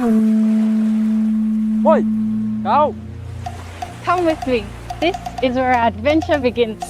Oi, go! Come with me. This is where our adventure begins.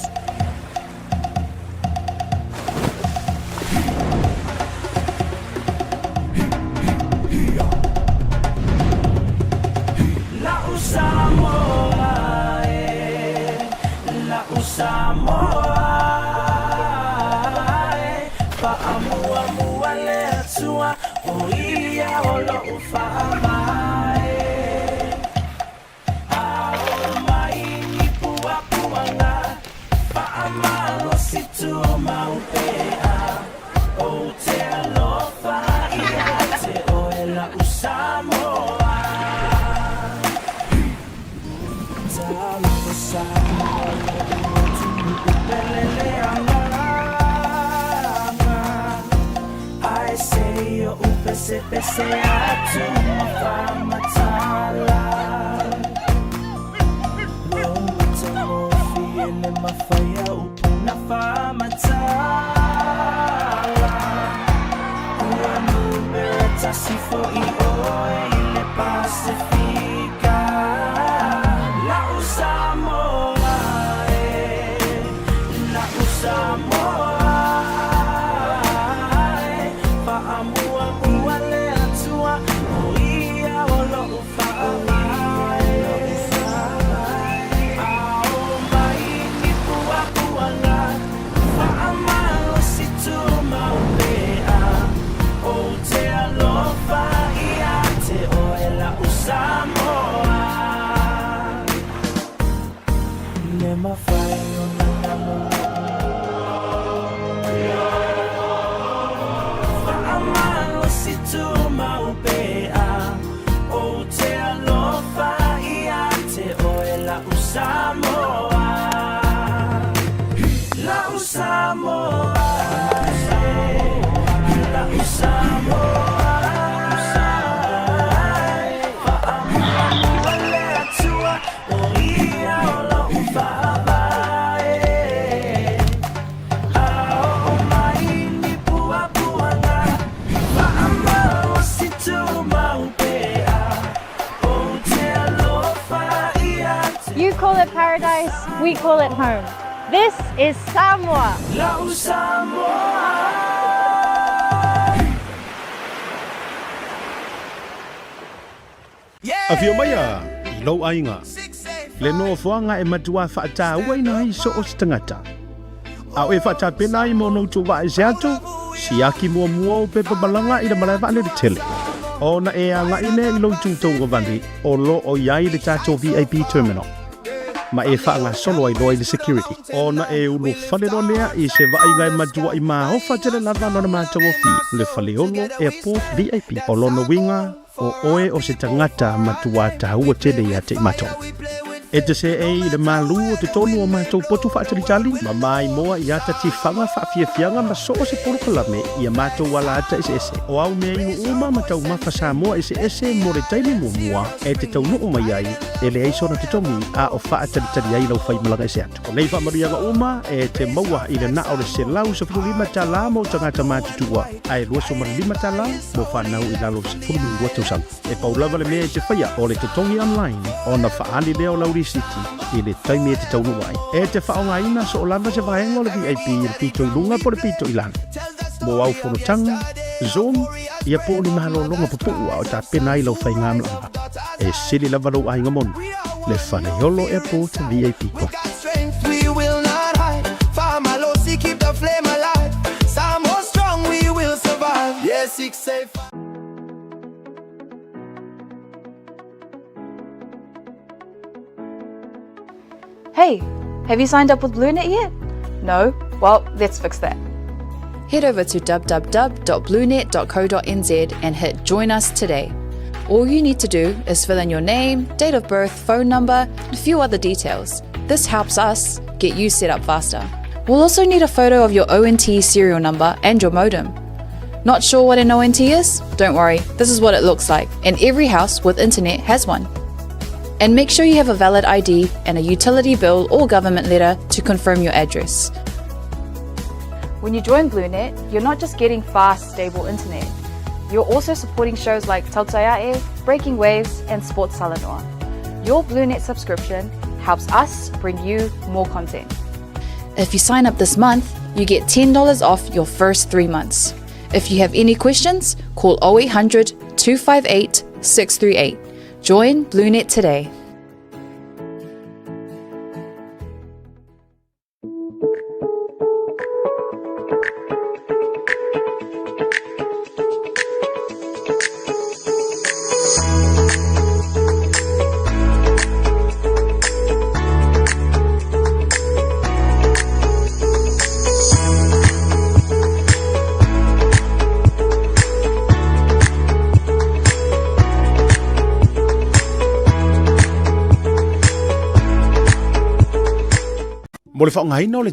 You call it paradise, we call it home. This is Samoa. Afio maia i lou aiga, le nofoaga e matua faatauaina ai so o se tagata. A o e faatapena ai mo ona outou vaa ese atu, siaki muamua ou pepa malaga i le malae vaalele tele, ona e agai lea i lou itu tauagavale o lo o i ai le tatou VIP terminal, ma e faagasolo ai loa i le security, ona e ulufale loa lea i se vaaiga e matuai maofa tele lava lona matagofie, le Faleolo Airport VIP. O lona uiga, O oe o se tagata matua taua tele ia te i matou. E te seei i le malu o totonu o matou potu faatalitali, ma maimoa i ata tifaga faafiafiaga ma so o se polokalame i a matou alaata eseese. O au mea inu uma ma taumafa Samoa eseese mo le taimi muamua e te taunuu mai ai, e leai sona totogi a o faatalitali ai lau faimalaga ese atu. O nei faamanuiaga uma e te maua i le na o le $115 mo tagata matutua, ae $25 mo fanau i lalo o le 12 tausaga. E pau lava le mea e te faia o le totogi online ona faaali lea o lau risiti i le taimi e te taunuu ai. E te faaaogaina soo lava se vaega o le VIP i le pito i luga po o le pito i lalo. Mo au fonotaga, Zoom, ia po o ni malologa pupuu a o tapena ai lau faigamalaga. E sili lava lou aiga moni, le Faleolo Airport VIP Club. Hey, have you signed up with BlueNet yet? No? Well, let's fix that. Head over to www.bluenet.co.nz and hit Join Us Today. All you need to do is fill in your name, date of birth, phone number, and a few other details. This helps us get you set up faster. We'll also need a photo of your ONT serial number and your modem. Not sure what an ONT is? Don't worry, this is what it looks like, and every house with internet has one. And make sure you have a valid ID and a utility bill or government letter to confirm your address. When you join BlueNet, you're not just getting fast, stable internet. You're also supporting shows like Tautaiae, Breaking Waves, and Sports Talanoa. Your BlueNet subscription helps us bring you more content. If you sign up this month, you get $10 off your first three months. If you have any questions, call 0800 258 638. Join BlueNet today. Mo le faaaogaina o le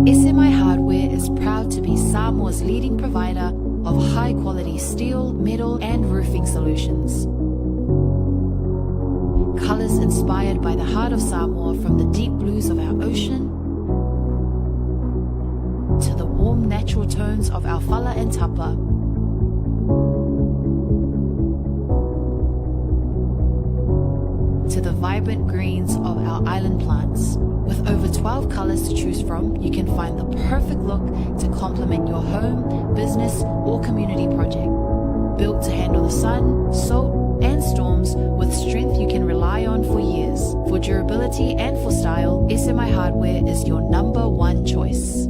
SMI Hardware is proud to be Samoa's leading provider of high quality steel, metal, and roofing solutions. Colors inspired by the heart of Samoa from the deep blues of our ocean to the warm natural tones of our fala and tapa. To the vibrant greens of our island plants. With over 12 colors to choose from, you can find the perfect look to complement your home, business, or community project. Built to handle the sun, salt, and storms with strength you can rely on for years. For durability and for style, SMI Hardware is your number one choice.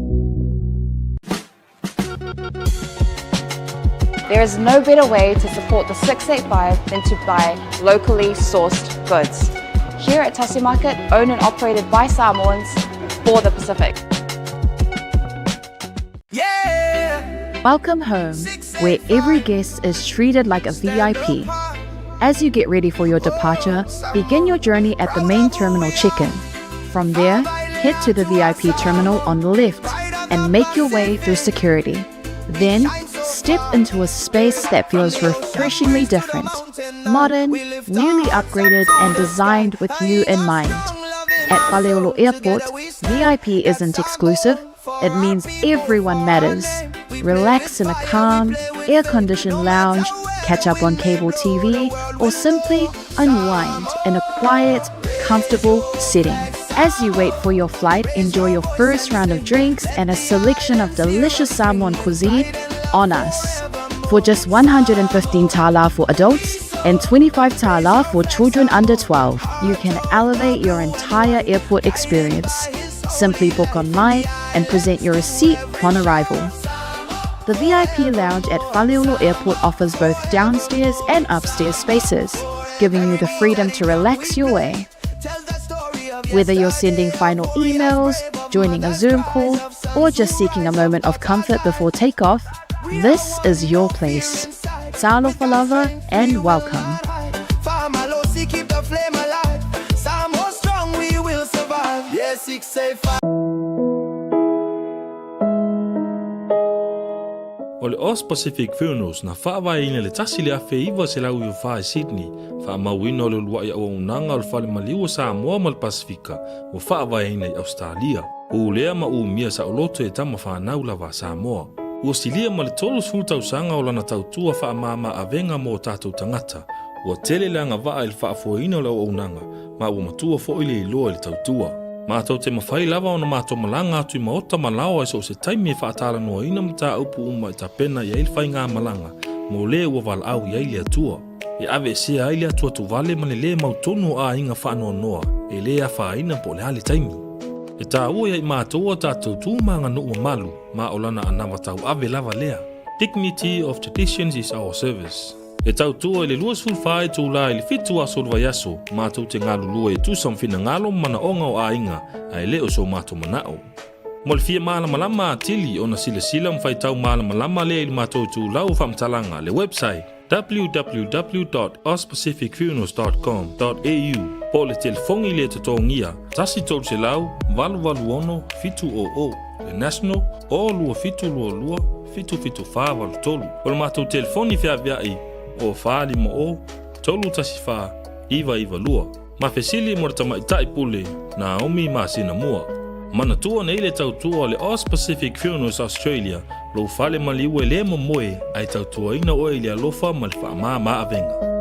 There is no better way to support the 685 than to buy locally sourced goods. Here at Tasi Market, owned and operated by Samoans for the Pacific. Welcome home, where every guest is treated like a VIP. As you get ready for your departure, begin your journey at the main terminal check-in. From there, head to the VIP terminal on the left and make your way through security. Then, step into a space that feels refreshingly different, modern, newly upgraded, and designed with you in mind. At Faleolo Airport, VIP isn't exclusive. It means everyone matters. Relax in a calm, air-conditioned lounge, catch up on cable TV, or simply unwind in a quiet, comfortable setting. As you wait for your flight, enjoy your first round of drinks and a selection of delicious Samoan cuisine on us. For just 115 tala for adults and 25 tala for children under 12, you can elevate your entire airport experience. Simply book online and present your receipt upon arrival. The VIP lounge at Faleolo Airport offers both downstairs and upstairs spaces, giving you the freedom to relax your way. Whether you're sending final emails, joining a Zoom call, or just seeking a moment of comfort before takeoff, this is your place. Talofa lava and welcome. O le Aus Pacific Funerals na faavaeina i le 1994 i Sydney, faamauina o le uluai auaunaga o le Fale Maliu o Samoa ma le Pasefika ua faavaeina i Ausetalia. Pulea ma umia saoloto e tama fanau lava a Samoa. Ua silia ma le 30 tausaga o lana tautua faamama avega mo o tatou tagata. Ua tele le agavaa i le faafoeina o le auaunaga ma ua matua foi le iloa i le tautua. Matou te mafai lava ona matou malaga atu i maota ma laoa i so o se taimi e faatalanoaina mataupu uma e tapena i ai le faigamalaga mo le ua valaau i ai le Atua. E aveesea ai le atuatuvale ma le lē mautonu o aiga faanoanoa e lē afaina po o le a le taimi. E taua ia i matou a tatou tu ma aganuu mamalu ma o lana anava tauave lava lea. Dignity of traditions is our service. E tautua i le 24 itula i le 7 aso o le vaiaso, matou te galulue e tusa ma finagalo ma manaoga o aiga, ae le o so matou manao. Mo le fia malamalama atili ona silasila ma faitau malamalama lea i le matou itulau o faamatalaga, le website, www.auspacificfunerals dot com dot au, po o le telefoni le totogia, 1 300 886 700, le national, o 2722 77483. O le matou telefoni feaveai, o 450 314 992. Ma fesili mo le tamaitai pule Naomi masina mua. Manatua nei le tautua o le Aus Pacific Funerals Australia, lou fale maliu e le momoe ae tautuaina oe i le alofa ma le faamama avega.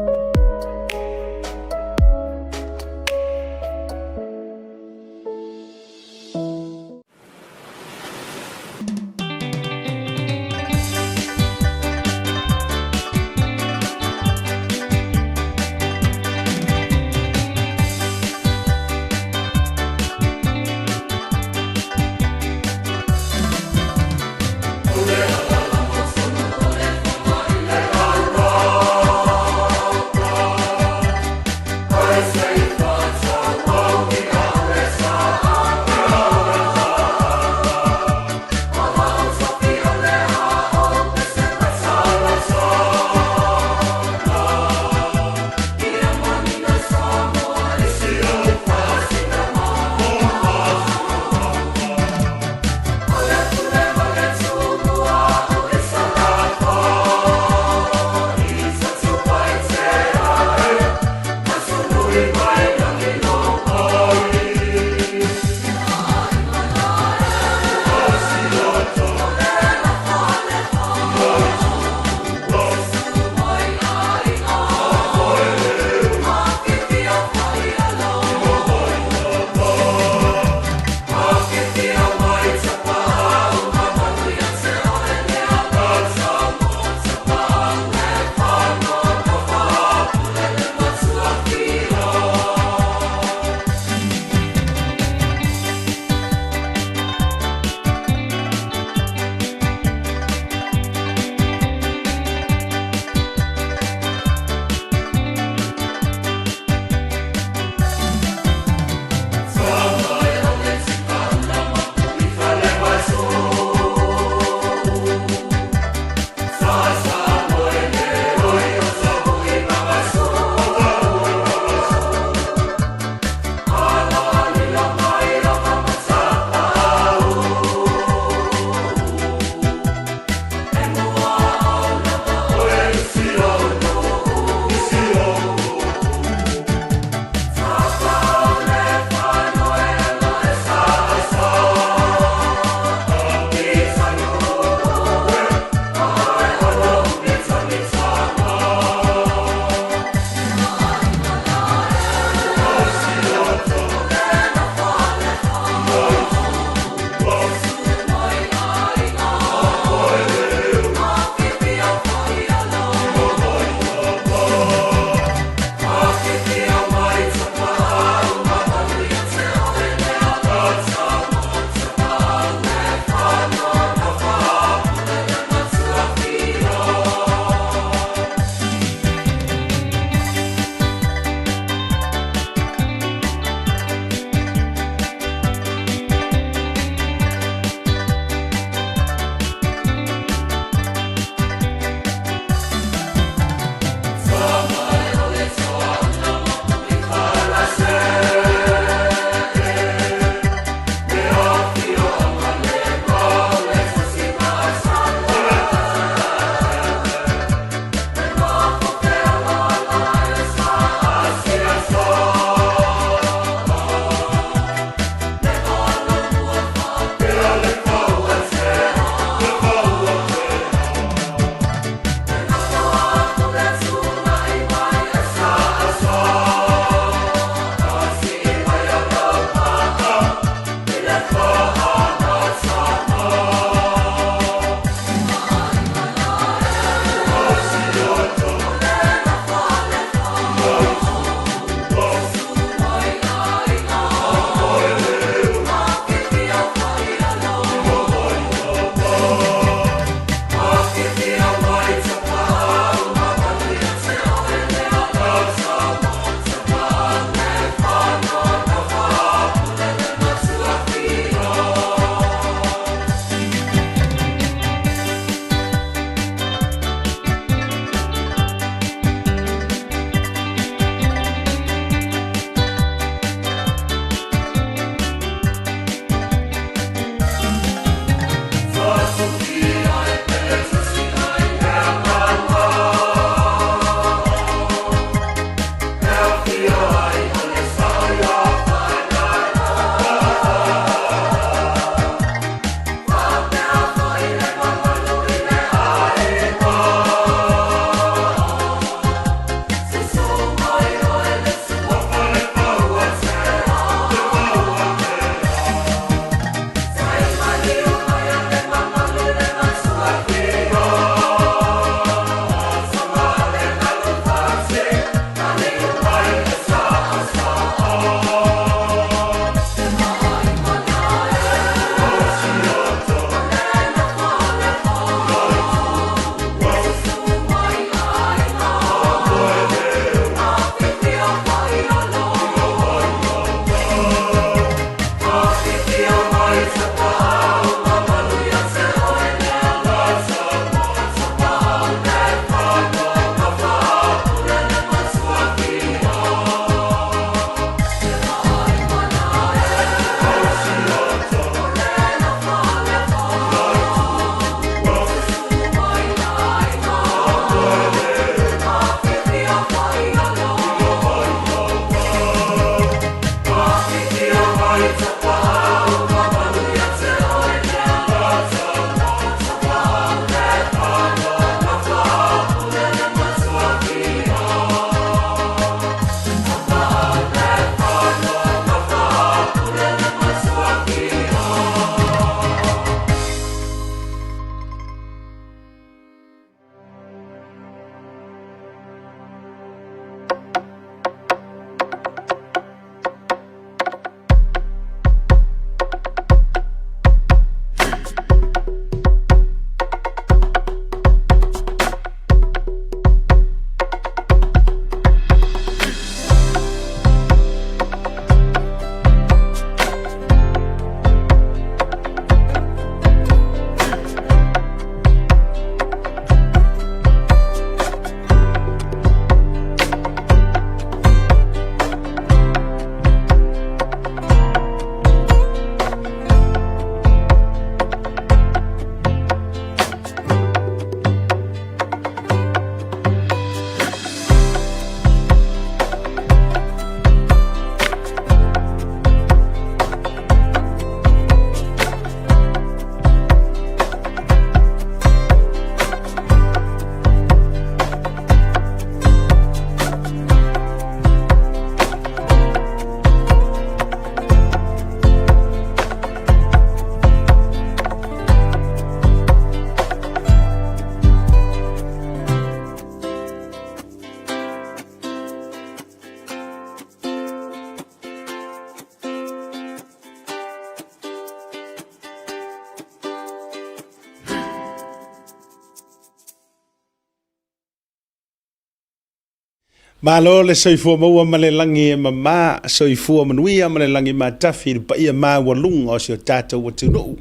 Malo le soifua maua ma le lagi e mama, soifua manuia ma le lagi matafi i le paia maualuga o si o tatou atunuu.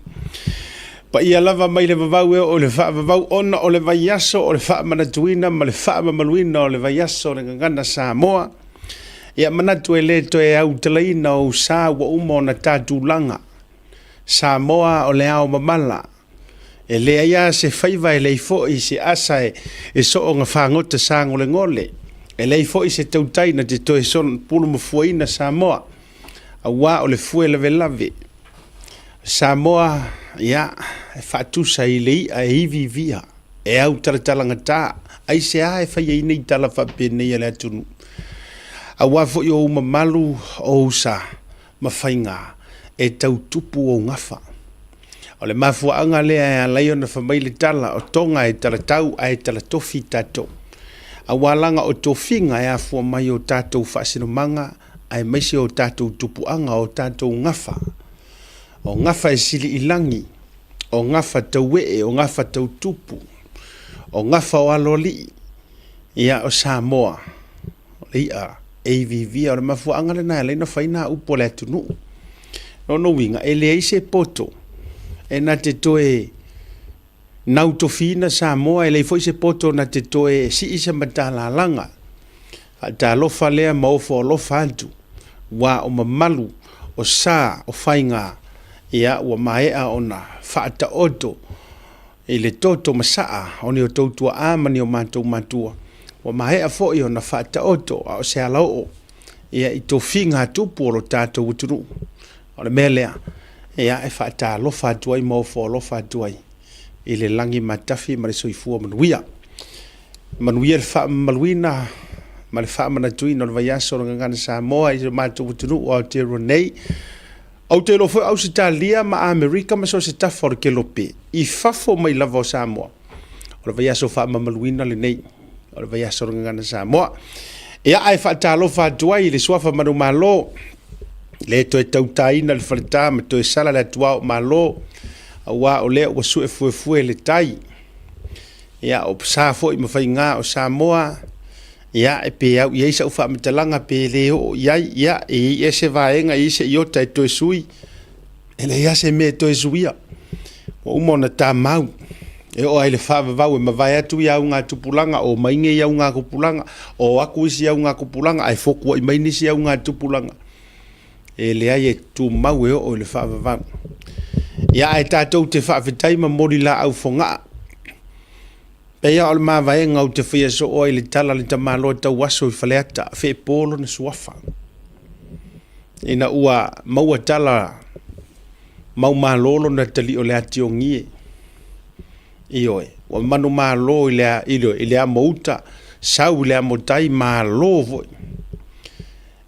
Paia lava mai le vavau e oo i le faavavau ona o le vaiaso o le faamanatuina ma le faamamaluina o le vaiaso o le Gagana Samoa. Ia manatu e le toe autalaina ou sa ua uma ona ta tulaga. Samoa o le ao mamala. E leai lava se faiva e leai foi se asa e soona fagota sagolegole. E leai foi se tautai na te toe pulumafuaina Samoa, auā o le fue lavelave. Samoa, ia, e faatusa i le i'a e iviivia, e autalatalagata, aisea e fai ai nei tala faapenei a le atunuu? Auā foi o ou mamalu, o ou sa ma faiga e tau tupu ou gafa. O le mafuaaga lea e ala ai ona fai mai le tala, o Toga e talatau ae talatofi tatou. Aua laga o tofiga e afua mai o tatou faasinomaga aemaise o tatou tupuaga, o tatou gafa. O gafa e sili i lagi, o gafa tauee, o gafa tautupu, o gafa o aloalii, ia o Samoa, o le i'a e iviivia. O le mafuaaga lena e ala ai ona fai nā upu a le atunuu. Lona uiga, e leai se poto e na te toe nautofiina Samoa, e leai foi se poto na te toe sii se matalalaga. Faatalofa lea ma ofo alofa atu, ua o mamalu, o sa, o faiga, ia ua maea ona faataoto i le toto masaa o ni o tou tuaa ma ni o matou matua, ua maea foi ona faataoto a o se alaoo ia i tofiga a tupu o lo tatou atunuu. O le mea lea, ia e faatalofa atu ai ma ofo alofa atu ai i le lagi matafi ma le soifua manuia. Manuia le faamamaluina ma le faamanatuina o le vaiaso o le Gagana Samoa i lo matou atunuu o Aotearoa nei. Ou te iloa foi o Ausetalia ma Amerika ma so o se tafa o le kelope i fafo mai lava o Samoa. O le vaiaso faamamaluina lenei, o le vaiaso o le Gagana Samoa. Ia, ae faatalofa atu ai i le suafa manumalo, le toe tautaina le faleta ma toe sala le atuao malo, aua o lea ua sue fuefue le tai. Ia, o sa foi ma faiga o Samoa, ia, e pe au i ai sau faamatalaga pe le oo i ai, ia, e i ai se vaega, e i ai se iota e toe sui, e leai lava se mea e toe suia. Ua uma ona tamau, e oo lava i le faavavau e mavae atu ia augatupulaga, o mai nei augatupulaga, o atu isi augatupulaga, ae fotuai mai nisi augatupulaga. E leai e tumau e oo i le faavavau. Ia ae tatou te faafetai ma moli laau fogaa. Pei lava o le mavaega ou te faia soo ai le tala a le tamaloa tauaso i Faleata, feepo lona suafa. Ina ua maua tala maumalo lona tali o le atiogie. Ioe, ua manumalo i le, i le amouta, sau i le amotai, malo foi.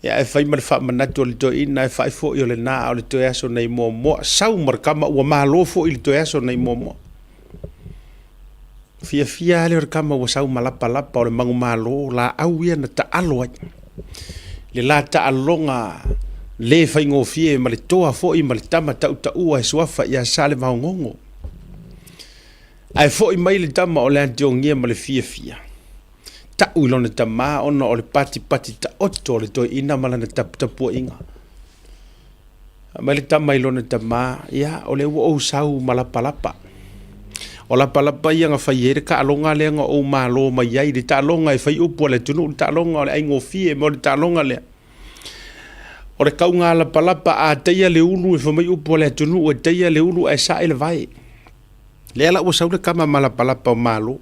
Ia ae fai ma le faamanatu a le toeaina, ae fai foi o lena a o le toe aso nai Moamoa. Sau ma le kama ua malo foi i le toe aso nai Moamoa. Fiafia lava lea o le kama ua sau ma lapalapa o le manumalo, laau ia na taalo ai. Le la taaloga le faigofie ma le toa foi ma le tama tautaua e suafa ia Salevaogogo. Ae foi mai le tama o le Antiongia ma le fiafia. Tau i lona tama ona o le patipati taoto o le toeaina ma lana taputapuaiga. Fai mai le tama i lona tama, ia, o lea ua ou sau ma lapalapa. O lapalapa ia na fai ai le taaloga lea na ou malo mai ai, le taaloga e fai upu a le atunuu, le taaloga o le aigofie ma o le taaloga lea. O le kauga lapalapa a taia le ulu e fai mai upu a le atunuu e taia le ulu ae sae le vae. Lea la ua sau le tama ma lapalapa o malo.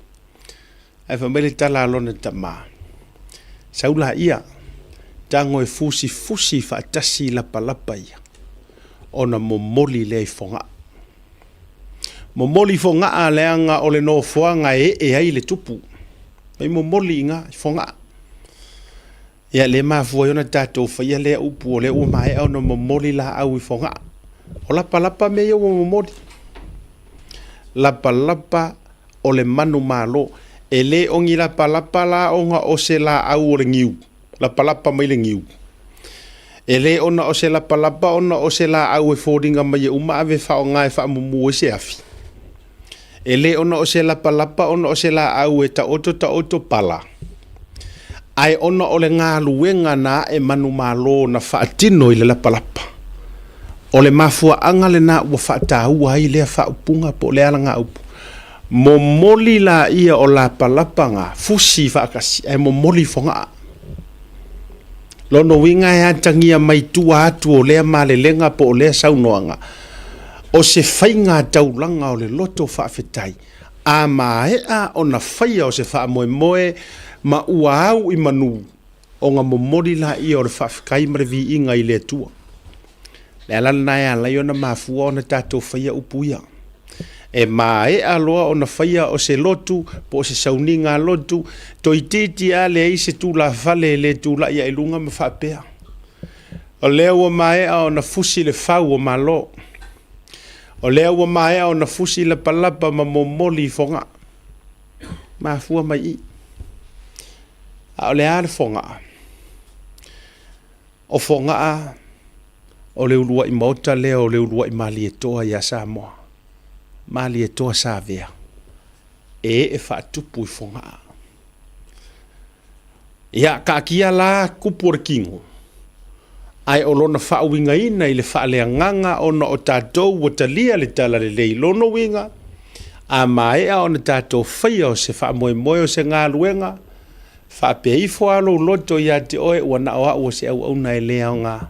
Ae fai mai le tala a lona tama, Sau laia, tago e fusifusi faatasi lapalapa ia, ona momoli lea i Fogaa. Momoli i Fogaa leaga o le nofoaga e ee ai le tupu. Mai momoli i ina i Fogaa. Ia lea e mafua ai ona tatou faia lea upu o lea ua maea ona momoli laau i Fogaa. O lapalapa mea ia ua momoli. Lapalapa o le manumalo. E le o ni lapalapa la ona o se laau o le niu, lapalapa mai le niu. E le ona o se lapalapa ona o se laau e foliga mai e uma ave faaaoga e faamumu ai se afi. E le ona o se lapalapa ona o se laau e taoto taoto pala. Ae ona o le galuega na ae manumalo na faatino i le lapalapa, o le mafuaaga lena ua faataua ai lea faaupuga po o le alagaupu, Momoli laia o lapalapa ga fusi faatasi ae momoli i Fogaa. Lona uiga e atagia mai tua atu o lea malelega po o lea saunoaga, o se faiga taulaga o le loto faafetai, a maea ona faia o se faamoemoe ma ua au i manu, ona momoli laia o le faafetai ma le viiga i le Atua. O le ala lena e ala ai ona mafua ona tatou faia upu ia. E maea loa ona faia o se lotu po o se sauniga lotu, toeitiiti lava leai se tulafale e le tulai ae i luga ma faapea, O lea ua maea ona fusi le fau o Malo. O lea ua maea ona fusi lapalapa ma momoli i Fogaa. Mafua mai i. A o le a le Fogaa? O Fogaa o le uluai maota lea o le uluai Malietoa ia Samoa. Malietoa Savea e ee faatupu i Fogaa. Ia, taatia la kupu o le tino, ae o lona faauigaina i le faaleagaga ona o tatou ua talia le talalelei. Lona uiga, a maea ona tatou faia o se faamoemoe o se galuega, faapea ifo lava lou loto ia te oe ua na o au o se auauna e le aoga,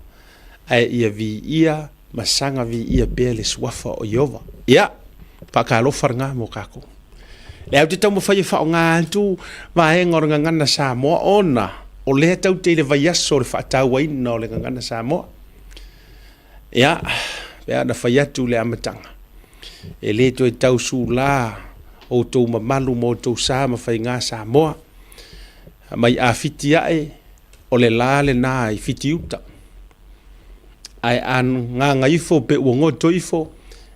ae ia viia ma saga viia pea le suafa o Ieova. Ia, faatalofa lena mo tatou. Lea ou te taumafai e faaaoga atu vaega o le gagana Samoa ona o lea tatou te i le vaiaso o le faatauaina o le gagana Samoa. Ia, pe a na fai atu le amataga, e le toe tau sula outou mamalu ma outou sa ma faiga Samoa. Mai a Fiti ae, o le la lena i Fitiuta. Ae a gagaifo pe ua goto ifo,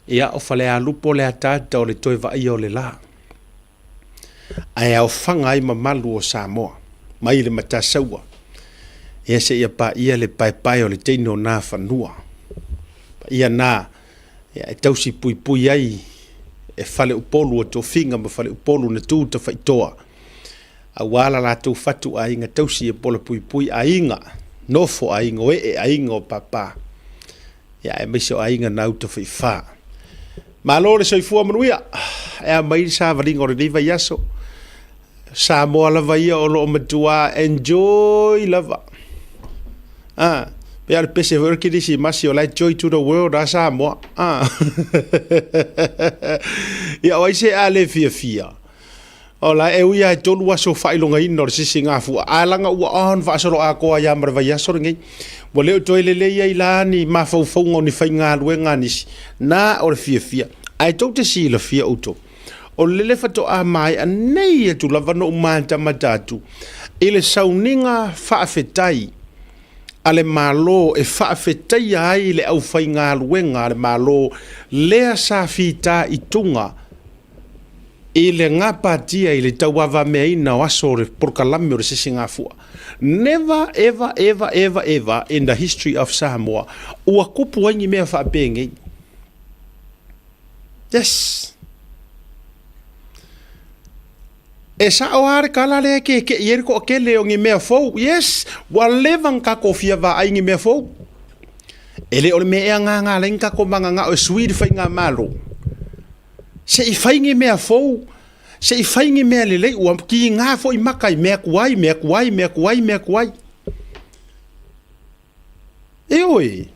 ia o Falealupo le ataata o le toe vaaia o le la. Ae aofaga ai mamalu o Samoa, mai le Matasaua, ia seia paia le paepae o le teine o Nafanua. Paia na ia, e tausi puipui ai e Faleupolu o Tofiga ma Faleupolu na tu tafaitoa, aua la latou fatu aiga tausi e pola puipui aiga, nofo aiga o ee, aiga o papa, ia aemaise o aiga na uta faifa. Malo le soifua manuia, e a mai le savaliga o lenei vaiaso. Samoa lava ia o lo o matua enjoy lava. Ah, pe a le pese foi o le kerisimasi o la e joy to the world a Samoa. Ah. Ia o ai se a le fiafia. Ola, e ui lava e tolu aso faailogaina o le sisigafua, ae laga ua on faasoloatoa ai lava ma le vaiaso lenei. Ua le o toe lelei ai la ni mafaufauga o ni faigaluega a nisi, na o le fiafia. Ae tou te silafia outou, o lele faatoa maea nei atu lava na ou matamata atu i le sauniga faafetai a le Malo e faafetaia ai le aufaigaluega a le Malo lea sa fitaituga i le gapatia i le tauavameaina o aso o le polokalame o le sisigafua. Never ever ever ever ever in the history of Samoa ua kupu ai ni mea faapenei. Yes. E sao lava le tala lea e keke'i ai le toatele o ni mea fou. Yes, ua leva ona tatou fia vaai i ni mea fou. E le o le mea ea lena na ala ai ona tatou mananao e sui le faigamalo. Se i fai ni mea fou, se i fai ni mea lelei, ua kiga foi maka i mea tuai, mea tuai, mea tuai, mea tuai. Ioe,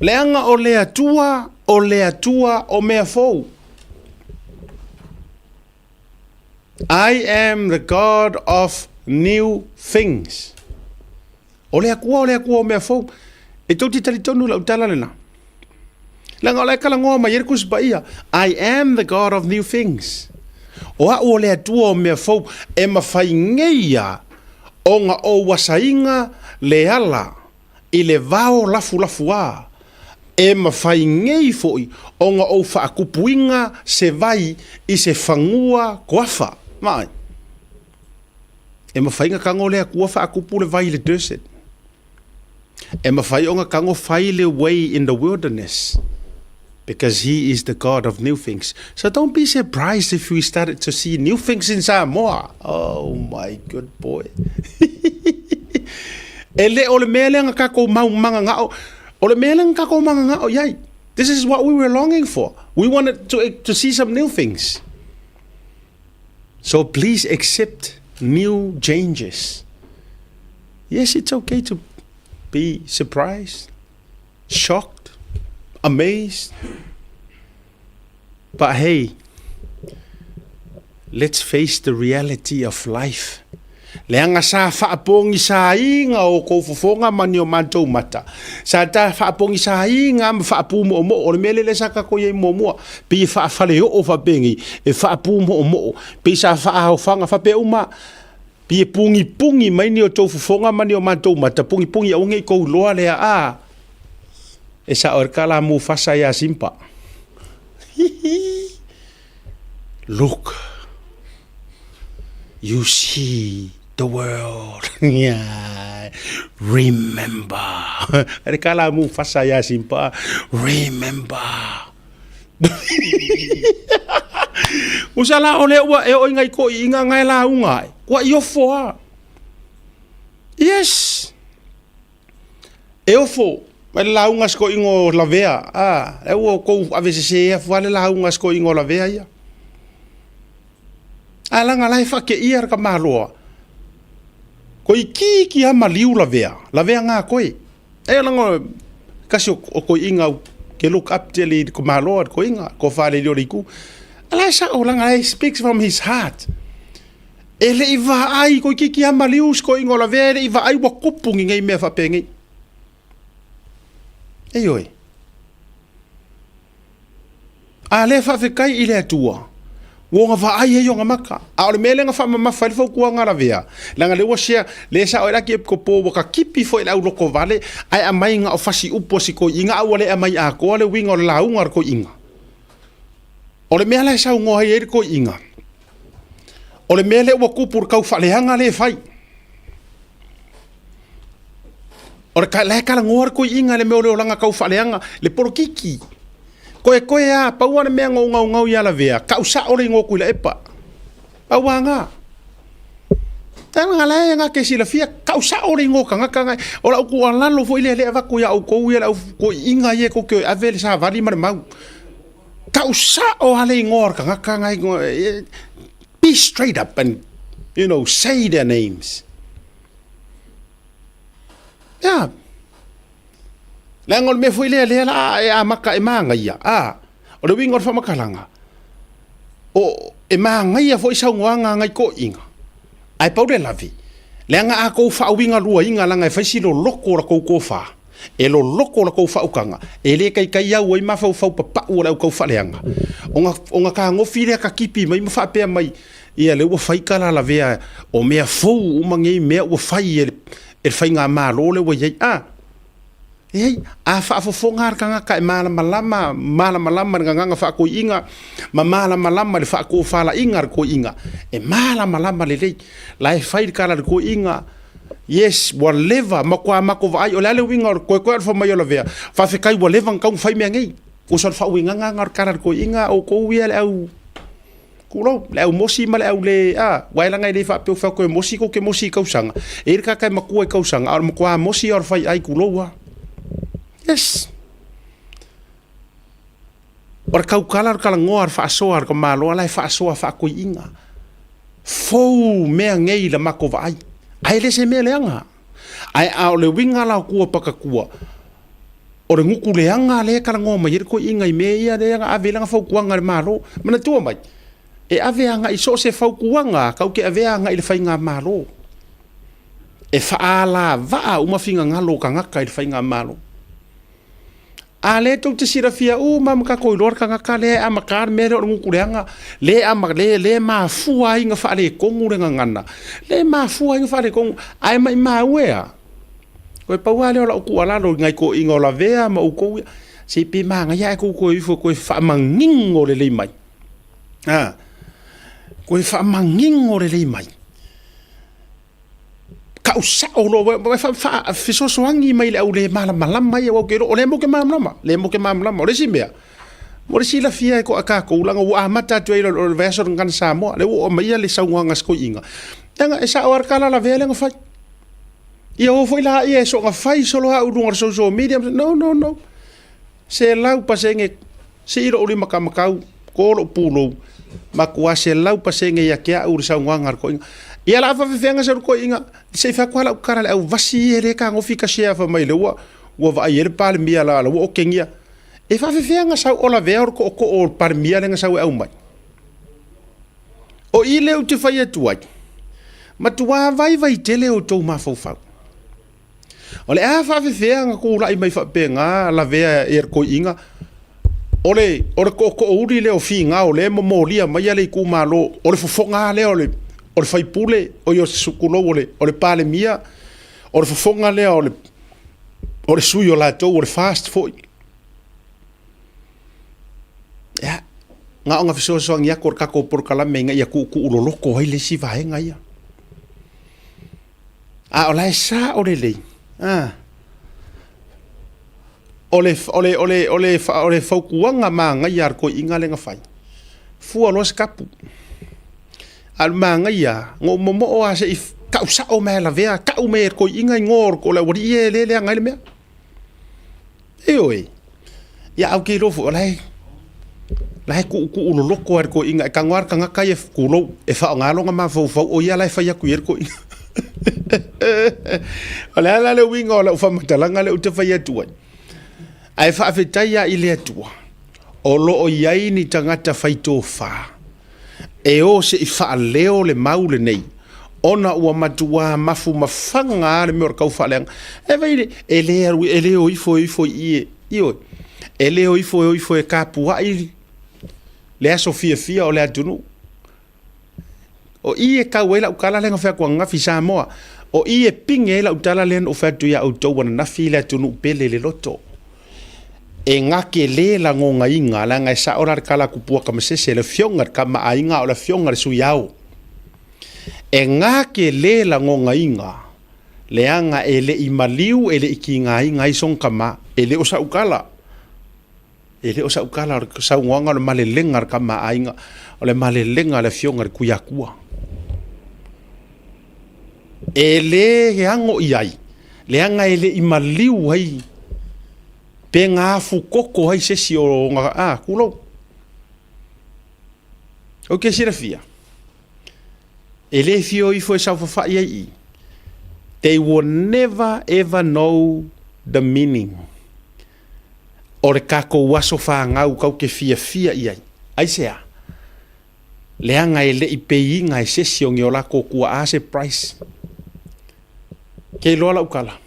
leaga o le Atua, o le Atua o mea fou. I am the God of new things. O le Atua o le Atua o mea fou. E tou te talitonu i lau tala lena. Leaga o la e talanoa mai ai le Tusi Paia, I am the God of new things. O au o le Atua o mea fou, e mafai nei ia ona ou asaina le ala i le vao lafulafuā, e mafai nei foi ona ou faakupuina se vai i se fanua toafa. Vaai. E mafai ona tago le Atua faakupu le vai i le desert. E mafai ona tago fai le way in the wilderness. Because he is the God of new things. So don't be surprised if we started to see new things in Samoa. Oh my good boy. E le o le mea lea nga kakou mau mangangao. O le mea lea nga kakou mangangao iai. This is what we were longing for. We wanted to, to see some new things. So please accept new changes. Yes, it's okay to be surprised, shocked, amazed. But hey, let's face the reality of life. Leaga sa faapogisāiga o kou fofoga ma ni o matou mata. Sa ta faapogisāiga ma faapumoomoo, o le mea lea lea sa kako i ai muamua, pei e faafaleoo faapenei, e faapumoomoo, pei sa faaaofaga faapea uma, pei e pugipugi mai ni o tou fofoga ma ni o matou mata, pugipugi aua ne i kou iloa lea, a, e sao ai le kala Mufasa iā Simba. Hihi. Look. You see the world. Yeah. Remember. Are ka la mu fasa ya simpa. Remember. Usa la ole ua e oi ngai ko i nga ngai la unga. Kua i ofo a. Yes. E ofo. Mai le lauga siko ingo lavea. Ah, e ua kou avesese e afu ale lauga siko ingo lavea ia. A laga la e faakeia le tamaloa. Ko ikiiki a maliu lavea, lavea nga koe. E laga kasi o koiiga au ke look up tele i le maloa le koiga, ko fale le iku. A la e sao laga he speaks from his heart. E le i vaai ko ikiiki a maliu si koiga o lavea e le i vaai ua kupu ni nei mea faapenei. Ioe. A lea faafetai i le Atua, ua ona vaai ai ona maka. A o le mea lea na faamamafa ai le fautuaga lavea, leaga lea ua share, lea sao ai le aki epikopo ua kakipi foi le au lokovale, ae aumai na o fasi upu a si toeaina a ua le aumai atoa le uiga o le lauga a le toeaina. O le mea la e saunoa ai ai le toeaina, o le mea lea ua tupu i le taufaaleaga lea e fai. O le la e talanoa le toeaina i le mea o le olaga taufaaleaga, le polokiki. Koekoe a, pau lava le mea na ou naunau ia Lavea, tau sao le igoa o Tuilaepa. Pau lava na. Leaga la e na te silafia, tau sao le igoa o tagata na. O lau tuualalo foi lea lea e avatu ia outou ia le au toeaiina ia tou te o e ave le savali ma le mau. Tau sao lava le igoa o le tagata na, be straight up and you know, say their names. Yeah. Leaga o le mea foi lea, lea la e amata e māgaia, ā, o le uiga o le faamatalaga, o, e māgaia foi saunoaga a nai toeaiina, ae pau le lave, leaga a tou faauigaluaina leaga e fai si loloko o la tou tofa, e loloko la tou faautaga, e le taitai au ai mafaufau papau o le au taufaaleaga, ona, ona tagofi lea tatipi mai ma faapea mai, ia lea ua fai tala lavea o mea fou uma nei mea ua fai e le, e le faigamalo lea ua i ai. A, Leai, a faafofoga lava le tagata e malamalama, malamalama i le gagana faatoiiga ma malamalama i le faatofalaiga a le toeaiina, e malamalama lelei. La e fai le tala a le toeaiina, yes, ua leva, matua matou vaai, o le a le uiga o le koekoe o le fai mai o Lavea, faafetai ua leva ona tatau ona fai mea nei. Tusa o le faauigaga lena o le tala a le toeaiina, outou ia le au Tulou, le au mosi ma le au le, a, aua e leaga e le faapea o fai atu e mosi tou te mosi i tausaga. E i ai le tagata e matua i tausaga, a o le matua mosi lava o le fai ai, tulou lava. Yes. O le tautala o le talanoa a le faasoa a le tamaloa la e faasoa faatoiiga. Fou mea nei i la matou vaai. Ae le se mea leaga. Ae a o le uiga la o tua pakatua, O le gutu leaga lea e talanoa mai ai le toeaina i mea ia lea na ave ai lana fautuaga i le Malo. Manatua mai, e ave agai so o se fautuaga tatou te avea agai i le faigamalo. E faalavaa uma finagalo o tagata i le faigamalo. A lea tou te silafia uma ma tatou iloa le tagata lea e amata le mea lea o le gutu leaga, lea e lea e mafua ai ona faaletonu le gagana, lea e mafua ai ona faaletonu, ae maimau e a? Toe pau lava lea o lau tuualalo i nai toeaiina o Lavea ma outou ia, se pe manaia ae tou toe ifo e toe faamanino lelei mai. A, toe faamanino lelei mai. Tau sao loa, fesoasoani mai i le au le malamalama ia, aua ou te iloa o lea matou te malamalama, lea matou te malamalama. O le isi mea, Mo le silafia e koa kākou, leaga ua amata atu ai i le vaiaso o le Gagana Samoa, lea ua oo mai le saunoaga a si toeaina, leaga e sao lava le tala lavea lea na fai. Ia o foi laia e soona fai solo au i luga o le social media, no, no, no. 100% sii lou limatamatau, to lou pulou, matua 100% ia te au le saunoaga a le toeaina. Ia o le a faafefea sau le toeaina, se i fai atu lava lau tala i le au vasi ia e le fetagofi ta share fai mai o lea ua vaai i ai le Palemia la ua otegia. E faafefea ona sau o lavea o le tootoo o le Palemia lea na sau e aumai? O i lea ou te fai atu ai, matua vaivai tele outou mafaufau. O le a faafefea ona tulai mai faapena lavea i le toeaina, o le tootoouli lea o Finao lea e momolia maia le itumalo, o le fofoga lava lea o le sui usufono, tulou, o le Palemia, o le fofoga lea o le sui o latou, o le FAST foi. Ia, na ona fesoasoani atu o le tatou polokalame ina ia tuutuu loloto ai le isi vaega ia. A o la e sao lelei, a, o le, o le, o le, o le, o le fautuaga manaia a le toeaina lea na fai, fua loa se kapu. A o le manaia lava, na ou momoo lava se i tau sao mai e lavea, tau mai e le toeaina igoa o le aualii ia e leaga ai le mea. Ioe, ia ae ou te iloa foi o la e, la e tuutuu loloto lava e le toeaina, e tago lava le tagata ia, tulou, e faaaoga lona mafaufau o ia la e fai atu i ai le toeaina. O le a la le uiga o lau faamatalaga lea ou te fai atu ai? Ae faafetai lava i le Atua o lo o i ai ni tagata fai tofa e o se i faaleo le mau lenei, ona ua matuā mafumafaga lava le mea o le taufaaleaga. E vaai, e le alu, e le o ifo e o ifo i i e, ioe, e le o ifo e o ifo e tapuai le aso fiafia o le atunuu. O i e tau ai lau tala lea na fai atu ananafi Samoa, o i e pine ai lau tala lea na ou fai atu ia outou ananafi le atunuu pele i le loto. E gake le lagonaina, leaga e sao la le tala a Tupua Tamasese, le afioga i le Tama a Aiga a o le afioga i le Sui Ao. E gake le lagonaina, leaga e le i maliu e le i tigaina ai sona tama. E le o sau tala, e le o sau tala, o le saunoaga o le malelega a le Tama a Aiga, o le malelega a le afioga i le Tuiatua. E le ano i ai, leaga e le i maliu ai pe gafu koko ai se isi o ona, a, tulou. Ou te silafia, e le fia o ifo e saofafai ai i i. They will never ever know the meaning o le tatou aso fanau tatou te fiafia i ai. Aisea? Leaga e le i pay ina e se isi o ni o latou tuaa se price. Ke iloa lau tala.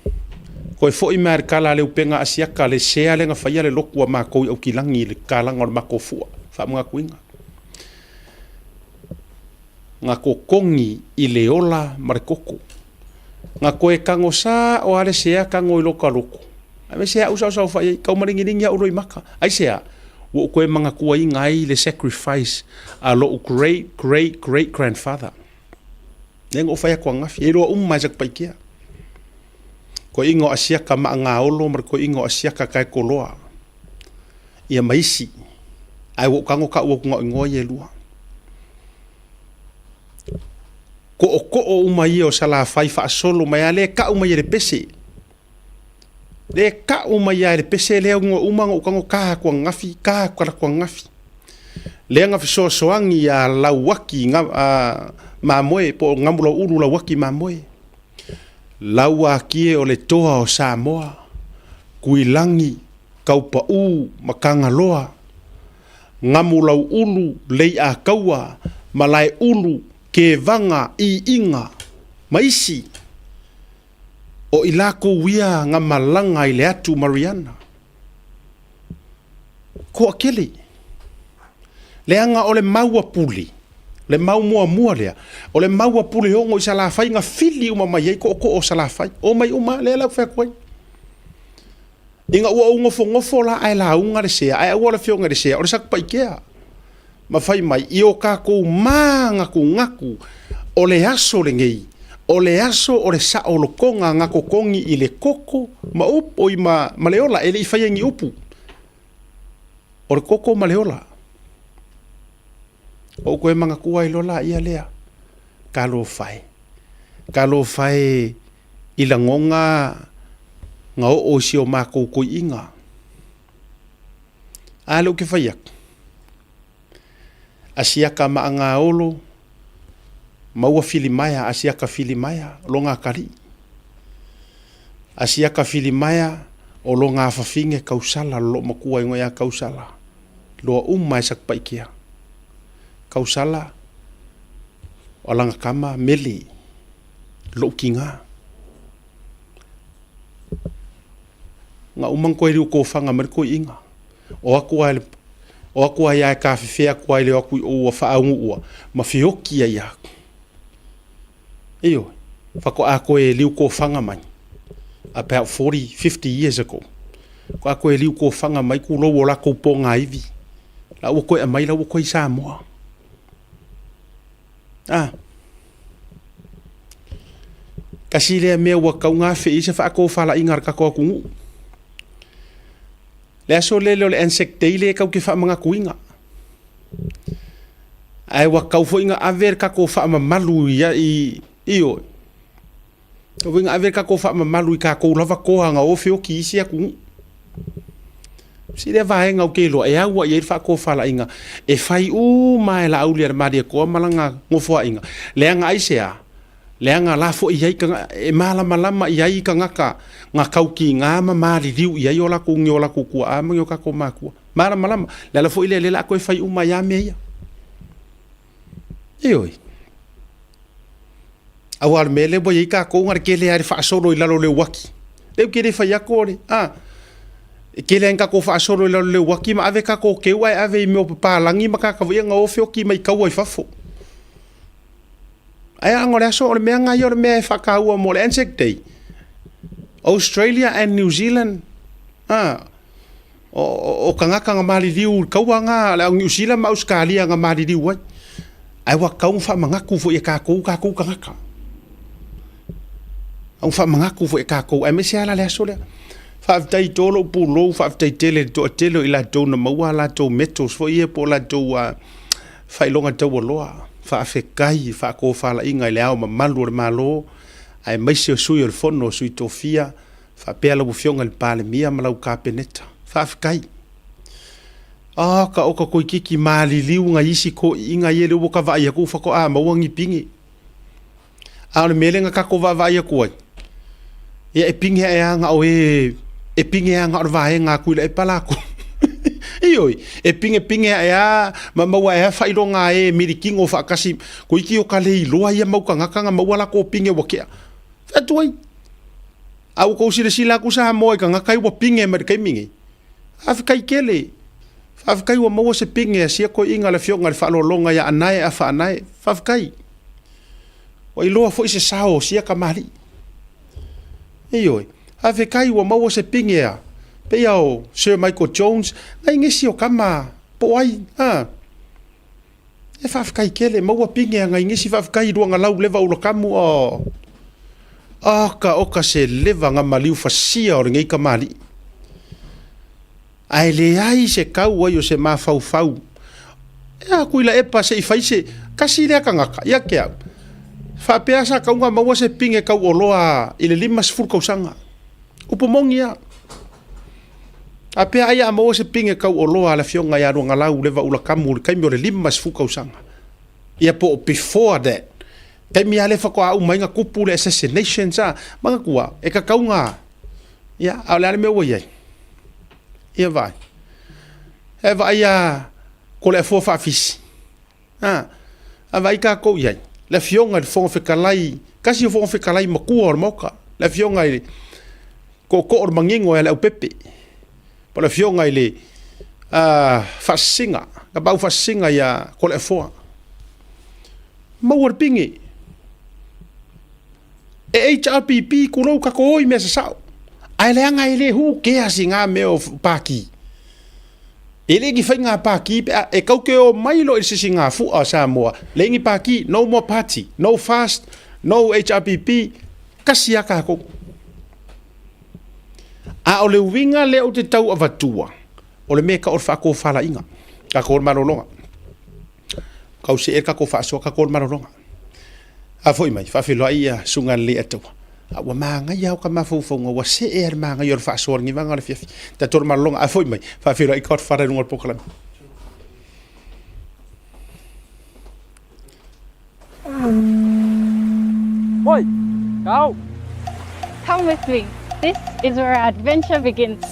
Toe foi mai le tala a le upega Asiata le sea lea na faia le lotu a matou i Aukilagi i le kalaga o le matou fua faamanatuina. Na totogi i le ola ma le toto. Na toe tago sao lava le sea tago i lota loto. Aemaise au sa ou saofai ai, tau maligiligi au loimata. Aisea? Ua ou toe manatuaina ai le sacrifice a lou great great great grandfather. Lea na ou fai atu ananafi, e iloa uma e Satupaitea. Toeaina o Asiata Maagaolo ma le toeaina o Asiata Taekoloa, ia ma isi. Ae ua ou tago tau atu na o igoa ia e lua. Tootoo uma ia o Salafai faasolo mai lava lea e tau mai e le pese. Lea e tau mai lava e le pese lea ua uma ona ou tago ta atu ananafi, ta atu talaatu ananafi. Lea na fesoasoani ia Lauaki Mamoe po o Gamulauulu Lauaki Mamoe. Lauaki e o le toa o Samoa, Tuilagi, Taupau ma Tagaloa, Gamulauulu Leiataua, Malaeulu, Kevaga, Iiga ma isi. O i lakou ia na malaga i le atu Mariana. Toatele. Leaga o le mau a Pule, le mau muamua lea, o le mau a Puleono i Salafai na fili uma mai ai tootoo o Salafai. Omai uma, lea la ou te fai atu ai. Ina ua ou nofonofo la ae lauga le sea, ae aua le afioga i le sea, o le Satupaitea. Ma fai mai, i o tatou mānatunatu, o le aso lenei, o le aso o le saolotoga na totogi i le koko ma upu, oi ma, ma le ola, e le i faia ni upu. O le koko ma le ola. O koe manatua ai loa laia lea, talofa e, talofa e i lagona na oo i si o makou toiiga. A lea ou te fai atu, asiata maagaolo maua filimaea, asiata filimaea lona atalii, asiata filimaea o lona afafine tausala lo loo matua igoa ia Tausala, loa uma e Satupaitea. Tausala o lana tama Mele lou tiga. Na uma ona toe liutofaga mai le toeaina, o atu lava o atu lava ia e tafefea atu lava i le o atu i o ua faaunuua ma feoti ai lava. Ioe, faatoa toe liutofaga mai about 40, 50 years ago, faatoa toe liutofaga mai tulou o latou pogaivi, la ua toe aumai la ua toe i Samoa. A. Tasi lea mea ua tatau ona afe i ai se faatofalaiga a le tatou atunuu. Le aso lele o le Anzac Day lea tatou te faamanatuina. Ae ua tatau foi ona ave le tatou faamamalu i, i, ioe. Tatau foi ona ave le tatou faamamalu i tatou lava toa na o feoti i isi atunuu. Si lea vaega ou te iloa e au i ai le faatofalaiga e fai uma lava e Laaulialemalietoa ma lana nofoaiga. Leaga aisea? Leaga la foi i ai e malamalama i ai tagata na tautiga ma maliliu i ai o latou ni o latou tuaa ma ni o tatou matua. Malamalama. Le ala foi lea lea o le a toe fai uma ai lava mea ia. Ioe. Aua o le mea lea ua i ai tatou na o le tele lava i le faasolo i lalo o le uaki. Lea ou te le fai atu o le, a, e tele lava ina tatou faasolo i lalo o le uaki ma ave tatou keu ae ave i mea o papalagi ma tagata foi ia na o feoti mai taua i fafo. Ae a o le aso, o le mea lena ia o le mea e faataua mo le Anzac Day. Australia and New Zealand, a, o, o tagata na maliliu i le taua lena, le au Niu Sila ma Ausetalia na maliliu ai. Ae ua tatau ona faamanatu foi e tatou tatou tagata. Ona faamanatu foi e tatou, aemaise lava la le aso lea. Faafetai to lou pulou, faafetai tele i le toatele o i latou na maua a latou medals foi ia po o latou faailoga taualoa. Faafetai i faatofalaiga i Le Ao Mamalu o le Malo, aemaise o Sui o le Fono a Sui Tofia, faapea lau Afioga i le Palemia ma lau Kapeneta. Faafetai. Oka oka toeitiiti maliliu nai isi toeaiina ia lea ua ta vaai atu faatoa maua ni pine. A o le mea lea na tatou vaavaai atu ai, ia e pine ae lava na o e, e pine lava na o le vaega a Tuilaepa latou. Ioe, e pinepine ae lava ma maua ae lava faailoga a e milikino faatasi, toeitiiti o ta le iloa ia mau tagata na maua latou pine ua tea. Fai atu ai, a ua tou silasila atu Samoa i tagata ia ua pine mai le taimi nei, faafetai tele, faafetai ua maua se pine a sia toeaina le afioga i le Faaaloaloga ia Anae Afa Anae, faafetai. Ua iloa foi se sao o sia tamalii. Ioe, faafetai ua maua se pine a pei a o Sir Michael Jones, nai nisi o tama po o ai, a. E faafetai tele, maua pine a nai nisi faafetai i Luagalau leva Ulakamu, o. Oka oka se leva na maliu fasia o lenei tamalii. Ae leai se tau ai o se mafaufau. E a Tuilaepa se i fai se tasi lea tagata ia te au. Faapea sa tau na maua se pine tau oloa i le 50 tausaga. Upu moni a. Faapea ai a maua se pine tau oloa a le afioga ia Luagalau Leva Ulakamu i le taimi o le 50 tausaga. Ia po o before that. Taimi lava lea faatoa uma ai na tupu le assassination sa. Manatua, e tatau na Ia, a o le a le mea ua i ai? Ia vaai. E vaai a ko le afua faafisi. A, a vaai tatou i ai. Le afioga i le Fofoga Fetalai, tasi o Fofoga Fetalai matua o le Maota, le afioga i le Tootoo o le Manino ia Leaupepe, po o le afioga i le Faasisina, Tapaau Faasisina ia Toleafoa. Maua le pine. E HRPP tulou tatou o i mea sasao. Ae leaga e le who cares i ngā mea o pākī. E le ni whai ngā pākī pe a, e kau ke o mai lo i sisi ngā fua o Samoa. Le ni pākī, no more party, no fast, no HRPP, kasi a kākou. A o le uiga lea ou te tau avatua, O le mea e tau o le faatofalaiga, tatou o le malologa. Tau see le tatou faasoa, tatou o le malologa. A foi mai, faafeiloai ia Susuga a le Ataua. A ua manaia lava o ta mafaufauga, ua see lava le manaia o le faasoa i lenei vaega o le afiafi. Tatou o le malologa, a foi mai, faafeiloai Godfather i luga o le polokalame. Oi, kau. Come with me. This is where our adventure begins.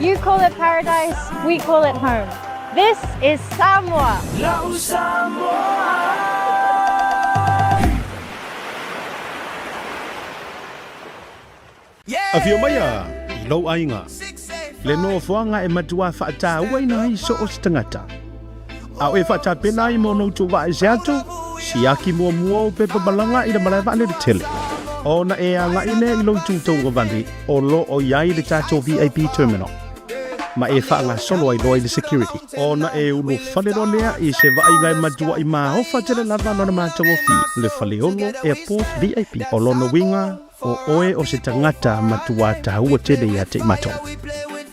You call it paradise, we call it home. This is Samoa. Afio mai a i lou aiga, le nofoaga e matua faatauaina ai so o se tagata. A o e faatapena ai mo ona outou vaa ese atu, siaki muamua ou pepa malaga i le malae vaalele tele. Ona e agai lea i lou itu tauagavale o lo o i ai le tatou VIP Terminal, ma e faagasolo ai loa i le security. Ona e ulufale loa lea i se vaaiga e matuai maofa tele lava lona matagofie, le Faleolo Airport VIP. O lona uiga, O oe o se tagata matuā taua tele ia te i matou.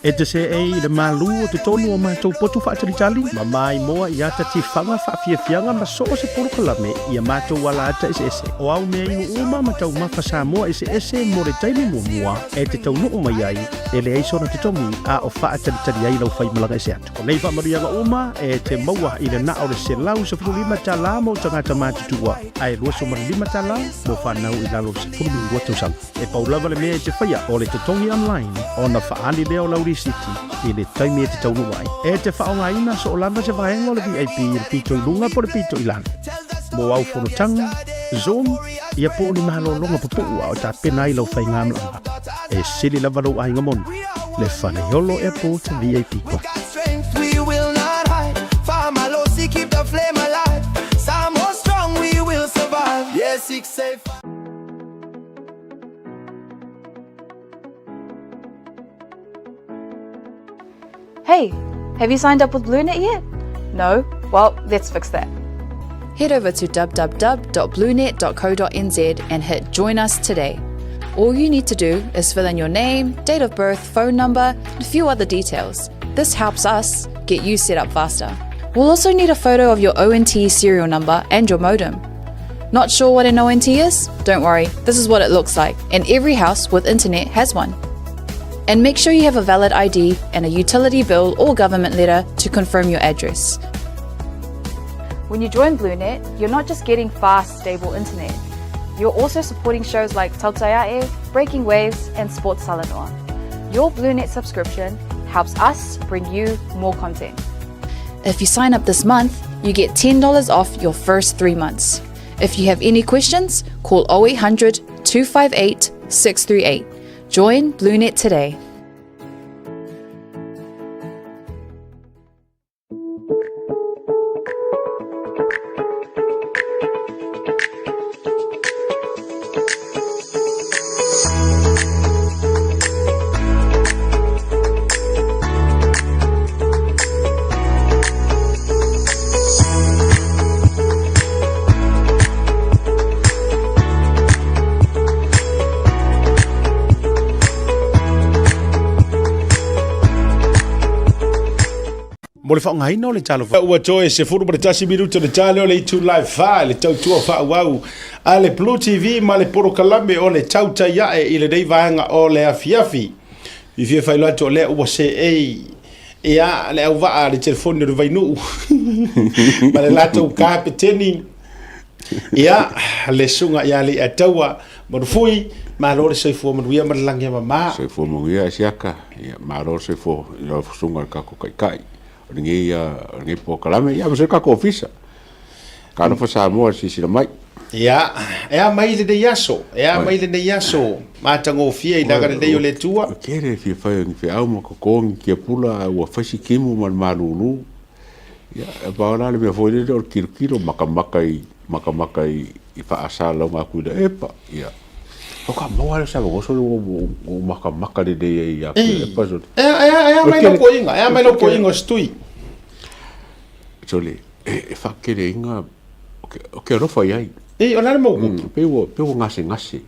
E te seei i le malū o totonu o matou potu faatalitali, ma maimoa i ata tifaga faafiafiaga ma so o se polokalame i a matou alaata eseese. O au mea inu uma ma taumafa Samoa eseese mo le taimi muamua e te taunuu mai ai, e leai sona totogi a o faatalitali ai lau faimalaga ese atu. O nei faamanuiaga uma e te maua i le na o le $115 mo tagata matutua, ae $25 mo fanau i lalo o le 12 tausaga. E pau lava le mea e te faia o le totogi online ona faaali lea o lau lisiti i le taimi e te taunuu ai. E te faaaogaina soo lava se vaega o le VIP i le pito i luga po o le pito i lalo. Mo au fonotaga, Zoom, ia po o ni malologa pupuu a o tapena ai lau faigamalaga. E sili lava lou aiga moni, le Faleolo Airport VIP Club. Hey, have you signed up with BlueNet yet? No? Well, let's fix that. Head over to www.bluenet.co.nz and hit Join Us Today. All you need to do is fill in your name, date of birth, phone number, and a few other details. This helps us get you set up faster. We'll also need a photo of your ONT serial number and your modem. Not sure what an ONT is? Don't worry, this is what it looks like, and every house with internet has one. And make sure you have a valid ID and a utility bill or government letter to confirm your address. When you join BlueNet, you're not just getting fast, stable internet. You're also supporting shows like Tautaiae, Breaking Waves, and Sports Salanoa. Your BlueNet subscription helps us bring you more content. If you sign up this month, you get $10 off your first three months. If you have any questions, call 0800 258 638. Join BlueNet today. Mo le faaaogaina o le talofa. Ua toe 11 minute o le ta lea o le itu live fa le tautua faaauau a le Blue TV ma le polokalame o le tautai ae i lenei vaega o le afiafi. I fia faailoa atu o lea ua seei ia le auvaa le telefoni o le Vainuu ma le latou kapeteni ia le susuga ia Leiataua Manufui. Malo le soifua manuia ma le lagi e mama. Soifua manuia e siaka, ia malo le soifua i lau susuga i le kako taitai o lenei o lenei polokalame, ia aemaise le kako ofisa. Talofa Samoa i le silasila mai. Ia, e a mai lenei aso, e a mai lenei aso matagofie i lana lelei o le Atua. Ua tele le fia fai o ni feau ma toto ni tiapula ae ua fai si timu ma le malulu. Ia, e pau la le mea foi lele o le tilotilo makamaka i makamaka i i faasalalauga atu i le epa. Ia, o ka maua le savanoa sole ua ua makamaka lelei ai ia Tuilaepa sole. E a, e a, e a mai lau poiga, e a mai lau poiga o se tui. Sole, e faateleina o ke alofa i ai. E, o le a le mau upu? Pei ua, pei ua gasegase.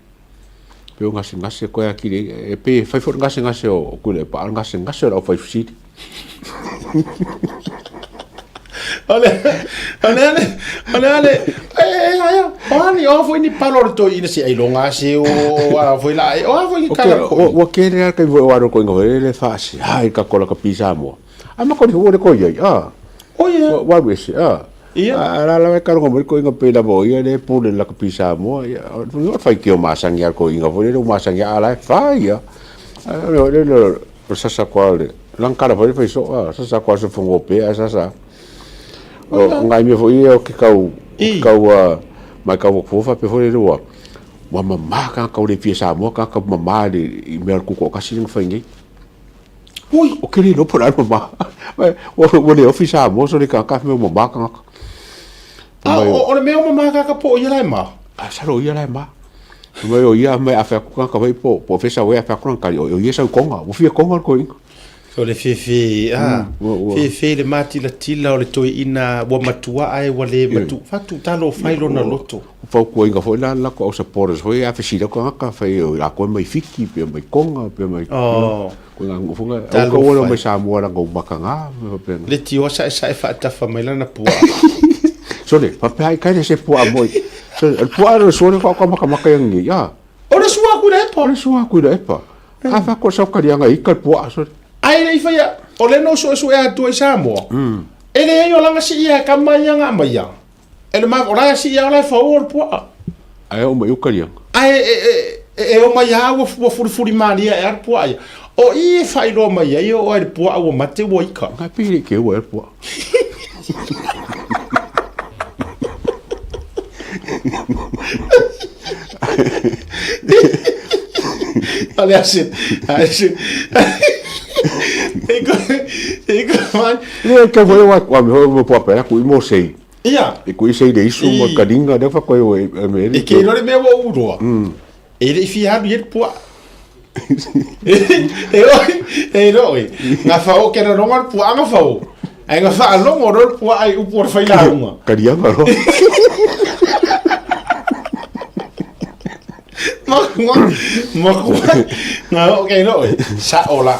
Pei ua gasegase koe atili e pei e fai foi le gasegase o Tuilaepa, a o le gasegase o le aufaifesili. O le, o le ale, o le ale, e, e, e, o a ni, o a foi ni palo o le toeaina se ailoga se o, a foi la, o a foi ni kala ko. Ua kele lava le taimi foi o alo koinga foi le faasea i ka kola ka pi Samoa. A ma koni ua le koi ai, a. O ia. Ua alu ese, a. Ia. A la lava e kaloga mai koinga pei lava o ia le pule la ka pi Samoa, ia. O le faitio masangi a koinga foi le masangi a la e fai ia. A le le le sasa kwa le lang kala foi fai so a sasa kwa se fongo pe a sasa. O ngai me foi o ke kau kau a mai kau fofa pe foi le ua. Ua mama ka kau le fia Samoa ka ka mama le i mea kuko kasi le fai nei. Ui! O ke le po la mama. Ua ua le ofi Samoa so le ka ka mea mama ka ngaka. A o le mea o mama ka ka po ia lai ma. A salo ia lai ma. Mai o ia mai a fa ku ka ka po po fesa we a fa ku ka o ia sau konga. Ua fia konga ko inga. O le fefe, a, fefe le matilatila o le toeaina ua matua ae ua le matu, fatu talo fai lona loto. Fautuaina foi la la ko au supporters foi a fesili ko ngaka fai o la ko mai Fiti pe mai Konga pe mai oh ko nga ngo funga au ko wala mai Samoa la ngo makanga me pe le tio sa sa e faatafa mai lana pua sole pa pe ai kai se pua moi sole el pua ro sole ko ko maka maka yang ni ya o le sua ku le epa o le sua ku le epa a fa ko sa ka lianga i ka pua sole ai le ifa ya o le no so so e atua i Samoa e le ai o langa si ia ka mai nga mai ia E le ma o la si ia o la fa o le puaa. Ae o mai uka lianga. Ae e e e o mai a ua ua furifuri malia e a le puaa ia. O i e faailoa mai ai o ai le puaa ua mate ua ika. Ngai pili ke ua e le puaa. Ale asin, asin. E ko, e ko mai. Le ke voi wa kwa me ho mo pua pera ku i mo sei. Ia. E ku i sei le isu mo kalinga le fa koe o e me E ke lore mea ua uroa. E le i fia alu i e le pua. E oi, e roi. Ngā whao ke raronga le pua anga whao. Ai ngā whaalongo ro le pua ai upu o le whailāunga. Karianga ro. Makua, makua. Ngā o ke roi. Sa ola.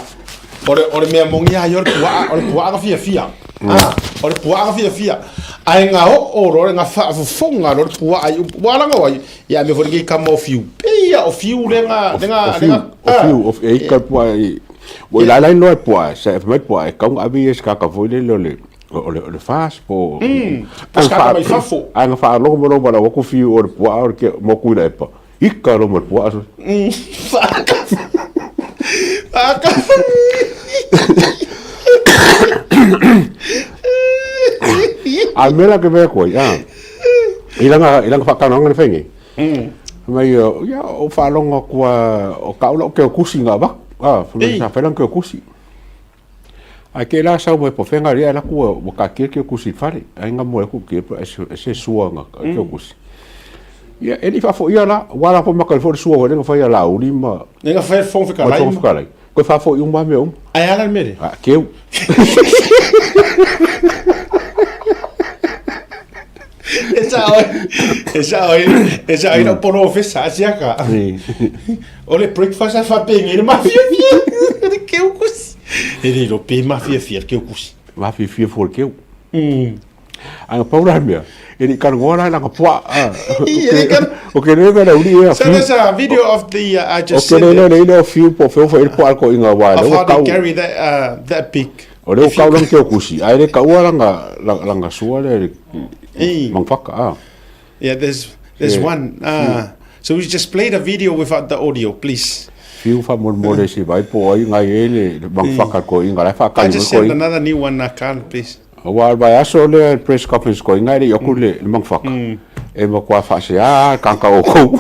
O le mea mongi ai o le pua, o le pua anga fia fia. Ah, o le puaa fiafia. Ae ga oo loa ga faafofoga loa le puaa i upu. Ua laga ai, ia mea foi lenei kama o fiu. Pei ia o fiu le ga le ga O fiu, o fiu, o e ika le puaa i ua ilailai loa e puaa, sa fai mai puaa e tatau ona ave ia i se tagata foi lele o le o le o le FAS po o Po o se tagata mai fafo. Ae na faalogo mai loa ma lau atu fiu o le puaa o le motu i le epa, ika loa ma le puaa. Faakafa. Faakafa. A mea la ke mea koe, a. I langa, i langa whakanoanga na whaingi. Mai, ia, o whaalonga kua, o kaula o keo kusi ngā wak. A, whamai sa whailang keo kusi. Ai ke la sau mai po whenga ria la kua, wa ka kia keo kusi whare. Ai ngā moe ku kia, e se sua ngā keo kusi. Ia, e ni whaafo ia la, wala po maka i fo le sua wale ngā whai a la uri ma. Ngā whai fong whakalai. Ma fong whakalai. Koe whaafo i uma mea uma. Ai ala le mere? A, keu. E sa oi, e sa oi, e sa oi no polofesa a siaka. O le breakfast a whapengi le mafiafia. Le keu kusi. E le ro pe mafiafia le keu kusi. Mafiafia fo le keu. Anga paura mea. E ni karangoa la langa pua. O ke le le uri e So there's a video of the I just O ke le le le o fiu po feo fo e po alko inga wa le o kau. Carry that that big. O le o kau lang ke o kusi. Ai le kau langa langa sua le mangfaka ah. Yeah, there's one. So we just play the video without the audio, please. Fiu fa mo mo le si vai po ai ngai e le mangfaka ko inga la fa ka I just send another new one, Carl, please. Aua o le vaiaso lea i le press conference koe inga e le i oku le mangfaka. E matua faasea le tagata o oukou.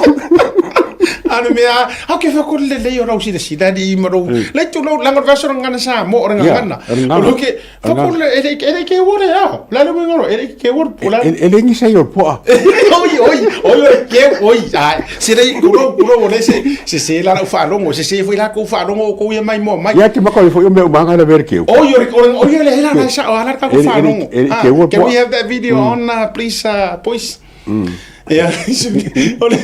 A le mea, au ke whakore le lei o rau sila sila ni i marou. Lei tu lau langa vaso ranga na sa mo ranga ngana. O lo ke whakore le ele ele ke wore a. La le ngoro ele ke wore pola. Ele ngi sai o poa. Oi oi oi oi ke oi. Ai se lei kuro kuro o le se se se la whaalongo se se foi la ko whaalongo ko ia mai mo mai. Ia ke mako foi o me umanga na ver keu. Oi oi oi oi le la la sa o ala ka ko whaalongo. Can we have that video on please boys? Ia, o le,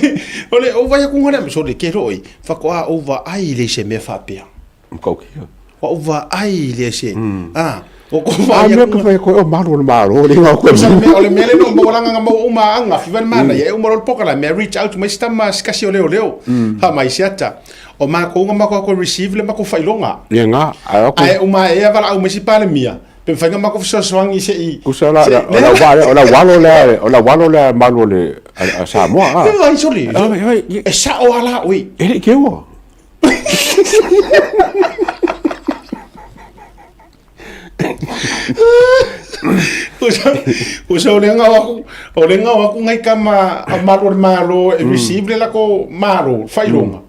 o le, o vai aku ngana, so le ke roi, whakoa o va ai le se mea whapea. Mkau kia. Wa o va ai le se. Ah, o ko va ai. Mea ka ko o maru o maro le ngau ko. Sa me o le mea le no mo langa nga mo uma anga fi van mana ia uma rol poka la me reach out mai stama skasi o leo leo. Ha mai siata. O ma ko nga ma ko receive le ma ko failonga. Ia nga, ai Ai uma e avala au mai si pale mia. Pe mafai ona matou fesoasoani se i. Tusa la, o la walo, o la walo lea, o la walo lea malu o le a Samoa a. Ai sole. E sao a la oi. E le ke ua. O sa o le ngau aku, o le ngau aku ngai kama a malu o le malo e receive le lako malo, failonga.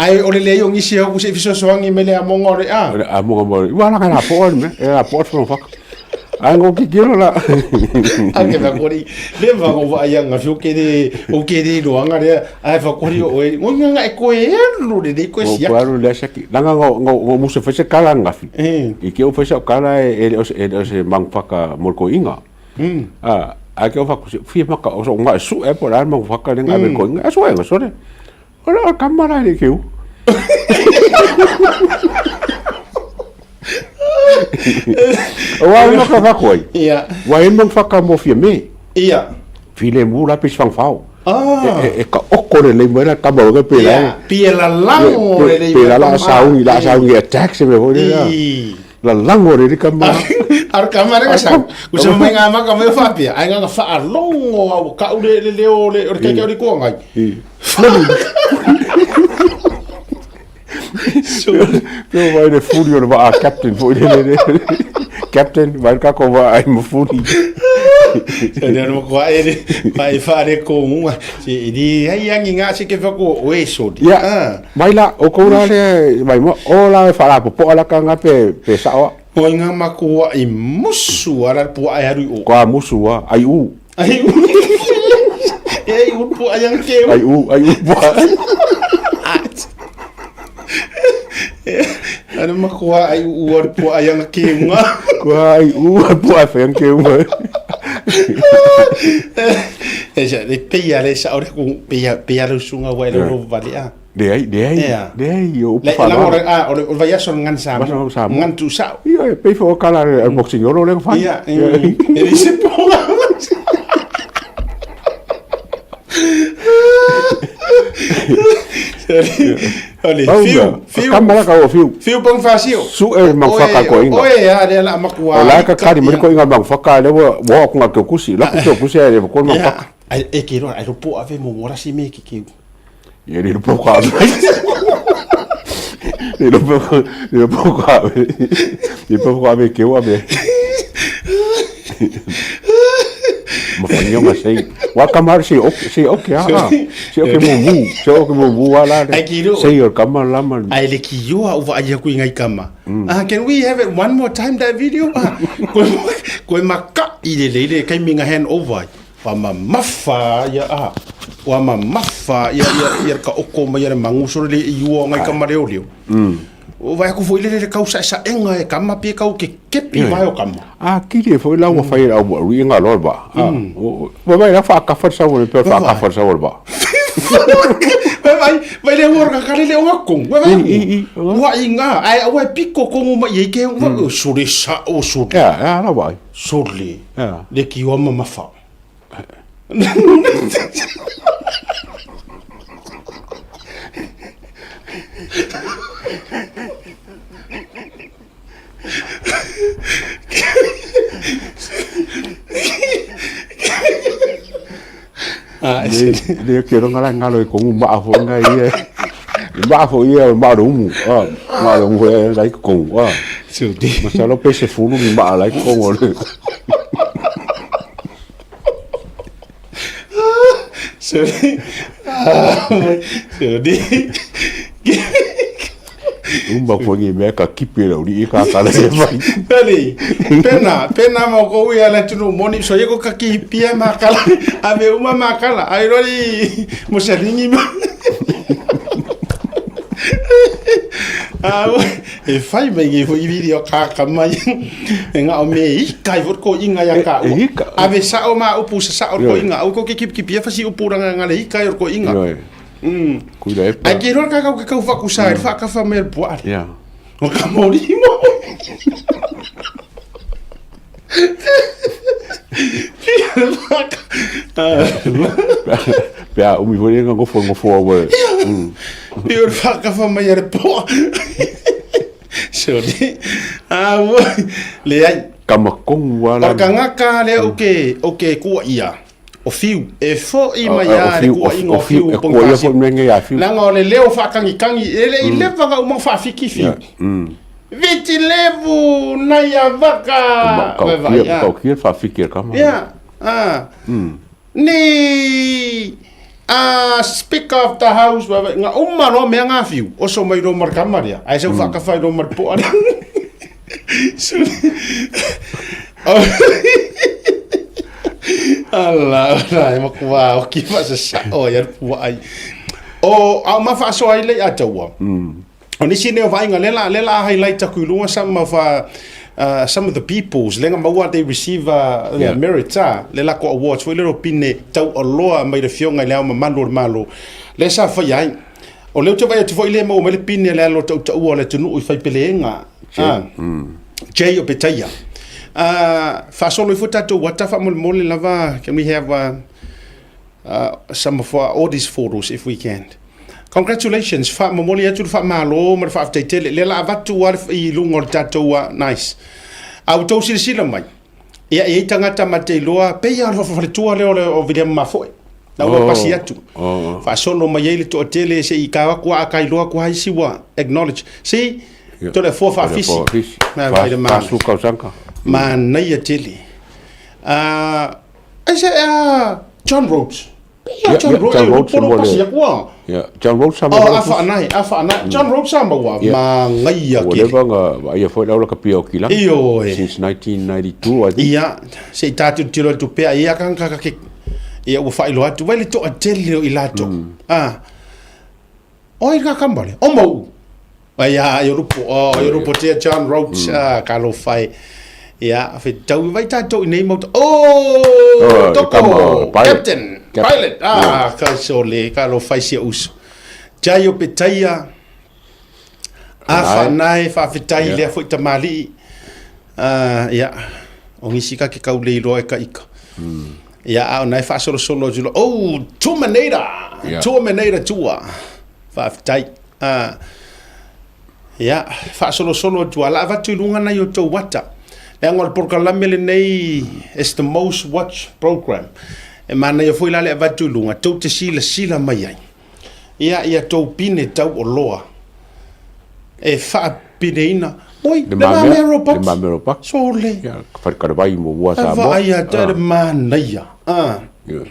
Ae o le leai o nisi e hoku se i fesoasoani me le amoga o le a. O le amoga mo le, ua langa la poa le mea, e la poa te whaka. Ai ngo kikiro la. A ke whakori, le whanga wa ai anga fio ke re, o ke re roanga rea, ai whakori o e, ngo nganga e koe e alu le re koe siaki. Ngo koe alu le siaki. Langa ngo, ngo, ngo musa whaise kala ngafi. I ke o whaise o kala e, e, e, e, se mang whaka mo ko inga. A, ai ke o whaku, whia maka o so nga su e po la mang whaka le nga ko inga. Aso e nga sore. Ora kamara le keu. Wa no ka fa koi. Ia. Wa e mong whaka mo fia me. Ia. File mu la pis fang fao. Ah. E, e, e ka oko le le mo la kama o ke pe la. Pie la lango le le. Pe la la saungi la saungi attack se me ho le la. La lango le le kama. Ar kama le sa. Ku se mai ngā maka me whapia. Ai ngā whaalongo au ka ure le leo le o le keke o le kuangai. Peo vai le fuli o le vaa captain foi le le captain vai ka ko vaa ai mo fuli. Se ne no ko ai le vai fare ko unga se di ai angi nga se ke fa ko o e so di. Ya. Mai la o ko la le mai mo o la e fara po po la ka nga pe pe sa o. O nga ma ko ai musu ara po ai aru o. Ko a musu a ai u. Ai u. E ai u po ai ang ke. Ai u ai u po. Ano makuha ai u ar po ai ang ke unga. Ko ai u ar po ai ang ke unga. E sa le pe ia le sa ore ku pe ia pe ia le sunga wa le ro vale a. Leai, leai, Ia. leai, o upu Le, la, o le, faaaloalo. ah, o le, o le vaiaso o le gagana Vaiaso o le Samoa. gagana Samoa. Gagana tuusao. Ia, e pei foi o kala a le boxing olo lea na fai. Ia, e le se poga. O le Pau fiu, mea, fiu. kama la ka o fiu. Fiu pong fasio. Su e mangufaka ko inga. Oe, a le la makua. O la ka kari mai ko inga mangufaka le wa wa ku ngā kusi. La ku te kusi e ko mangufaka. Ai e ke roa, ai ro po ave mo mora si me ki ki. Ia le po ka. Le po le po ka. Le po ka ave ke wa me. Ma whanio nga sei. Wa kamar sei ok sei ok ha. Sei ok mo mu. Sei ok mo mu ala. Ai ki ro. Sei o kama lama. Ai le ki yoa uva ai aku ingai kama. Ah, can we have it one more time that video? Ah, koe koe maka i le le kai minga hand over. Wa mamafa ia ah. Wa mamafa ia ia ia ka oko mai ia mangu so le i ua ngai kama leo leo. O vai aku foi le le kau sa sa enga e kama pie kau ke kepi vai o kama. A kiri e foi la ua fai au mo ri nga lo ba. Wa vai la fa ka fa sa wo pe fa ka fa sa wo ba. Vai vai vai le ua ka le o ngakong. Vai vai. I, i, i. Ua i nga ai ua piko kongo mai e ke ua so le sa o so Ya, ya la vai. so le. Ya. Le ki o mamafa. Ah, Le le ke ronga la ngalo e kongu ma fo nga i. Ma fo i ma ro mu. Ah, ma ro mu e lai kongu. Ah. so di. Ma sa lo pe se fulu mi ma lai kongu le. So di. Ah, so di. Umba ko ni me ka kipi le uri ka ka le vai. Peli, pena, pena mo ko ui ala tunu moni so ye ko kaki pia makala, ave uma makala, ai rori mo se ringi ma. Ah, e fai mai ngi fo i video ka ka mai. E nga o me i kai fo ko inga ya ka. E, e ika. Ave sa o ma upu sa sa o ko Ioe. inga. Au ko ke kip kip ia fasi upu ranga nga le i kai o ko inga. Ioe. Kuira e Ai pa. ke rora ka kau ke kau fakusa, e fa ka fa me po ale. Ya. O ka mori mo. Pe a umi foi nga ngofo ngofo wa. Pio whakafa mai are poa. Sorry. Ah, le ai. Kama kongu ala. O ka ngaka le o ke o ke kua ia. O fiu. E fo i mai a le kua inga o fiu. E kua ia fo menge ia fiu. Nanga o le leo whakangikangi. E le i lewa nga umang whaafiki fiu. Viti levu nai a vaka. Ka Vai, vai, kia ah. ka kia fa fikir kama. Yeah. Ah. Ni ah speaker of the house wa nga uma no me nga fiu. O so mai ro mar kamaria. Ai se whaka whai ro mar po ara. So Ala, ala, e makua, o ki wha sa sa, o ia pua ai. O, au ma wha so ai le ataua. O nisi nei o vainga, le la, le la highlight aku i lunga some of, some of the peoples, lenga maua they receive yeah. Yeah. merits, ah, le la ko awards, foi le ro pine tau aloa mai le fionga i le au mamalu o le malo. Le sa whai ai. O leo te vai atu foi le mau mai le pine le alo tau tau o le tunu i whai peleenga. Ah. Jay o Petaia. Whaasolo i fo tātou wata wha lava. Can we have some of our, all these photos if we can? Congratulations. Wha momoli atu le wha malo ma le wha aftaitele. Le la avatu wa le i lunga o le tātou nice. Au tau silasila mai. Ia e tangata ma te iloa, pe ia le whawhaletua leo le o William Mafoe. Na ua Oh. pasi atu. Oh. Whaasolo mai ei le toa tele se i kawa kua a kai loa kua haisi ua acknowledge. See, Yeah. tole fua whaafisi. Fisi. Na vai le mana. Fa su kau sangka. Manaia tele. Ai se, John Rhodes. Ia Yeah, John yeah, Rhodes, John e Rhodes poro mo le- pasi akua. Ya, John Rhodes sama. Oh, a whaanai, a whaanai. John Rhodes sama ua, Yeah. ma ngai a kele. Whatever nga ia foi laula ka pia o kila. Io e. Since 1992 I think. Ia, se i tātou tiro atu pea, ia ka ka ke, ia ua whailo atu, vai le toa tele o i lato. Ah. O i ka kambale, o mau. Ai ia, i rupo, o, i rupo tea John Rhodes, ah, ka lo whai. Ia, fe tau, vai tātou i nei mauta. Oh, Oh, toko, kama, pilot. captain, Captain. pilot. Ah, ka so le, ka lo whai sia uso. Jai o Petaia, a faanae, faafetai i lea foi tamalii. Ia, o nisi ka ke kau le iloa e ka ika. Ia, a o nae faasolosolo atu loa, oh, Terminator, Terminator tua. Faafetai. Ia, faasolosolo atu lava, o le a avatu i luga nai o outou ata. Leaga o le polokalame lenei is the most watched program. E manaia foi la le avatu i luga, tou te silasila mai ai. Ia, ia tou pine tau oloa e faapineina. Oi, le mamea Ropati. Le mamea Ropati. Sole. Ia, wharekarewai mo mua Samoa. Vaai atu le manaia. Ah. Ia.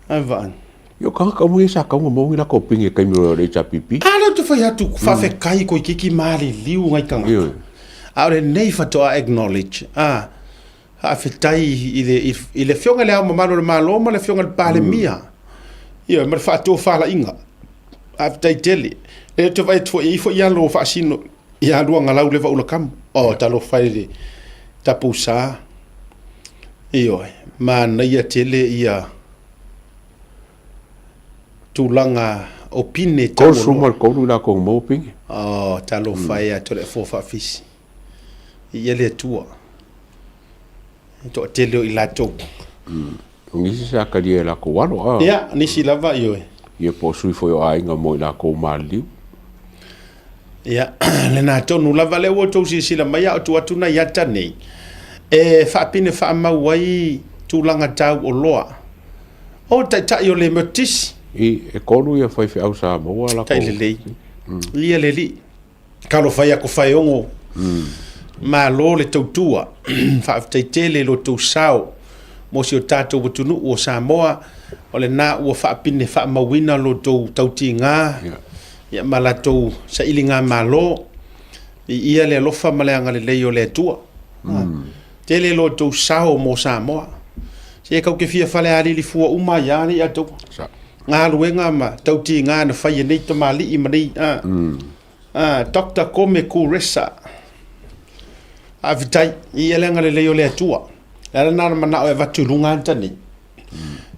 Ai vaai. Ia, o kangaka uma ia sa kaunga mo ngi lako pingi kaimi o le HRPP. A lea ou te fai atu, faafetai koe kiki maliliu ngai tangata. A o lenei faatoa acknowledge, a, faafetai i le, i le Afioga i Le Ao Mamalu o le Malo ma le Afioga i le Palemia, ioe, ma le faatofalaiga. Faafetai tele. Lea ou te vaai atu foi, e i ai foi alo o faasino ia Luagalau le Vaulakamu. Oh, talofa e le tapusa. Ioe, manaia tele ia tulaga o pine tau oloa. 33 i lakou maua pine. Oh, talofa e ia te le afoa faafisi. Ia le Atua. E toatele o i latou. O nisi sa talia e lakou alo. Ah. Ia, nisi lava, ioe. Ia po o sui foi o aiga mo i lakou maliliu. Ia, lena tonu lava lea ua outou silasila mai a o tuu atu nai ata nei e faapine faamau ai tulaga tau oloa. O taitai o le Metotisi. I, e kolu ia faifeau sa maua lakou. Tai lelei. Ia le alii. Talofa ia ko Whaeongo. Malo le tautua. Faafetai tele i lo tou sao mo si o tatou atunuu o Samoa. O lena ua faapine faamauina lo tou tautiga ia ma la tou sailiga malo. Viia le alofa ma le agalelei o le Atua. Tele lo tou sao mo Samoa. Se kau te fia falealili fua uma ai lava nei outou. Galuega ma tautiga na fai e nei tamalii ma nei Doctor Kome Kuresa. Faafetai i le agalelei o le Atua. Le ala lena na manao e avatu i luga ata nei.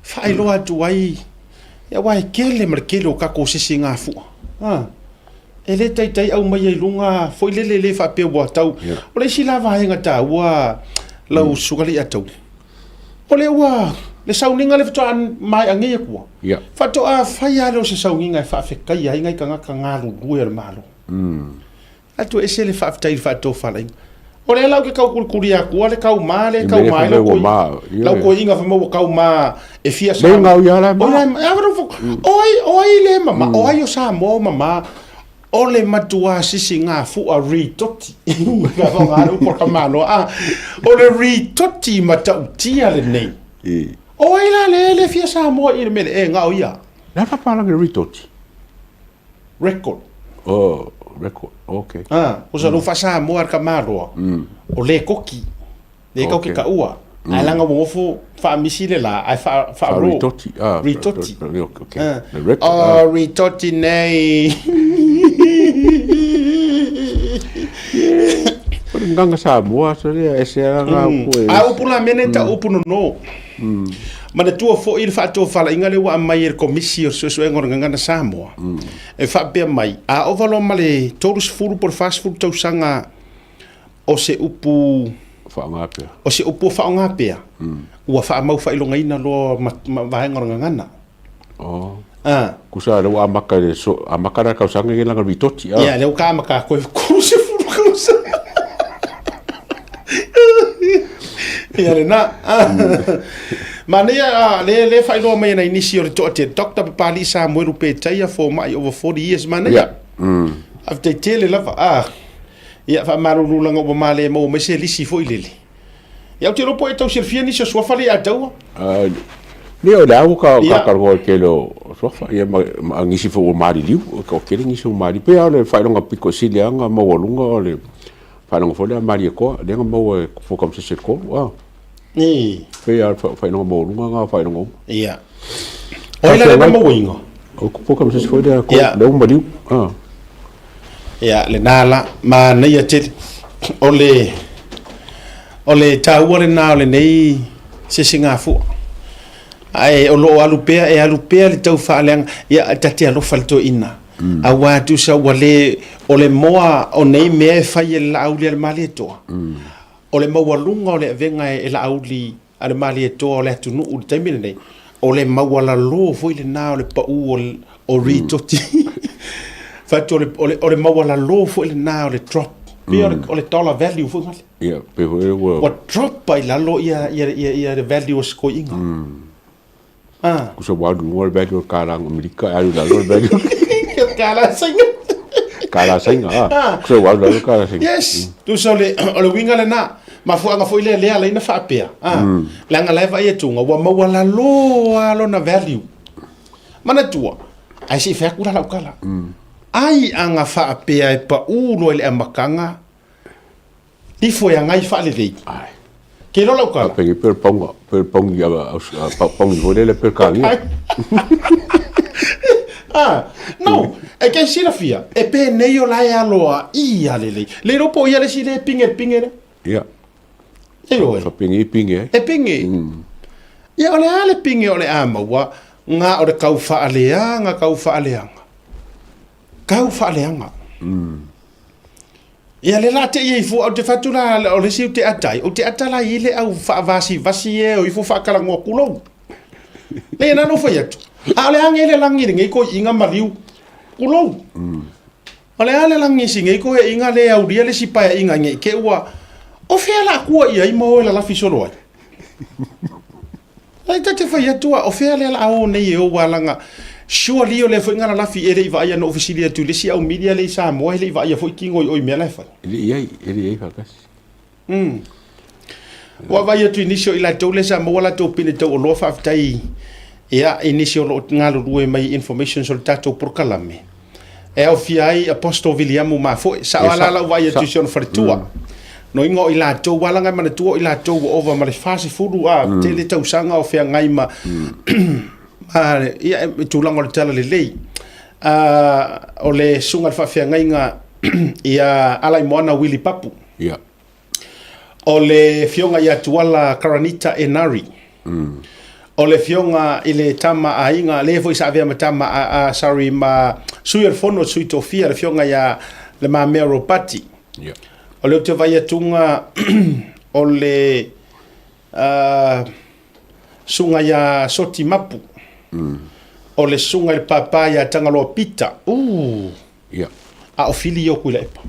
Faailoa atu ai, aua e tele ma le tele o tatou sisigafua. E le taitai aumaia i luga foi lele le faapea ua tau. O le isi la vaega taua lau susuga Leiatauli, o lea ua le sauniga lea faatoa maea nei atua, faatoa fai lava lea o se sauniga e faafetaia ai nai tagata galulue o le Malo. Ae toe ese le faafetai i le faatofalaiga. O lea la ou te tau kulikuli atua le tauma lea e tauma ai lau toeaina fai mai ua tauma e fia sa. Le gau ia la ma. O ai o ai le mama, o ai o Samoa o mama o le matua sisigafua ritoti. Ka whanga le upu a Kamano, a o le ritoti matautia lenei. O ai la le le fia Samoa i le mele e ngao ia. Le whapalagi ritoti. Record. Oh, record. Okay. Ah, o sa mm. Samoa ar ka maloa. O le koki. Le koki ka ua. Ai langa mo fo fa misi le la, ai fa fa ro. Ritoti. Ah, ritoti. Okay. Ah. Le record. Oh, ritoti nei. O le nganga Samoa, so lea, e se ala mm. koe. A upu la mene ta upu no no. Manatua foi le faatofalaiga lea ua aumai e le Komisi o Suesuega o le Gagana Samoa, e faapea mai, a ova loa ma le 30 po o le 40 tausaga o se upu Faaaoga pea. o se upu ua faaaoga pea, ua faamau faailogaina loa ma, ma vaega o le gagana. Oh. Ah. Kusa lea ua amata i le so, amata la tausaga nei lana ritoti. Ah. Ia, lea ua ka amata koe 30 tausaga. Ia lena. Manaia ah, le le faailoa mai ana i nisi o le toatele. Dr. Papali'i Samuelu Petaia, fomai over 40 years. Manaia. Ia. Mm. Faafetai tele lava. Ah. Ia, faamalulu laga ua male maua mai se lisi foi lele. Ia, ou te iloa po o e tau silafia nisi o suafa lea ia taua. Ah, le o le au ka ka ka roa ke lo suafa ia ma, ma ngisi fo maliliu o kele ngisi o maliliu pe o le failonga piko sili anga maualunga o le failonga fo le malie koa le nga maua e fo kam se se ko ah Ni. Pe a failonga maualunga nga failonga uma. Ia. O ai la le mauainga? O fo kam se se fo le ko le maliu ah. Ia, lena la, manaia tele. O le, o le taua lena o lenei sisigafua. Ae o lo o alu pea, e alu pea le tau faaleaga, ia, ta te alofa i le toeaina. Aua tusa ua le, o le moa o nei mea e fai e le Laauli a le Malietoa, o le maualuga o le avega e Laauli a le Malietoa o le atunuu i le taimi lenei, o le maualalō foi lena o le pau o Ritoti. Fai atu o le maualalō foi lena o le drop, pei o le dollar value foi ngale. Ia, pei foi ua... Ua drop ai lalo ia, ia, ia, ia le value o se koiiga. Ah. Kusa ua alu luga le value o le kālā Amerika, e alu i lalo le value. Kālā Saina. Kālā Saina, ah. ah. Kusa ua alu lalo le kālā Saina. Yes. Tusa o le, o le uiga lena. Mafuaaga foi lea lea ala ai na faapea. Ah. Leaga la e vaai atuga, ua maualalo lava lona value. Manatua, ae se i fai atu la lau tala. Ai aga faapea e pau loa i le amataga, Ifo e agai faalelei. Ke iloa lau tala. Pei pe paunga, pe paungi a paungi foi lele pe kalia. Ah, no, e ke silafia, e penei o la e aloa i a lelei. Le iloa po o ia le isi le pinge pinge le. Ia. E iloa e. Fa pinge pinge ai. E pinge. Ia o le a le pinge o le a maua, nga o le kau faaleaga, kau faaleaga. Kau faaleaga. Ia le la te i fua, ou te fatu la, o le isi ou te ata ai, ou te ata la i le au faavasivasi e o ifo faakalagoa kulou. Le na no fai atu. A o le age le lagi lenei ko inga maliu kulou. O le a le lagi si nei ko e inga le aulia le si pae inga nge ke ua o fea la kua ia i mo e la lafi solo ai. Ai ta te fai atu a o fea lea la o nei e o ua langa surely o lea foi ngala lafi e le i vaaia na ou fesili atu i le isi au media lea i Samoa e le i vaaia foi kingo i o i mea la e fai. E le i ai, e le i ai faatasi. Ua vaai atu i nisi o i latou lea sa maua latou pine taualoa faafetai ia i nisi o lo o galulue mai i informations o le tatou polokalame e aofia ai Apostle Viliamu Mafoe. Sao lava la lau vaai atu i si ona faletua. No inga o i latou lava leaga e manatua o i latou ua ova ma le 40 a tele tausaga o feagai ma ma ia e tulaga o le talalelei. O le susuga i le faafeagaiga ia Alaimoana Willie Papu. Ia. O le afioga ia Tuala Karanita Enari. O le afioga i le tama a aiga, lea foi sa avea ma tama a, a sorry, ma sui o le fono, sui tofia, le afioga ia Le Mamea Ropati. Yeah. O le ou te vaai atuga o le susuga ia Soti Mapu. O le susuga i le pāpā ia Tagaloa Pita. Ooh. Ia. A o Fili o Kuilaepa.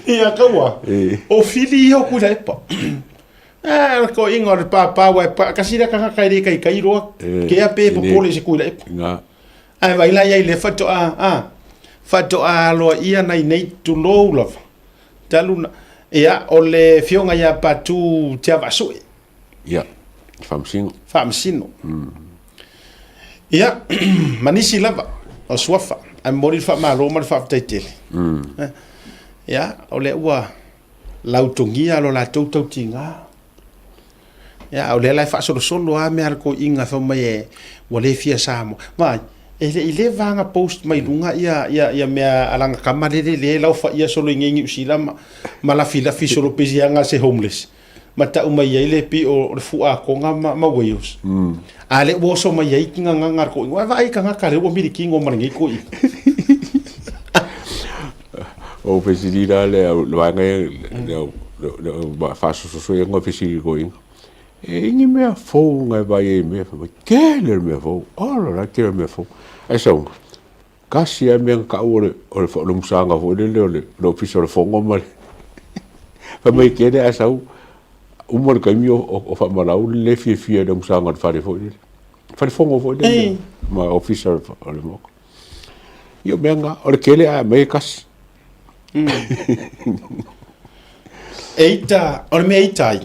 Ia kaua. O Fili o Kuilaepa. Ah, o ko inga o le pāpā wa e pa, kasi le kaka kai le kai kai roa. Ke a pe popole se Kuilaepa. Nga. Ai vai la ia i le whatoa, a, whatoa aloa ia nei nei tulou lava. Talu na, ia, o le fionga ia Patu Te Avaasue. Ia, faamasino. Faamasino. Ia, ma nisi lava o suafa, ae momoli le faamalo ma le faafetai tele. Ia, o lea ua lautogia lo latou tautiga. Ia, a o lea la e faasolosolo lava mea a le toeaina fai mai e, ua le fia Samoa. Vaai, e le i leva lava ona post mai luga ia, ia, ia mea a lana tama lele lea e laofaia solo i nei Niu Sila ma, ma lafilafi solo pei se aga se homeless. Ma tau mai ai le pei o le fuakoga ma, ma Wales. A lea ua oso mai ai ki gagaga a le toeaina. Ua vaai tagata lea ua milikino ma lenei toeaina. O fesili la le au le vaega ia le au le au faasososo ia nga fesili koiga. E i ni mea fou nga e vaai ai i mea fai mai tele le mea fou. Ola la tele le mea fou. Ae sau kasi lava mea na tau o le o le o le musaga foi lele o le le ofisa o le fono ma le fai mai tele ae sau uma le taimi o o faamalau le fiafia i le musaga o le fale foi lele. Fale fono foi lele ma ofisa o le Maota. Ia o mea na, o le tele ae aumai e tasi. E ita, o le mea e ita ai,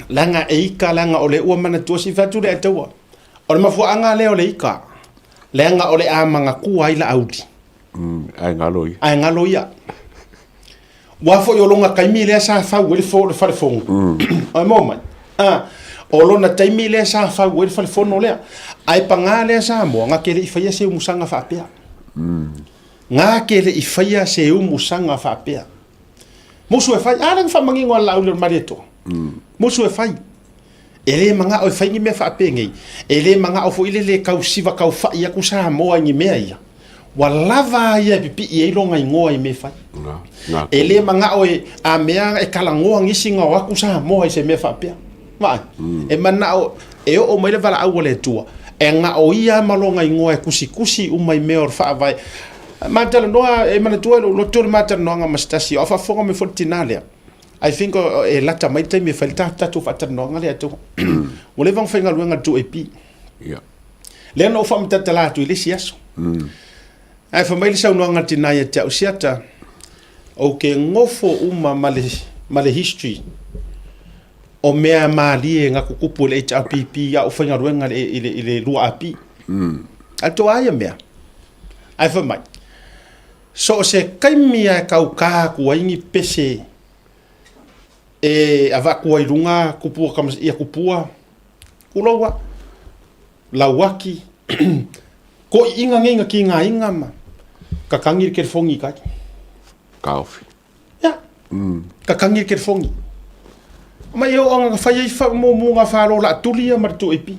leaga e ika leaga o lea ua manatua se i fai atu le ataua. O le mafuaaga lea o le ika, leaga o le a manatua ai Laauli. Ae galo ia. Ae galo ia. Ua foi o lona taimi lea sa fau ai le fo le falefono. Oi mo mai. Ah, o lona taimi lea sa fau ai le falefono lea. Ae pagā lea Samoa, ngā ke le i faia se umusaga faapea. Ngā ke le i faia se umusaga faapea. Musu e fai, a lea na faamanino a le Laauli o le Malietoa. Musu e fai. E le manao e fai ni mea faapenei, e le manao foi lele e tau siva taufa'i atu Samoa i ni mea ia, ua lava a ia e pipi'i ai lona igoa i mea e fai. E le manao e, a mea e talanoa nisi na o atu Samoa i se mea faapea. Vaai, e manao e oo mai le valaau a le Atua, e na o ia ma lona igoa e tusitusi uma i mea o le faavae. Ma talanoa, e manatua i lou loto le ma talanoaga ma se tasi, a o faafofoga mai foi le tina lea. I think e lata mai le taimi e fai le tatou faatalanoaga lea atu. Ua leva ona faigaluega le 2AP. Yeah. Lea na ou faamatatalā atu i le isi aso. Ae fai mai le saunoaga a le tina ia te au, Siata, ou te nofo uma ma le, ma le history o mea malie na tutupu i le HRPP a o faigaluega i le, i le, i le 2AP. Ae toa ia mea. Ae fai mai, So o se taimi lava e tauta atu ai ni pese e avatu ai i luga tupua tama, ia tupua, tulou a, lauaki, toiina nei na tigaina ma tatagi le telefoni i tai. Taofi. Ia. Tatagi le telefoni. Ma e oo ina fai ai fa, mo, mo ngā whāro la tuli ia ma le 2AP.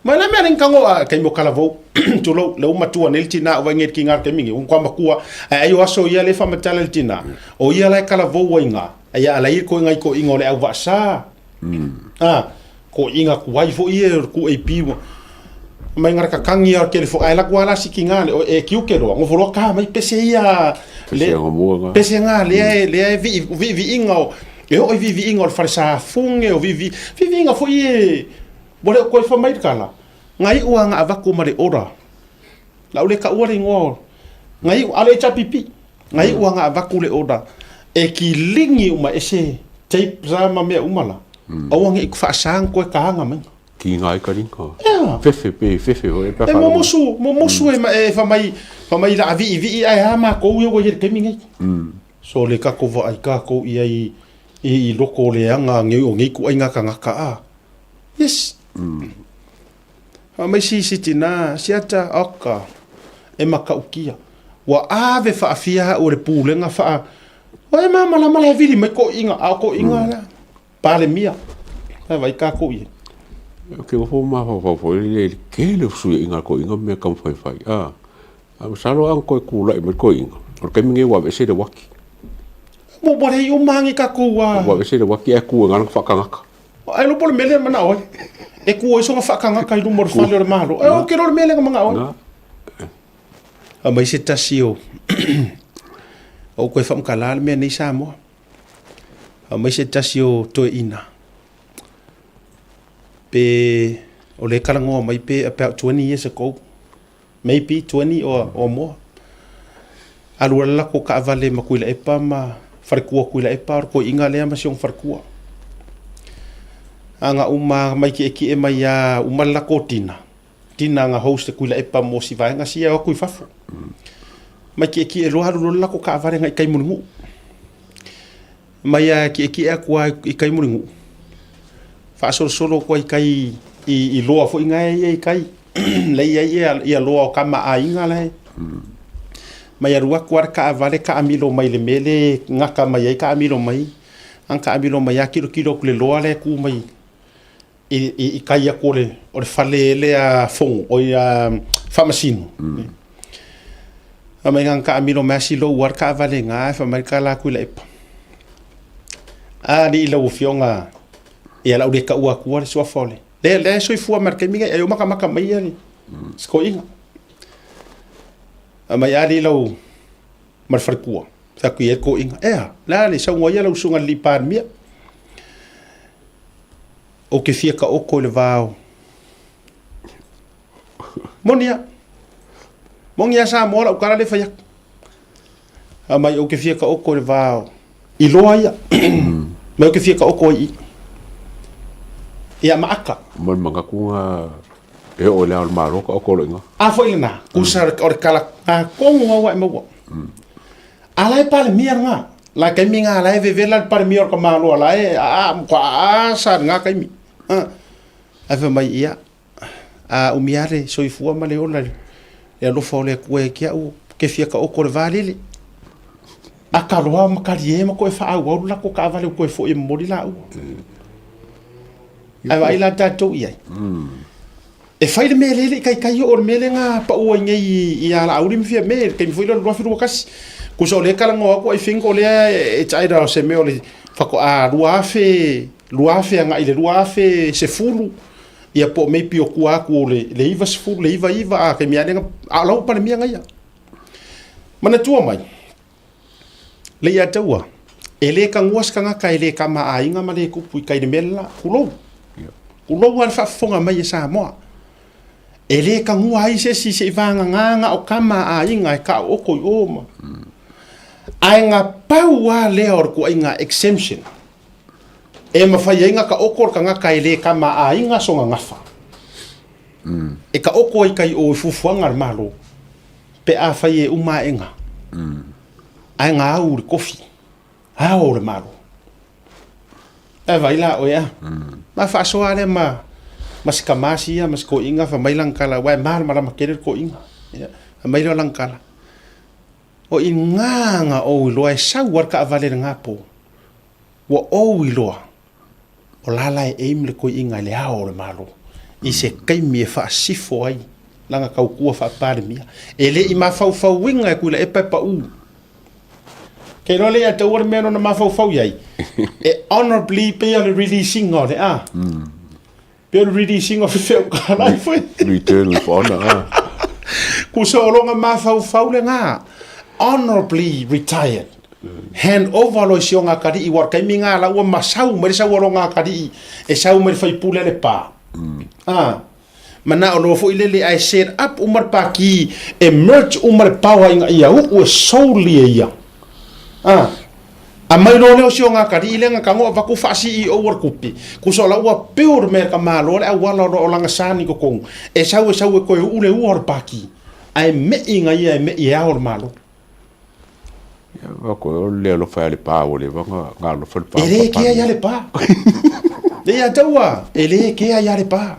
Ma le mea ring kango a kei mo kalavou tulou le uma tua nei le tina o vai nei ki ngā taimi nei kwa makua ai ai o aso ia le whamatala le tina o ia lai kalavou ai ngā ai ala i ko ngai ko inga o le au vaasa a ko inga ku ai fo ia ku e pi mai ngara kakangi a kele fo ai la ku ala si ki ngā le e ki uke roa ngo fo ka mai pese ia le pese ngā le le vi vi vi inga o e o vi vi inga o le fale sa funge o vi vi vi vi inga fo ia Ua le o koe fa mai le kala. Nga iʻu a nga avaku ma le ora. Lau le kaua le ingoa o. Nga iʻu, a le HRPP. Nga iʻu a nga avaku le ora. E kilingi uma e se tape sa ma mea uma la. Aua nge i ku faasang koe ka anga mai. Ki nga i ka ringa. Ea. Fefe pe, fefe ho e pe E momosu, momosu e, ma, e fa mai, fa mai la avi i vi i ae ha ma kou ia ua i le taimi nei. So le kako wa ai kākou i ai i, i loko o le anga ngei o ngei ku ai ngā kangaka a. Yes. A mai si si tina, siata, oka, e makaukia. Ua ave faafia au e le pulega faa, o e mamalama la e vili mai ko inga, a o ko inga la, Palemia. E vai kākou i ai. O ke ofo mafaufau foi le le tele o fesuiaiga a le toeaina ma mea taumafai a. A masalo a na toe tulai mai le toeaina, o le taimi lenei ua aveese le uati. Ua leai uma lava ni tatou a. Ua aveese le uati ae tu ai lana faatagata. Ai loa po o le mea lea e manao ai. E tu ai sona faatagata i luma o le fale o le Malo. Ai ou te iloa o le mea lea na manao ai. Aumai se tasi o ou koe faamatala le mea nei Samoa. Aumai se tasi o toeaina pe o lea e talanoa mai pe about 20 years ago maybe 20 or, or more. Alu ala latou taavale ma Tuilaepa ma faletua o Tuilaepa, o le toeaina lea ma si ona faletua. A na uma mai kiekie mai a uma le latou tina, tina na host e Tuilaepa mo si vaega sia e o atu i fafo. Mai kiekie loa alu loa le latou taavale agai i tai Mulinuu. Mai a kiekie atu a i tai Mulinuu, faasolosolo atu ai i tai i loa foi na e ia i tai. Lei ai ia, ia loa o kama aiga la e. Mai alu atu a le taavale taamilo mai le mea le gata mai ai taamilo mai. Ana taamilo mai a tilotilo atu le loa lea e tu mai i, i, i tai atu o le, o le fale lea fono, o ia faamasino. Fai mai ana taamilo mai a silou a le taavale na, fai mai le tala atu i Laepa. A alii lau afioga, ia lau le taua atua le suafa o le Lea, lea e soifua mai le taimi nei, ai o makamaka mai ia le sikoiga. A mai ali lau ma le faletua, fai atu i ai le toeaina, ea, le a le saunoa ia lau susuga i le alii Palemia. Ou te fia taoto i le va o Moni a. Moni a Samoa lau tala lea e fai atu. A mai ou te fia taoto i le va o i loa ia. Mai ou te fia taoto ai i i. Ia ma aka. Ma le manatu na e oo i le Ao o le Malo taoto loa i ina. A foi lena, kusa o le kala a kongo au e maua. A la e Palemia lena. La taimi nga la e vevela le Palemia o le ka Malo a la e a a a sa lena taimi. Ae fai mai ia, a umi lava le soifua ma le ola i le alofa o le Atua ia te au, ke fia taoto le valele. A ka loa ma kalie ma toe faaauau le latou taavale ua toe foi e momoli laua. Ae vaai la tatou i ai. E fai le mea lea e le i taitai oo le mea lea na pau ai nei i Laauli ma Fiame i le taimi foi lea o le 2021. Tusa o lea e talanoa atu I think o lea it's either o se mea o le faatoa 2000, 2000 agai i le 2010 ia po o maybe o tua atu o le 90, le 99 a taimi lava lea na, a o la ua Palemia ia. Manatua mai, Leiataua, e le tagua se tagata e le tamaaiga ma le tupu i tai i le mea le la. Tulou. Tulou lava le faafofoga mai e Samoa. E le tagua ai se isi seivagana na o tamaaiga e taooto i o ma. Ae na pau lava lea o le tuaiga exemption e mafai ai na taoto le tagata e le tamaaiga sona gafa. E taoto ai tai o i fuafuaga a le Malo. Pe afai e uma aega, ae ga au i le kofi, ao o le Malo. Ae vaai la oe a. Ma faasoa lea ma ma si tama sia ma si toeaina fai mai lana tala aua e malamalama tele le toeaina. Ia, fai mai lea o lana tala, O i gā na ou iloa e sau lava le taavale i lena po, ua ou iloa O la la e aim le koiina i le ao o le Malo i se taimi e faasifo ai lana tautua faa-Palemia. E le i mafaufauina e Tuilaepa e pau. Kei iloa le ia taua le mea na ona mafaufau i ai, e honorably pei o le release ina o le a. Pei o le release ina o fefeu kalai foi. Return with honor, a. Kusa o lona mafaufau lena, honorably retired. Hand over loa i si ona atalii ua o le taimi lena la ua masau mai le sau a lona atalii e sau mai le faipule a Lepa. A manao loa foi lele ae set up uma le paki e merge uma le power ina ia uu e solely e ia. A aumai loa lea o si ona atalii lea na tago avatu faa-CEO a le tupe, kusa o la ua build mai e le tamaloa le auala o lana son i totonu e sau e sau e toe uu le ua o le paki ae me'i na ia e me'i e ao le Malo. Ia, ko o le alofa ia Lepa ua leva na na alofa Lepa. E le kea ia Lepa. Le ia taua, e le kea ia Lepa.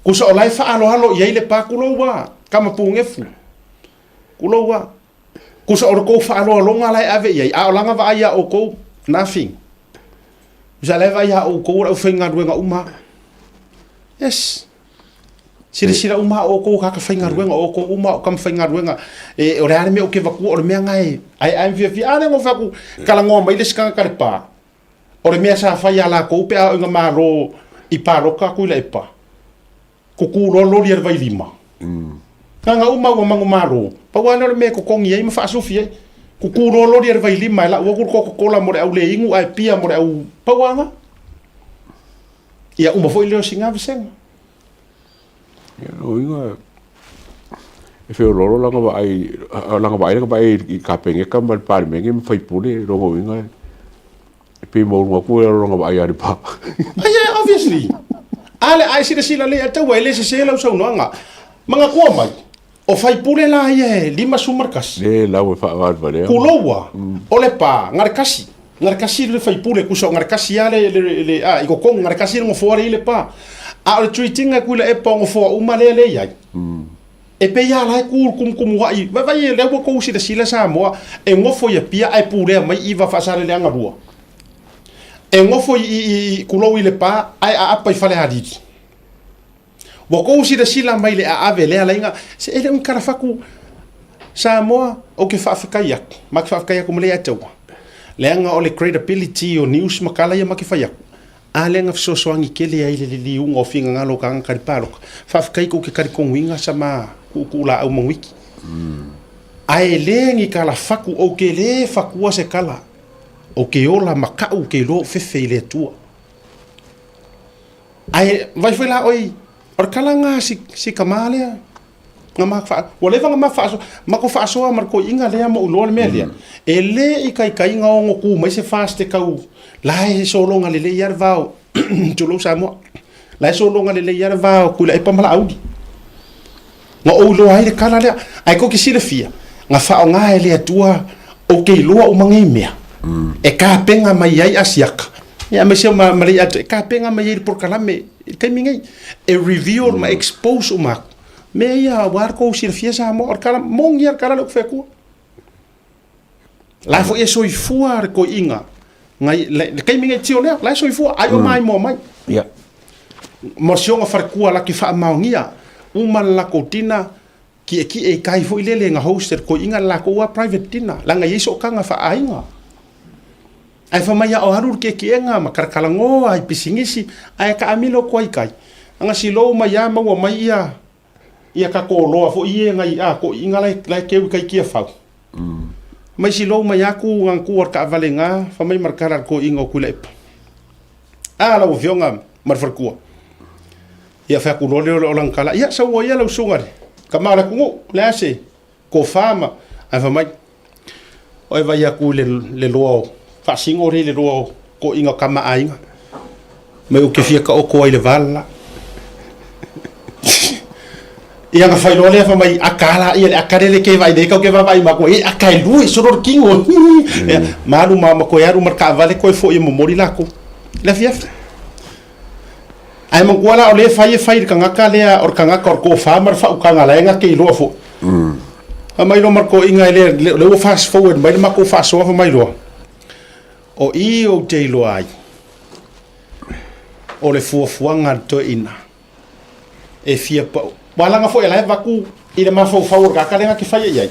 Kusa o la e faaaloalo i ai Lepa kulou a, kama pugefu. Kulou a. Kusa o le kou faaaloaloga la e ave i ai, a o lana vaai ia oukou, nothing. Kusa la e vaai ia oukou o le aufaigaluega uma. Yes. Silasila uma lava outou o tagata faigaluega, o outou uma o tama faigaluega, e, o le a le mea ou te avatua, o le mea lena e aeae ma fiafia. A lea na ou fai atu, talanoa mai le isi tagata i le pa, o le mea sa fai ia latou pe a oo ina malo i palota atu i Laepa, tutu loa loli a le Vailima. Na na uma ua manumalo, pau lava lea o le mea e totogi ai ma faasufi ai. Tutu loa loli a le Vailima e lau atu le Coca-Cola mo le au le inu ae pia mo le au, pau lava lena. Ia uma foi lea o sina vasega. Ia, o uiga, e feoloolo lana vaai, lana vaai lana vaai i Kapeneta ma le Palemene ma faipule, lona uiga, e pei maualuga atu lona vaai ia Lepa. Ah, yeah, obviously. A le ai silasila le ataua e le sese lau saunoaga. Manatua mai, o faipule la ia e 51. Le lau e faavalevalea. Kuloua, o Lepa, na le kasi. Na le kasi le faipule, kusa o na le kasi a le, le, le, a, i kokongu, na le kasi le ngofoa le i Lepa. A o le treat ina e Tuilaepa o ngofoa uma lea le i ai. E pei a la e ku le kumukumuaʻi, vaivai e lea ua kou silasila Samoa, e ngofo i Apia ae pulea mai i va Faasaleleaga 2. E ngofo i, i, i kulou i Lepa ae aapa i Falealili. Ua kou silasila mai le aave lea laiga, se e le o ni kalafaku Samoa, ou ke faafetai atu, ma ke faafetai atu ma le ia te ua. Leaga o le credibility o news ma tala ia ma ke fai atu, a lea na fesoasoani tele ai le liliuga o finagalo o tagata i le paloka. Faafetai kou ke talitonuina sa ma kuukuu laau manuiki. Ae le ni kalafaku, ou ke le fatua se kala, ou ke ola ma ka'u ke iloa ou fefe i le Atua. Ae vai foi la oi, o le tala lena si, si tama lea, na ma wha, ua leva na ma whaasoa, ma ko whaasoa ma ko inga lea mo uloa le mea lea. E le i kai kai nga ongo ku mai se fast te kau, la e sologa le le ia le vao, tulou Samoa, la e sologa le le ia le vao, kui la e pamala auli. Na ou iloa ai le kala lea, ae kou te silafia, na whaonga e le Atua o te iloa uma nei mea, e kapenga mai ai Asiaka, ia aemaise o ma, ma le e kapenga mai ai le polokalame i le taimi nei, e reveal ma expose uma atu. Mea ia aua le kou silafia Samoa, o le kala, moni lava le kala lea ou te fai atua. La foi e soifua le toeaina, ngai, le, le taimi nei tio lea, la e soifua, ai o maimoa mai. Ma sioga falekua la ke faamaonia uma le lakou dinner Kiekie i kai foi lele nga host e koiinga le lakou a private dinner laga iai sookaga faaaiga. Ae fa mai a o alu le kiekiega ma kalakalagoa i pisinisi ae kaamilo koa i kai. Aga silou mai a maua mai ia ia kako loa foi ie ngai a koiinga lae lae keu i kai kia fau. Mai silou mai a ku nga ku o le kaavale nga fa mai markala le koiinga o Kuilaepa. A lau afioga ma le falekua. Ia fai atu loa lea o le lana tala, ia sau ai ia lau susuga le tama o le atunuu, le a se tofa ma ae fai mai, oe vai atu i le loa o faasino lea i le loa o toeaiina o tama a aiga, mai ou te fia taoto ai i le va le la. Ia na fai loa lea fai mai aka la ia le aka lele ke vaai nei kau ke vaavaai ma koe aka e lua i solo le kino. Ia ma alu ma ma koe alu ma le taavale koe foi e momoli lakou. Le afiafi. Ae manatua la o lea e fai e fai i le tagata lea o le tagata o le tofa ma le faautaga la e na te iloa foi. Fai mai loa ma le toeaina e le o lea ua fast forward mai le matou faasoa fai mai loa, o i ou te iloa ai o le fuafuaga a le toeaina e fia pau. Ua laga foi e la e avatu i le mafaufau o le tagata lea na te faia i ai.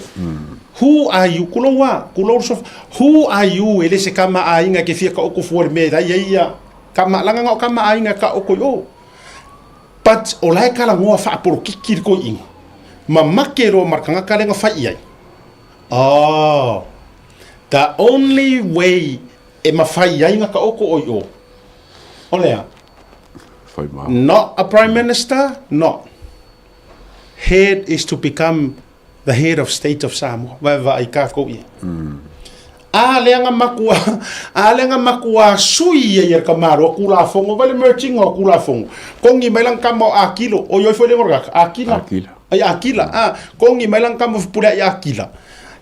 Who are you? Kulou a, kulou le sofa. Who are you e le se kama aiga e te fia taoto fua i le mea e la i ai ia kama, laga na o kama aiga e taoto i o. But o la e talanoa faapolokiki le toeaina. Mamake loa ma le tagata lea na fai i ai. Oh, the only way e mafai ai na taoto o i o, o le a? Whai mā. Not a prime minister, not. Head is to become the head of state of Samoa. Vai vai ka kou ia. A le anga makua, a le anga makua sui ia ia ka maro kula fongo vai le merging o kula fongo. Kongi mai lang kamo a kilo, o yoi foi le ngorga, a kila. Akila. Ai Akila, a kongi mai lang kamo pule ai Akila.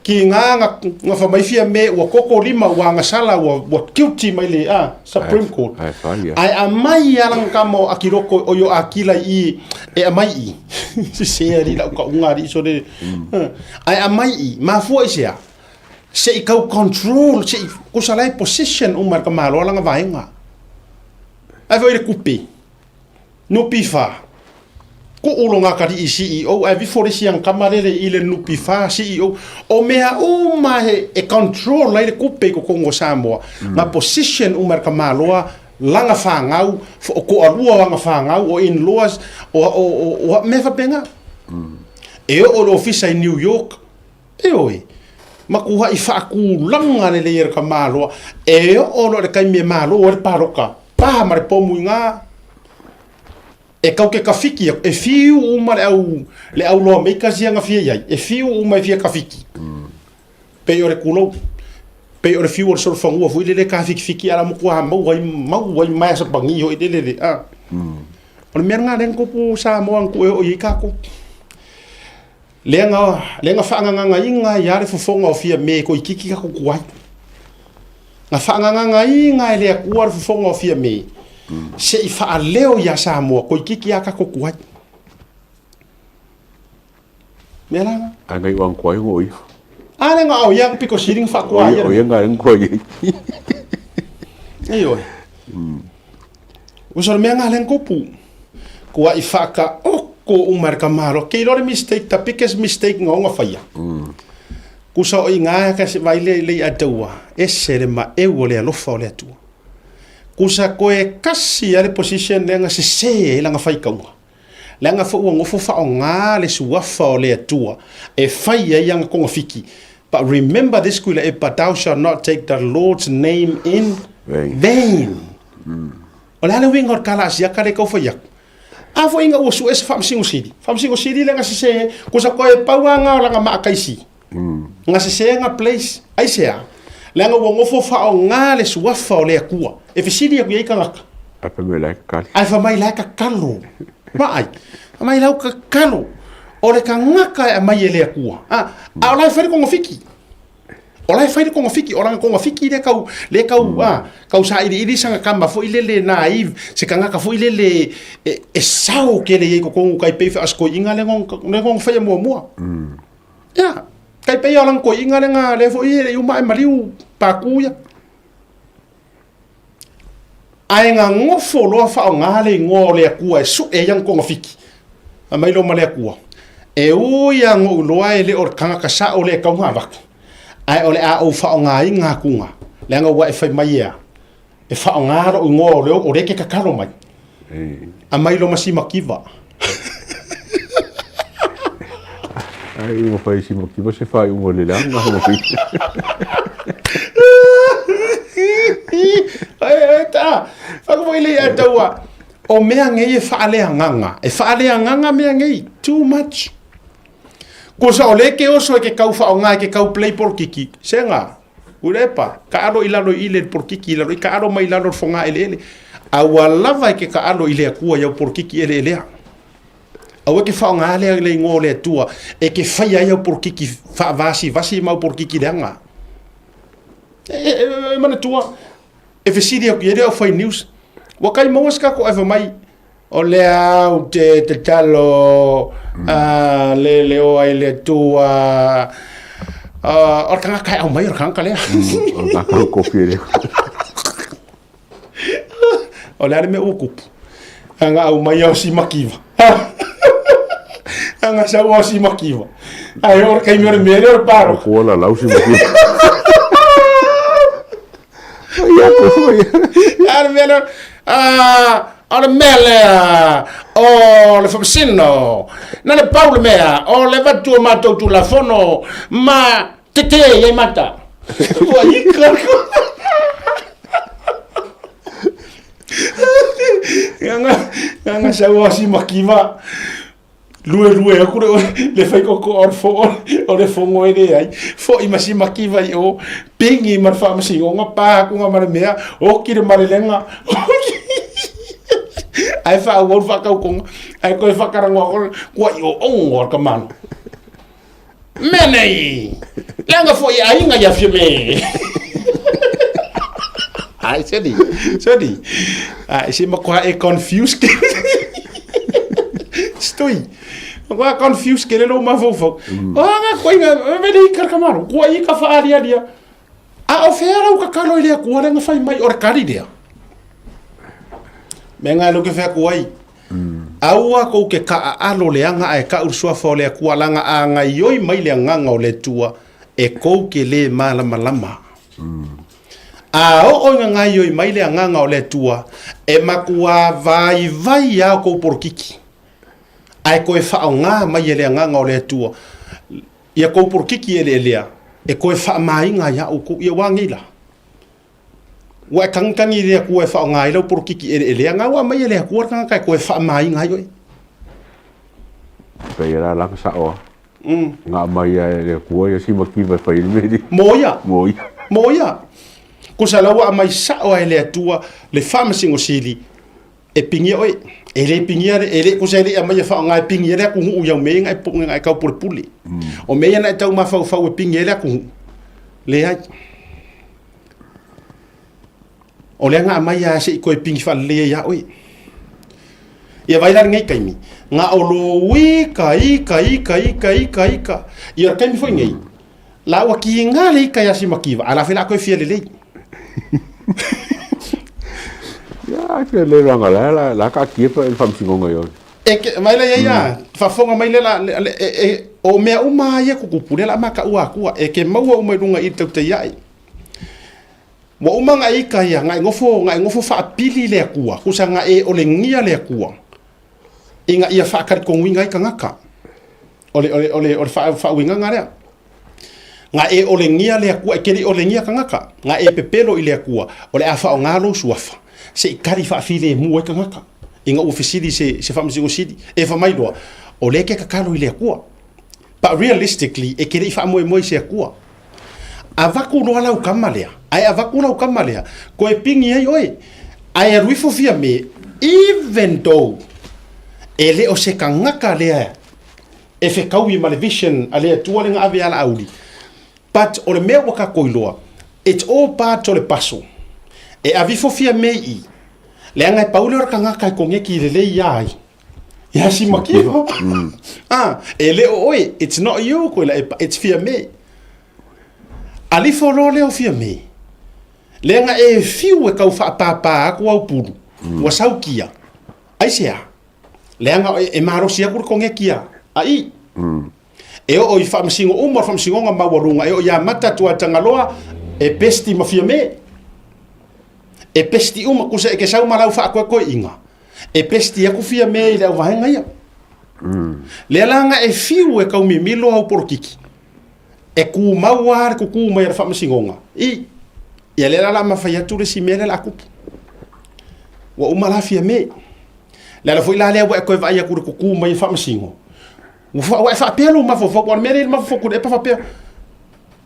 Ki ngā nga, nga whamaifia me ua koko lima ua angasala ua, ua guilty mai le a, Supreme Court. Ai, whai, ia. Ai a mai ala nga mo akiroko o yo Akila i e a mai i. Se se ari la ka unga ari so le. Ai a mai i mafua i se a. Se i kau control se i kusa lai position o marka malo ala nga vaenga. Ai foi le kupe. Nupifa. Ko ulo ngā kariʻi CEO ae vifo le isi ankama lele i le Nupifa CEO. O mea uma he e control ai le kupe i totonu o Samoa. Ngā position uma e le tamaloa lana fanau, o toalua o ana fanau, o in-laws, o, o, o, o mea faapena. E oo le ofisa i New York, Ioe, makuaʻi faatulaga lelei e le tamaloa, e oo loa i le taimi e malo ai le paloka, pa ma le pomu i gā, e kau ke kawhiki aku, e whiu uma le au, le au loa makers ia na fia iai, e whiu uma e fia kawhiki. Pei o le kulou, pei o le whiu o le solofanua foi lele ka whikiwhiki ala mo kua mau ai, mau ai mai asa pangi hoi lele le, a. O le mea ngā lea kupu Samoa ku e o i kākou. Lea nga, lea nga faangagagaiga ai a le fofoga o Fiame ko ikiki ka kuku ai. Nga faangagagaiga e le Atua le fofoga o Fiame, se i faaleo iā Samoa ko ikiki a ka kuku ai. Mea la nga. A ngai o ang kuai ngo ifo. A le nga o ia piko siri nga faakua ia. O ia nga ang kuai. Ei oe. Uso le mea nga le kupu. Kua i whakaoko uma le kamaro. Kei loa le mistake, the biggest mistake nga onga whaia. Kusa o i ngā ka se vai le le i ataua. Ese le ma eu o le alofa o le atua. Kusa koe kasi a le position le nga se se e langa whai kaunga. Le nga fo ua ngofo wha o ngā le suafa o le atua. E whai ai anga konga fiki. But remember this kuila e but thou shalt not take the Lord's name in Vain. vain. O le a le uiga o le tala a siaka le tau fai atu? A foi ina ua sue se Faamasino Sili. Faamasino Sili le gasese, kusa koe pau a nga o langa maa kaisi. Gasese nga place, aisea? Leaga ua nofo faaaoga le suafa o le Atua e fesili atu i ai tagata. Ae fai mai la e kakali. Ae fai mai la e kakalo. Vaai, fai mai lau kakalo. O le tagata e aumai e le Atua. A, a o la e fai le kogafiki. O la e fai le kogafiki, o lana kogafiki lea kau, lea kau, a, kau sailiili sana kama foi lele naive, se tagata foi lele e, e sao kele i ai totonu kai pei feasokoiga lea na, lea na faia muamua. Ia, kai pei o lana koiga lea na, lea foi e le i uma ae maliu pākū ia. Ae gagofo loa faaaoga le igoa o le Atua e sue ai ana togafiti. Fai mai loa ma le Atua, E ui lava ina ou iloa e le o le tagata sao lea e tatau ona avatu, ae o le a ou faaaogaina atuga, leaga ua e fai mai e a? E faaaoga lou igoa o lea o lea e te tatalo mai. Aumai loa ma si mativa. Ai ua fai si mativa se faaiuga o le leaga. Ai ta, whakawai le ia taua. O mea nei e faaleagaga. E faaleagaga mea nei. Too much. Ko sa o le ke oso e ke kau whaonga e ke kau play polokiki. Senga. Urepa. Ka alo i lalo i le polokiki i lalo i ka alo mai lalo le fonga ele ele. A ua lava e ke ka alo i le akua i au polokiki ele elea. Aua ke whaonga lea le ingoa o le Atua e ke whai ai au polokiki whaavasi vasi ma au polokiki leaga. E, e, e, e manatua, e fesili atu i ai le aufai news, ua kai maua se tatou ave mai, o lea ou te tatalo a le leoa i le Atua, o le tagata e aumai o le tagata lea. O le tagata o kofi e le. O le a le mea ua tupu? Aga aumai ao si makiva. Aga sau ao si makiva. Ai o le kaimi o le mea lea o le paro. O kua la lau si makiva. Ia ko foi. A le mea lea, o le mea lea, o le faamasino, na le pau le mea, o le avatu o matou Tulafono ma tetē i ai mata. Ua ika. Nga nga sau si makiva. Lue lue aku le le fai koko o le fo o le fongo e le ai. Fo i masi makiva i o pingi ma le faamasinoga pa aku nga ma le mea o ki le malelega. Ai faaauau le faatautoga ae toe faatalagoa ko kua i o ongo o le kamano. Mea nei, leaga foi e aiga ia Fiame. Ai, seli, seli. Ai, se makoa e confuse ke. Stoi. Makoa confuse ke le lo mafaufau. Mm. O nga koe nga, me le ikar kamaro. Kua i ka whaaria A o whea rau kakalo i lea kua lenga whai mai o le kari lea. Me nga lo ke whea kuai. Aua kou ke kaʻaʻalo leaga ae kaʻu le suafa o le Akua laga a gaioi mai le agaga o le Atua e kou ke lē malamalama. A oo ina gaioi mai le agaga o le Atua e makuā vaivai a o kou polokiki ae koe faʻaogā mai e le agaga o le Atua ia kou polokiki eleelea e koe faamaina ai a oukou ia ua nei la. Ua e kagikagi i le Akua e faaaoga ai lau polokiki eleelea, na ua aumai e le Akua le tagata e toe faamaina ai oe. Pei e la laka sao a. Nga aumai e le Akua ia si makiva e fai ai le mea ni. Mo ia. Mo ia. Mo ia. Kusa la ua aumai sao a e le Atua le Faamasino Sili e pigia oe. E le pigia le, e le, kusa e le i aumaia e faaaoga e pigia le atunuu i au mea ia na e, na e taupulepule. O mea ia na e tau mafaufau e pigia ai le atunuu. Leai. O lea na aumai lava se i toe pigi faalelei ai ia oe. Ia vai la lenei taimi, na o lo ika, ika, ika, ika, ika, ika. Ia o le taimi foi nei, la ua kiga le ika ia Simakiva, a la foi la toe fia lelei. Ia, ai fia lelei ranga la, la, la taatia pa le faamasinoga i oe. E ke, vai la ia ia, faafofoga mai le la, le, le, e, e, o mea uma lava ia tutupu, lea la a mataua atua, e ke maua uma i luga i le tautai ae. Ua uma na e ika ia, na e nofo, na e nofo faapili le Atua, kusa na e olegia le Atua, ina ia faatalitonuina ai tagata. O le, o le, o le, o le faauigaga lea. Na e olegia le Atua, e te le i olegia tagata, na e pepelo i le Atua, o le a faaaoga lou suafa, se i tali faafilemu ai tagata. Ina ua fesili se, se Faamasino Sili, e fai mai loa, o lea e te tatalo i le Atua. But realistically, e te le i faamoemoe i se Atua. Avatu loa lau kama lea, ae avatu lau kama lea, koe pigi ai oe, ae alu ifo Fiame, even though e le o se tagata lea e fekaui ma le vision a le Atua le na ave ia Laauli, but o le mea ua tatou iloa, it's all part o le puzzle. E ave ifo Fiame i i, leaga e pau lea o le tagata e koneki lelei ia ai. Ia si makiho. Ah, e le o oe, it's not you koe la epa, it's Fiame. Alifo loa lea o Fiame. Leaga e fiu e kau faapāpā aku au pulu, ua saukia. Aisea? Leaga e malosi aku le kogekia a i. E oo i faamasino uma o le faamasinoga maualuga, e oo ia Mata Tuatagaloa, e pesti ma Fiame. E pesti uma, kusa e ke sau ma lau faakoekoeiga, e pesti aku Fiame i le auvaega ia. Lea la ga e fiu e kau mimilo au polokiki, e kumau lava le kukū mai a le faamasinoga i ia lea la o le a mafai atu le isi mea lea o le a kupu. Ua uma la Fiame. Le ala foi la lea ua e toe vaai atu i le kukū mai a faamasino, ua e faapea lou mafaufau, aua o le mea lea i le mafaufau Tuilaepa faapea,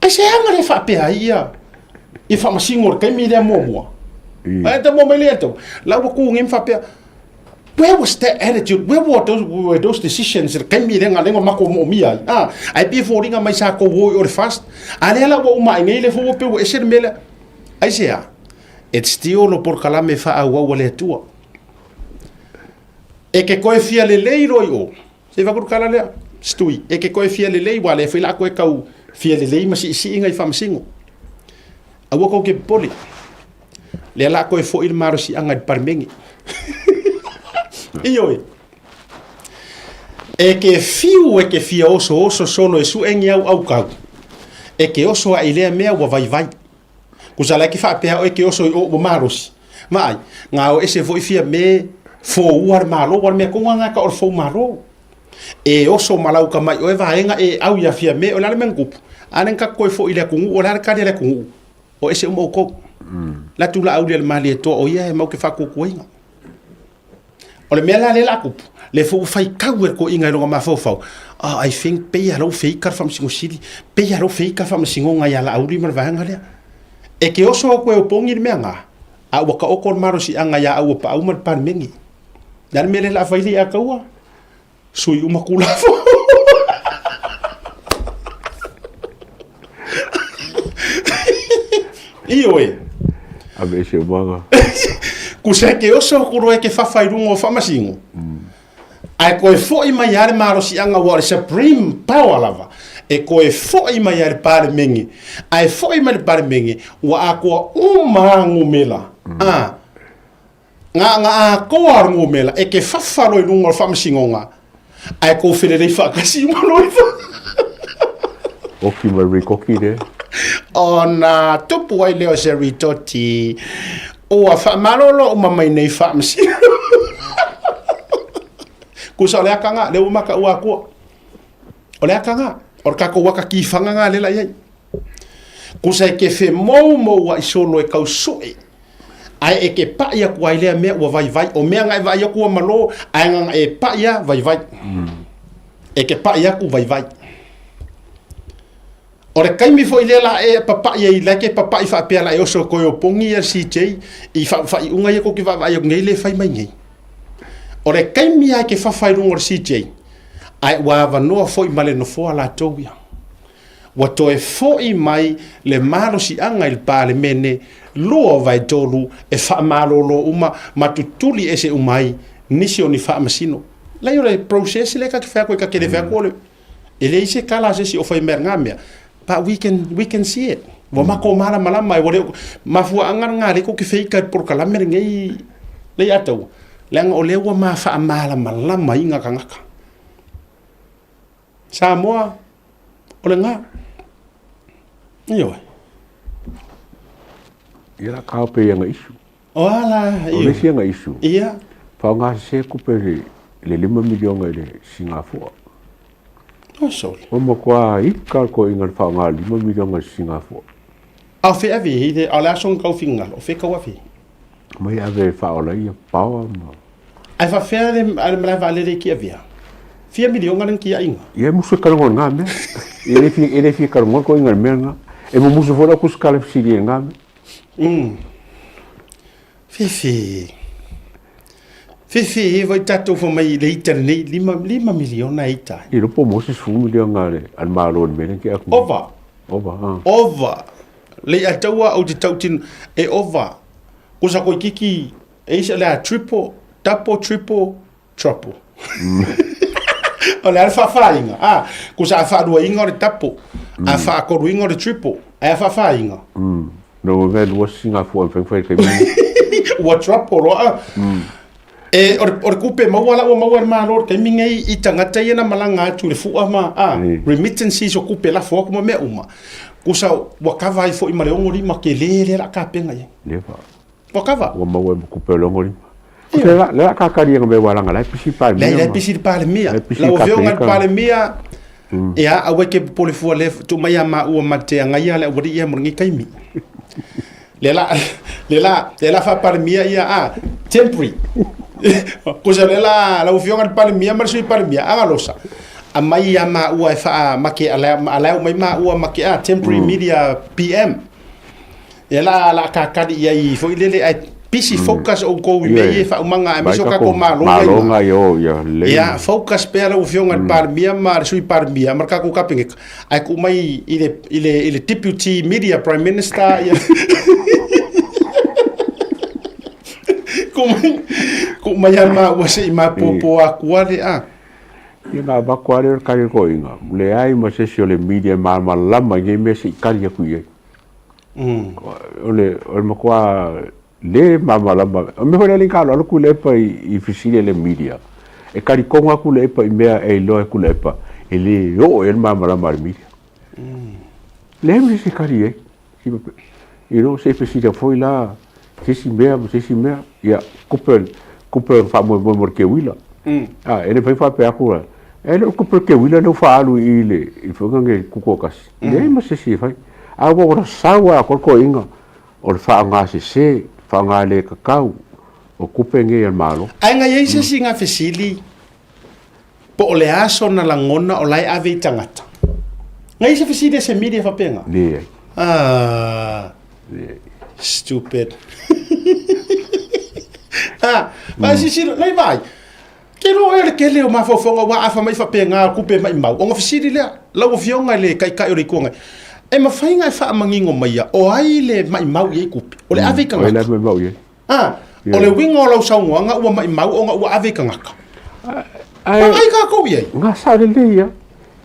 aisea na le faapea ai ia ia faamasino i le taimi lea muamua? Ae ta mua mai lea tau, la ua tu nei ma faapea, where was that attitude? Where were those, were those decisions i le taimi lea na lea na matou moomia ai? Ah, ae pei e foliga mai sa tou o i o le fast. A lea la ua uma ae nei lea foi ua pei ua ese le mea lea. Aisea? It's still lo polokalame faaauau a le Atua. E ke koe fia lelei loa i o. Se i vaku le tala lea, Stui, e ke koe fia lelei, ua lea foi la koe kau fia lelei ma siisiiga i faamasino. Aua kou ke popole. Lea la koe foi le malosiaga i le Palemene. Ioe. E ke fiu e ke fia osooso solo e sue ni au aukau. E ke oso ae i lea mea ua vaivai. Kusa la e ke faapea oe ke oso i o ua malosi. Vaai, ngā o ese foi fia me foua le Malo, ua le mea tonu lava ka o le fou Malo. E oso ma lau tamai oe vaega e au ia fia me, o le a le mea na tupu? A lea na tatou toe foi i le atunuu, o le a le tali a le atunuu? O ese uma outou. La tulaau lia le Malietoa o ia e mau ke faatuatuaina. O le mea la lea la tupu, lea foi ua faitau e le toeaina i lona mafaufau, oh, I think pei lava la ua feika le Faamasino Sili, pei lava la ua feika le Faamasinoga ia Laauli ma le vaega lea. E ke oso atu e opogi le mea na, a ua taoto le malosiaga ia Auapaau ma le Palemene. O le a le mea lea o le a fai Leiataua? Sui uma Tulafono. Ioe. Ave ese umaga. Kusa e ke oso aku roa e ke whawhai runga o Whamasingo. Ae koe fo'i mai a le malosiaga ua o le supreme power lava e koe fo'i mai a le Palemene. Ae fo'i mai le Palemene ua atoa uma a ngumela. A, nga nga atoa le ngumela e ke whawha loa i lunga o le Whamasinoga ae kou felelei whaakasi uma loa i Oki mai rikoki le. Ona tupu ai lea o se ritoti ua faamalolo uma mai nei faamasino. Kusa o le aka nga, lea ua makaua akua. O le aka nga, o le kakou aka kifanga nga lela iai. Kusa e ke femoumou ai solo e kau sue. Ae e ke paʻi aku ai lea mea ua vaivai. O mea nga e vaai aku ua malo, ae nga e paʻi a vaivai. E ke paʻi aku vaivai. O le taimi foi lea la e papaʻi ai la ke papaʻi faapea la e oso koe o pongi ia CJ i faaiuga ia kou ke vaavaai atu nei le fai mai nei. O le taimi lava e ke fafa i luga o le CJ, ae ua avanoa foi ma le nofoa latou ia. Ua toe foi mai le malosiaga i le Palemene 2/3 e faamalolo uma ma tutuli ese uma ai nisi o ni faamasino. Leai o le process lea ka te fai atu ai, ka te le fai atu o le E leai se kala a se isi o fai mai ngā mea. But we can, we can see it. Ua mako malamalama e ua le mafuaaga ngā le ko ke feika i polokalame lenei lei ataua. Leaga o lea ua ma faamalamalama i ngā kangaka. Samoa, o le ngā. Ioe. Ia la kao pe ia nga isu. O a la, O le isi ia nga isu. Ia. Whaonga se kupe le, le lima milionga i le Singapore. O sorry. O mo kua ika ko inga le whaonga lima milionga i Singapore. A o fe ave i le, a o le aso nga kau fingalo, o fe kau ave. Mai ave whaola ia paoa ma. Ae faafefea le a le malae vaalele i Kiavea? Fia milionga le kiaiga. Ia e musu e karongo ngā mea. E le fia, e le fia karongo ko inga mea ngā. E mo musu fo la kus kala fisili e ngā mea. Fefe. Fefe e vai tatou fa mai le ita lenei, lima, lima miliona e ita. I ropo mo se sefulu miliona a le, a le Malo i le mea lea ke aku. Ova. Ova, ha. Ova. Le ataua au te tautino, e ova. Kusa koe kiki, e isa le a triple, double, triple, trouble. O le a le whaawhainga. Ah, ko sa whaaruainga o le tapo, a whaakoluinga o le triple, a whaawhainga. No me lua sigafua e mafai ona fai i le taimi lenei. Ua trouble loa a. E, o le, o le kupe maua la ua maua e le Malo i le taimi lenei i tagata ia na malaga atu i le fua ma, a, remittances o kupe lafo atu ma mea uma, kusa ua kava ai foi ma le 65 tele lea o le a tapena i ai. Leva. Ua kava. Ua maua ai ma kupe o le 65. Lea la, lea la kakali anga me walanga la pisi palemia. Lea la pisi le palemia. Lau afioga le palemia, ia aua e te popole fua le tuu mai ia maua ma te agaia le aualii ia mo lenei taimi. Lea la, lea la, lea la faapalemia ia a, temporary. Kusa lea la, lau afioga le palemia ma le sui palemia, agalosa. Aumai ia maua e faa, ma ke allow mai maua ma ke a, temporary media PM. Ia la la kakali i ai foi lele ai pisi focus oukou i mea ia e faaumaga aemaise o tatou Malo Malo nga io ia lelei. Ia focus pea lau Afioga i le Palemia ma le Sui Palemia ma le tatou Kapeneta ae tuu mai i le i le i le Deputy Media Prime Minister ia tuu mai tuu mai ia maua se i mapopo atu ale a. Ia na avatu lava lea o le kali a le toeaina, leai ma se isi o le media e malamalama i nei mea se i kali atu i ai. O le o le matua le malamalama. O le mea foi lea e aloalo Tuilaepa i fesili a le media, e talitonu lava Tuilaepa i mea e iloa e Tuilaepa e le oo i ai le malamalama a le media. Leai ma se isi e tali i ai. You know, se i fesili atu foi la se isi mea ma se isi mea. Ia, kupe, kupe faamoemoe mo le keuila. A, e le mafai ona faapea atu, e le o le kupe o le keuila lea ua faaalu i le foiga lenei i le Tutoatasi. Leai ma se isi e fai. A ua ua sau lava atoa le toeaiina o le faaaoga sese, faaaoga le tatau o tupe nei a le Malo. Ae na i ai se isi na fesili po o le a sona lagona o la e ave i tagata? Na i ai se fesili a se media faapena? Leai. Ah. Leai. Stupid. Ah, mm. Sisilo, nei vai. Ke loa ea le tele o mafaufauga ua afa mai faapena kupe maimau, ona fesili lea, lau Afioga i le Taitai o le Itu Agai, e mafai ona e faamanino maia o ai le maimau i ai kupe? O le ave i tagata. O ai le maimau i ai? A, o le uiga o lau saunoaga ua maimau ona ua ave i tagata. Vaai tatou i ai. Ga sao lelei ia.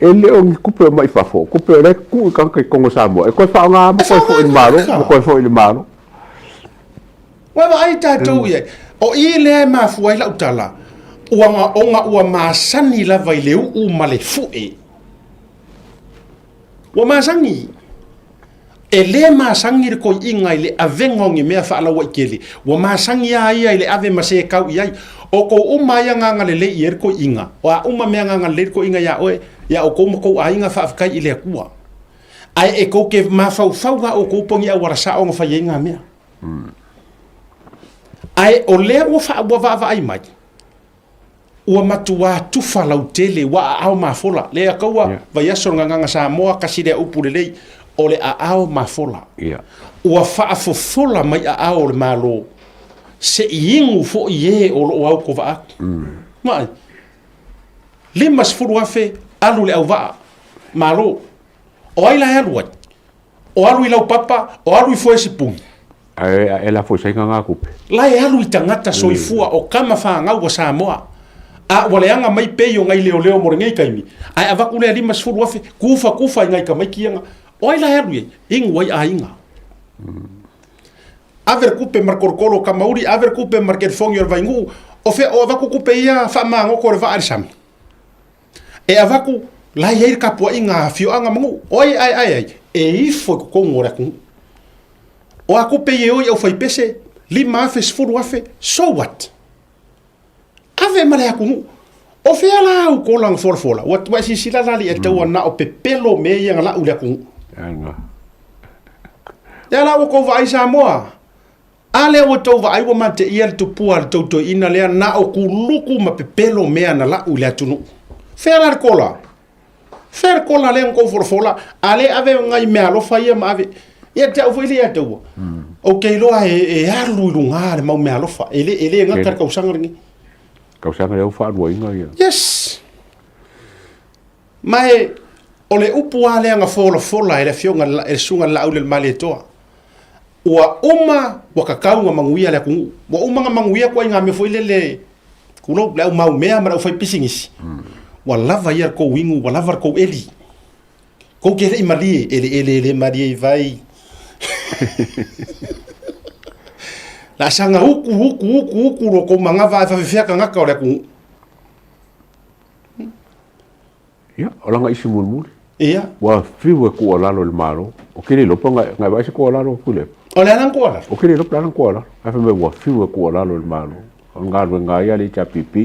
E le o ni kupe o mai fafo, o kupe o la e tuu i tagata i totonu o Samoa, e toe faaaoga ma toe foi i le Malo, ma toe foi i le Malo. Ua vaai tatou i ai. O i lea e mafua ai lau tala, ua ona ua masani lava i le uu ma le fue. Ua masani. E le masani le toeaina i le avega o ni mea faalauaitele. Ua masani lava ia i le ave ma se kau i ai. O tou uma ia na agalelei i ai le toeaina, o a uma mea na agalelei le toeaina iā oe, iā outou ma tou aiga, faafetai i le Atua. Ae e tou te mafaufau lava outou po o ni auala sao na fai ai na mea. Ae o lea ua faa, ua vaavaai mai, ua matuā tufa lautele, ua aao mafola. Lea taua, yeah. Vaiaso le Gagana Samoa, kasi lea upu lelei, o le aao mafola. Yeah. Ua faafofola mai aao o le Malo, se i inu foi e o loo aukovaa atu. Vaai, 50,000 alu i le auvaa, Malo. O ai la e alu ai? O alu i laupapa, o alu i foesipuni. Ae e lafo i Saina nga tupe. La e alu i tagata soifua o kama fanau a Samoa. A ua leaga mai pei o ngai leoleo mo lenei taimi, ae avatu lea 50,000, kufa kufa i ngai tamaiti ia na. O ai la e alu i ai? Inu ai aiga. Ave le kupe ma le kolokolo o Kamauli, ave le kupe ma le kelefogi o le Vainuu, o fea o avatu kupe ia faamagoto o le vaa i le sami. E avatu, la e i ai le tapuaiga a afioaga ma nuu. O ai e aeae ai? E ifo i totonu o le atunuu. O a tupe ia e o i aufaipese, 5,000, 10,000, so what? Ave ma le atunuu. O fea la au kola na folafola? Ua ua e silasila la alii taua na o pepelo mea ia na lau i le atunuu. Lea la ua tou vaai Samoa. A lea ua tou vaai ua mateia le tupua a le tou toeaina lea na o kuluku ma pepelo mea na lau i le atunuu. Fea la le kola? Fea le kola lea na tou folafola? A lea ave ngai meaalofa ia ma ave. Ia te au foi lea ia taua. Ou te iloa e, e alu i luga le mau meaalofa. E le, e le gata le tausaga lenei. Tausaga lea ua faaluaina ia. Yes. Ma e, o le upu lava lea na folafola e le afioga e le Susuga i le Laaulialemalietoa. Ua uma ua kakau na manuia le atunuu. Ua uma na manuia ituaiga mea foi lele, tulou, le au maumea ma le aufaipisinisi. Ua lava ia le tou inu, ua lava le tou eli. Tou te le i malie, eleele e le malie i vai. La saga uku uku uku uku lo kou magava ae faafefea tagata o le atunuu. Ia, o lana isi mulimuli. Ia. Ua fiu e tuualalo i le Malo. O ke le iloa pe na e vaai se tuualalo a Tuilaepa. O le a lana tuualalo? O ke le iloa pe o le a lana tuualalo. Ae fai mai ua fiu e tuualalo i le Malo. O le galuega a ia a le HRPP,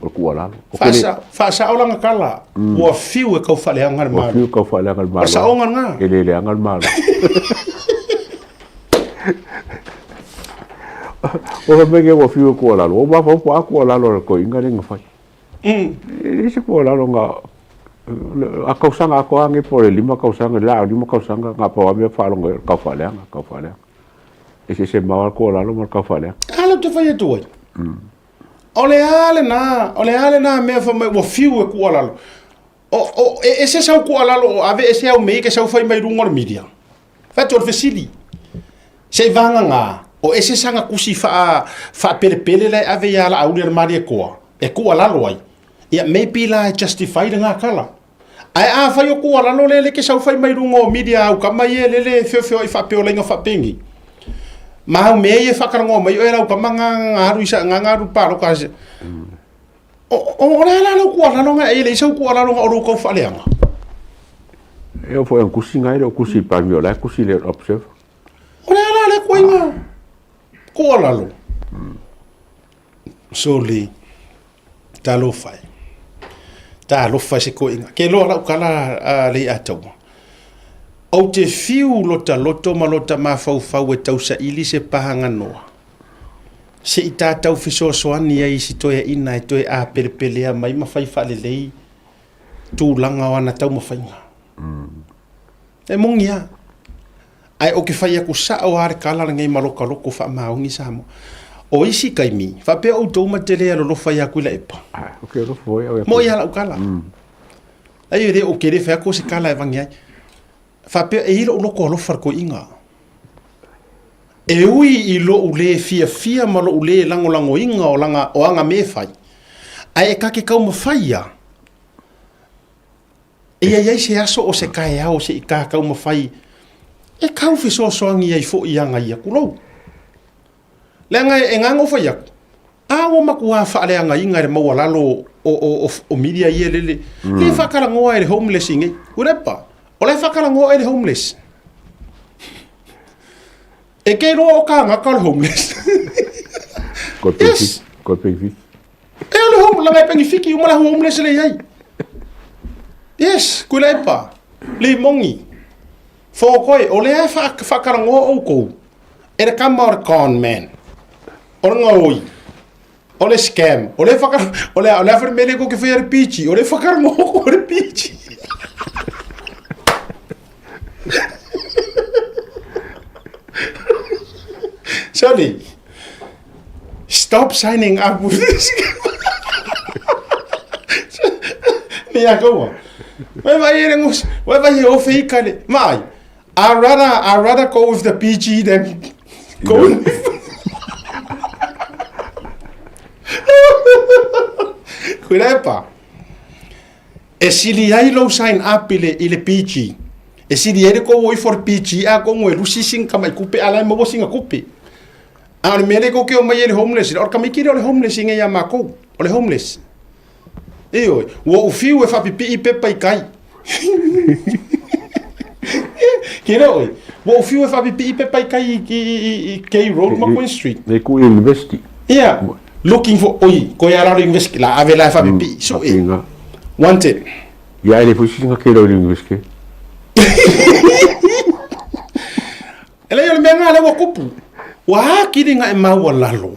o le tuualalo. O ke le. Faasao lana tala, ua fiu e tau faaleaga le Malo. Ua fiu e tau faaleaga le Malo. O le saoga lena. E le leaga le Malo. O fai mai nei ua fiu e tuualalo, ua mafaufau po o a tuualalo a le toeaina lea na fai. E leai se tuualalo na a tausaga atoa nei po o le 5 tausaga, le la o 5 tausaga na pau lava mea faalogo ai o le tau faaleaga, tau faaleaga. Eseese mamao lava le tuualalo ma le tau faaleaga. A lea ou te fai atu ai. O le a lena, o le a lena mea fai mai ua fiu e tuualalo. O, o, e ese sau tuualalo o ave ese au mea ia ke sau fai mai luga o le media. Fai atu o le fesili. Se i vagana, o ese saga tusi faa, faapelepele la e ave ia Laauli a le Malietoa, e tuualalo ai. Ia, maybe la e justify lena tala. Ae afai o tuualalo lea lea e te sau fai mai luga o media au tama ia lele e feofeoai faapeolaiga faapenei, ma au mea ia e faatalanoa mai oe lau tama nga nga alu i sa nga nga alu palota o o le a la lau tuualalo nga e leai sau tuualalo na o lou tau faaleaga. E oo foi ana tusi na e le o tusi i le Palemia o la e tusi i le Observer. O le a la lea koiga tuualalo. Soli, talofa e. Talofa i se koiga. Ke loa lau tala a Leiataua. Ou te fiu lota loto ma lota mafaufau e tausaili se pahaganoa. Se i tatau fesoasoani ai i si toeaina e toe apelepelea mai ma fai faalelei tulaga o ana taumafaiga. E moni lava. Ae ou te fai atu sao lava le tala lenei ma lota loto faamaoni Samoa. O isi taimi, faapea outou ma te le alolofa ia Tuilaepa. Moi lava lau tala. Ai e le ou te le fai atu o se tala e vane ai. Faapea e i ai lou loto alofa i le toeaina. E ui i lou le fiafia ma lou le lagolagoina o lana o ana mea e fai, ae e ta te taumafai lava. E i ai se aso o se taeao se i ta taumafai e tau fesoasoani ai foi i aga ia, tulou. Leaga e gagau ona fai atu, a ua matua faaleagaina e le maualalo o, o, o, o media ia lele, le faatalanoa e le homeless i nei. Tuilaepa, o la e faatalanoa e le homeless. E ke iloa o kānaka o le homeless. Koe Yes. Koe penifiki. E o le home, langa e penifiki, uma la homeless le iai. Yes, Tuilaepa, Limongi, Fōkoi, o lea e whaakalanoa oukou, e le kama o le con man, o le gaoi, o le scam, o le whaka, o le, o le awhare mele ko ke whai le PG, o le whakalanoa ko le PG. Sorry. Stop signing up with this. Me a kaua. Wai vai e ngos, wai vai e ofe i kale. Mai. I rather I rather go with the PG than go with Kuilepa. E sili ai lou sign up i le, i le PG. E sili ai le kou o ifo le PG a kongo e lusi sing kama i kupe ala e maua singa kupe. A o le mea lea kou ke o mai e le homeless, o le tamaiti lea o le homeless inga ia makou, o le homeless. Ioe, ua ou fiu e faapipii pepa i kai. Ke lea oe, ua ou fiu e faapipii pepa i kai i, i, i, i K Road ma Queen Street. Nei ku university. Yeah, looking for, oi, koe ala o le university, la ave la e faapipii, so e, wanted. Ia e le foi singa ke lau university. E leai o le mea lena lea ua tupu. Ua akili nga e maualalo.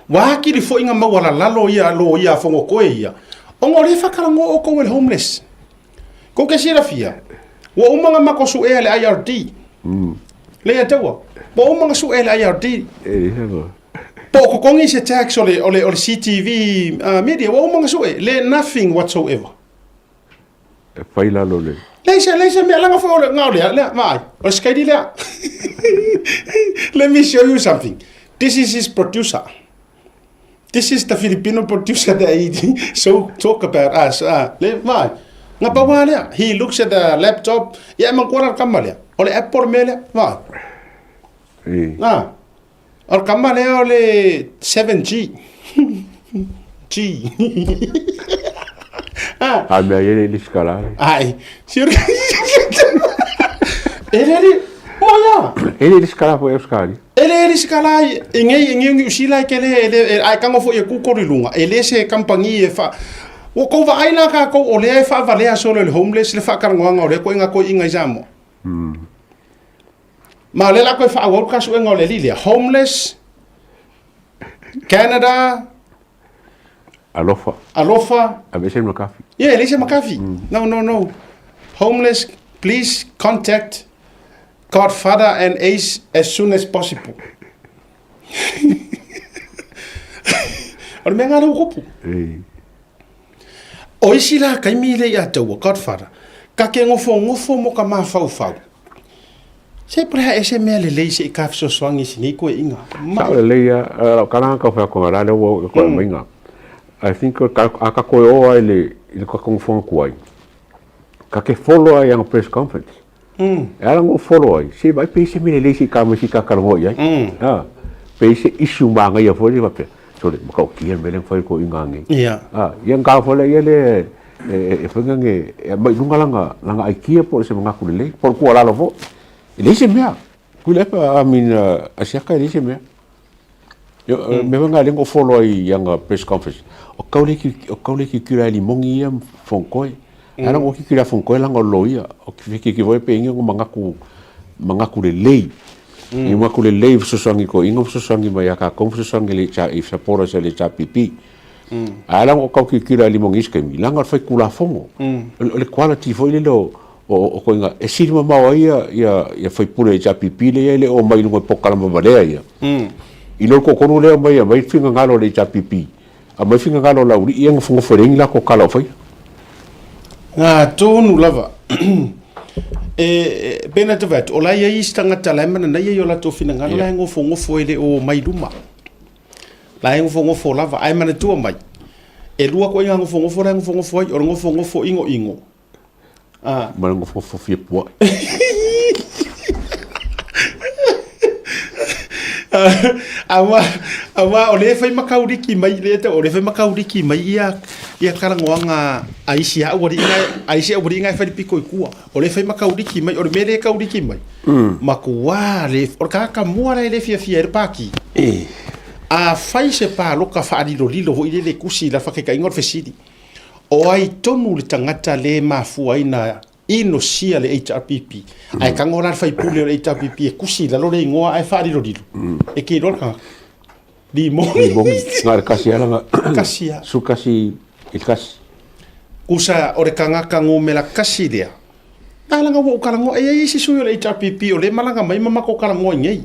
Ua akili foi nga maualalalo ia loia a Fogotoe ia. Ona o lea e faatalanoa outou e le homeless. Kou te silafia, ua uma ona matou suea e le IRD. Lea ia taua. Ua uma ona suea e le IRD. Po o totogi se tax o le, o le, o le CTV media, ua uma ona sue. Le nothing whatsoever. E fai lalo le. Leai se, leai se mea, leaga foi o le, na o lea, lea, vaai, o le skeidi lea. Let me show you something. This is his producer. This is the Filipino producer that he so talk about us. Le, vaai, nga paua lea. He looks at the laptop, ia e mantua la le kama lea. O le Apple mea lea, vaai. A, o le kama lea o le 7G. G. A. A mea ia le sikala. Ai. Si o E le le moia. E le sikala foi Australia. E le le sikala i ngei i ngei New Zealand ke le le ai kango foi e kuko i lunga. E le se company e fa Ua kou vaai la kākou o lea e faavalea solo i le homeless le faakalanoaga o lea koiga koiiga i Samoa. Ma o lea la koe faaauau le kasuega o le alii lea. Homeless, Canada, Alofa. Alofa. Aveese le McCarthy. Yeah, e leai se McCarthy. No, no, no. Homeless, please contact Godfather and Ace as soon as possible. O le mea ngā lea ua kupu. O isi la kaimi le ia taua, Godfather, ka ke ngofongofo mo ka mafaufau. Se pore ha ese mea lelei se i ka fesoasoani i sinei koeʻiga. Sao lelei ia, lau kala ka whea konga la lea ua koe mainga. I think ka, a ka koe o ai le, i le ka kongofonga kuai. Ka ke follow ai anga press conference. E ala ngo follow ai, se vai pe se mea lelei se i ka mai se i ka karangoa i ai. Ah, pe se issue māngaia foi le wapea. So le, maka o kia mele whai ko inga nge. Ah, ia ngā foi le ia le, e whainga nge, e mai lunga langa, langa ai kia po le se mangaku lelei, po le kua lalo fo. E lei se mea. Kui le epa, I mean, asiaka e lei se mea. Me wanga le ngo follow ai ianga press conference. O kau le ki, o kau le ki kira li mongi ia fongkoi. Ara ngo ki kira fongkoi langa lo ia. O ki ki ki voi pe inga ngo mangaku mangaku le lei. I mangaku le lei fesoasoani ko inga fesoasoani mai a kākou fesoasoani le cha i sapora sa le cha pipi. Ara ngo kau ki kira li mongi iskemi. Langa o fai kulafongo. O le quality foi le lo o o koinga e sili mamao ai ia ia ia faipule i HRPP le ia e le o mai lunga i pokalama valea ia. I lo kokonu lea mai mai fingangalo le HRPP a mai fingangalo la uri ia ngofongofo e lengi la ko kala o faia. Ngā tonu lava. E, pena te whatu, o lai ai isi tangata lai mana nei ai o latou finangalo lai ngofongofo e le o mai luma. Lai ngofongofo lava, ai mana tua mai. E lua koe ngā ngofongofo lai ngofongofo ai, o le ngofongofo ingo ingo. Ah. Ma le ngofongofo fia puaʻi. Aua, aua o le fai makauriki mai le tau, o le fai makauriki mai ia ia karangoanga a isi au ari inga a isi au ari inga e fai piko i kua. O le fai makauriki mai, o le mele kauriki mai. Ma kua le o ka ka mua le le fia fia e paki. A fai se pa loka whaarilolilo ho i le le kusi la whakekainga o le fesili. O ai tonu le tagata le mafua ai na inosia le HRPP. Ae tango la le faipule o le HRPP e kusi i lalo le igoa ae faalilolilo. E ke iloa le tagata. Limogi. Limogi. Nga le kasi ala nga. Kasi a. Su kasi i kasi. Kusa o le kangaka ngomela kasi lea. Talanga ua ou kalagoa e iai isi sui o le HRPP o le malaga mai ma mako kalagoa i nei.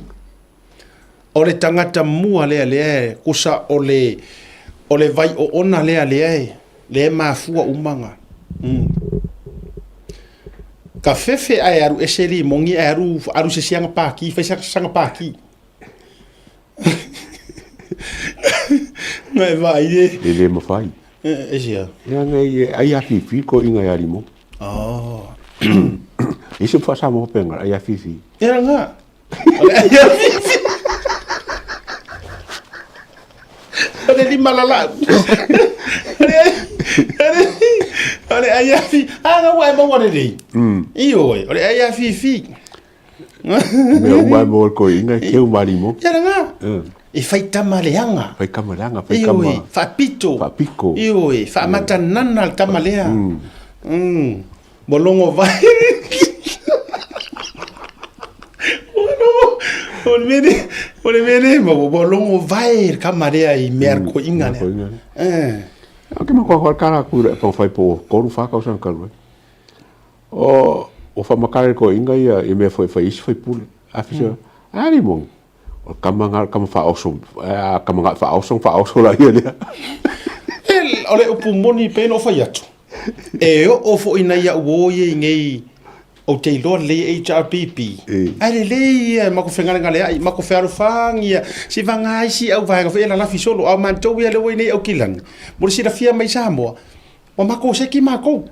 O le tagata mua lea lea e kusa o le o le vai oona lea lea e lea e mafua uma nga. Mm. Ka fefe ae aru ese limogi ae aru aru se sianga paki fai sa sanga paki. Ngai vai le. E le mawhai. E sia. Ia ngai ai a fifi ko inga ia limo. Oh. E se whasa mo penga ai a fifi. Ia nga. O le lima lalau. O le ai afi. A nga ua e maua lelei. Ioe, o le ai afi fi. Mea uma e maua ko inga ke u marimo. Ia nga. E fai tama leaga. Fai kama leaga, fai kama. Ioe, faapito. Faapiko. Ioe, faamatanana le tama lea. Ua logo vai. Ua logo, o le mea lea, o le mea lea, ua logo vai le kama lea i mea mm, koiga lea. Eh. A ke makoa koa kara ku le pang fai po koru wha kausan kalu. O o wha makare ko inga ia i mea foi fai isi fai pule. A fisa, mm. ari mong. O kama nga kama wha oso, a kama nga wha oso, wha oso la ia lea. E, o le upu moni pe no fai atu. E oo foi nei au o ia i nei ou te iloa lelei HRPP. Ae lelei ia ma ko fegalegaleai, ma ko fealofagia, se vaga ai si au vaega foi e lalafi solo, a o matou ia lea ua i nei Aukilani, mo le silafia mai Samoa, ua makou seki makou.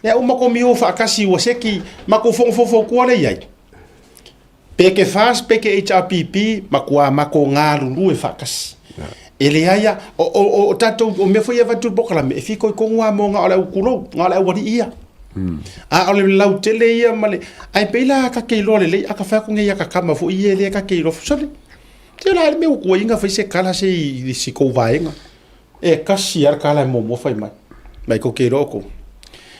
Lea ua makou mio faatasi ua seki, makou fogofofoukua lea i ai. Pe ke FAST pe ke HRPP, matua matou galulue faatasi. E leai a, o, o, o, o tatou, o mea foi e avatu i le polokalame, e fitoitonu lava mo na o le au tulou, na o le aualii ia. A o le lautele ia ma le, ae pei la ta te iloa lelei, a ta fai atu nei ia ta tama foi ia lea ta te iloa, sole, se la le mea ua tuuaiina fai se tala se i si tou vaega. E tasi lava le tala e muamua fai mai. Mai tou te iloa outou.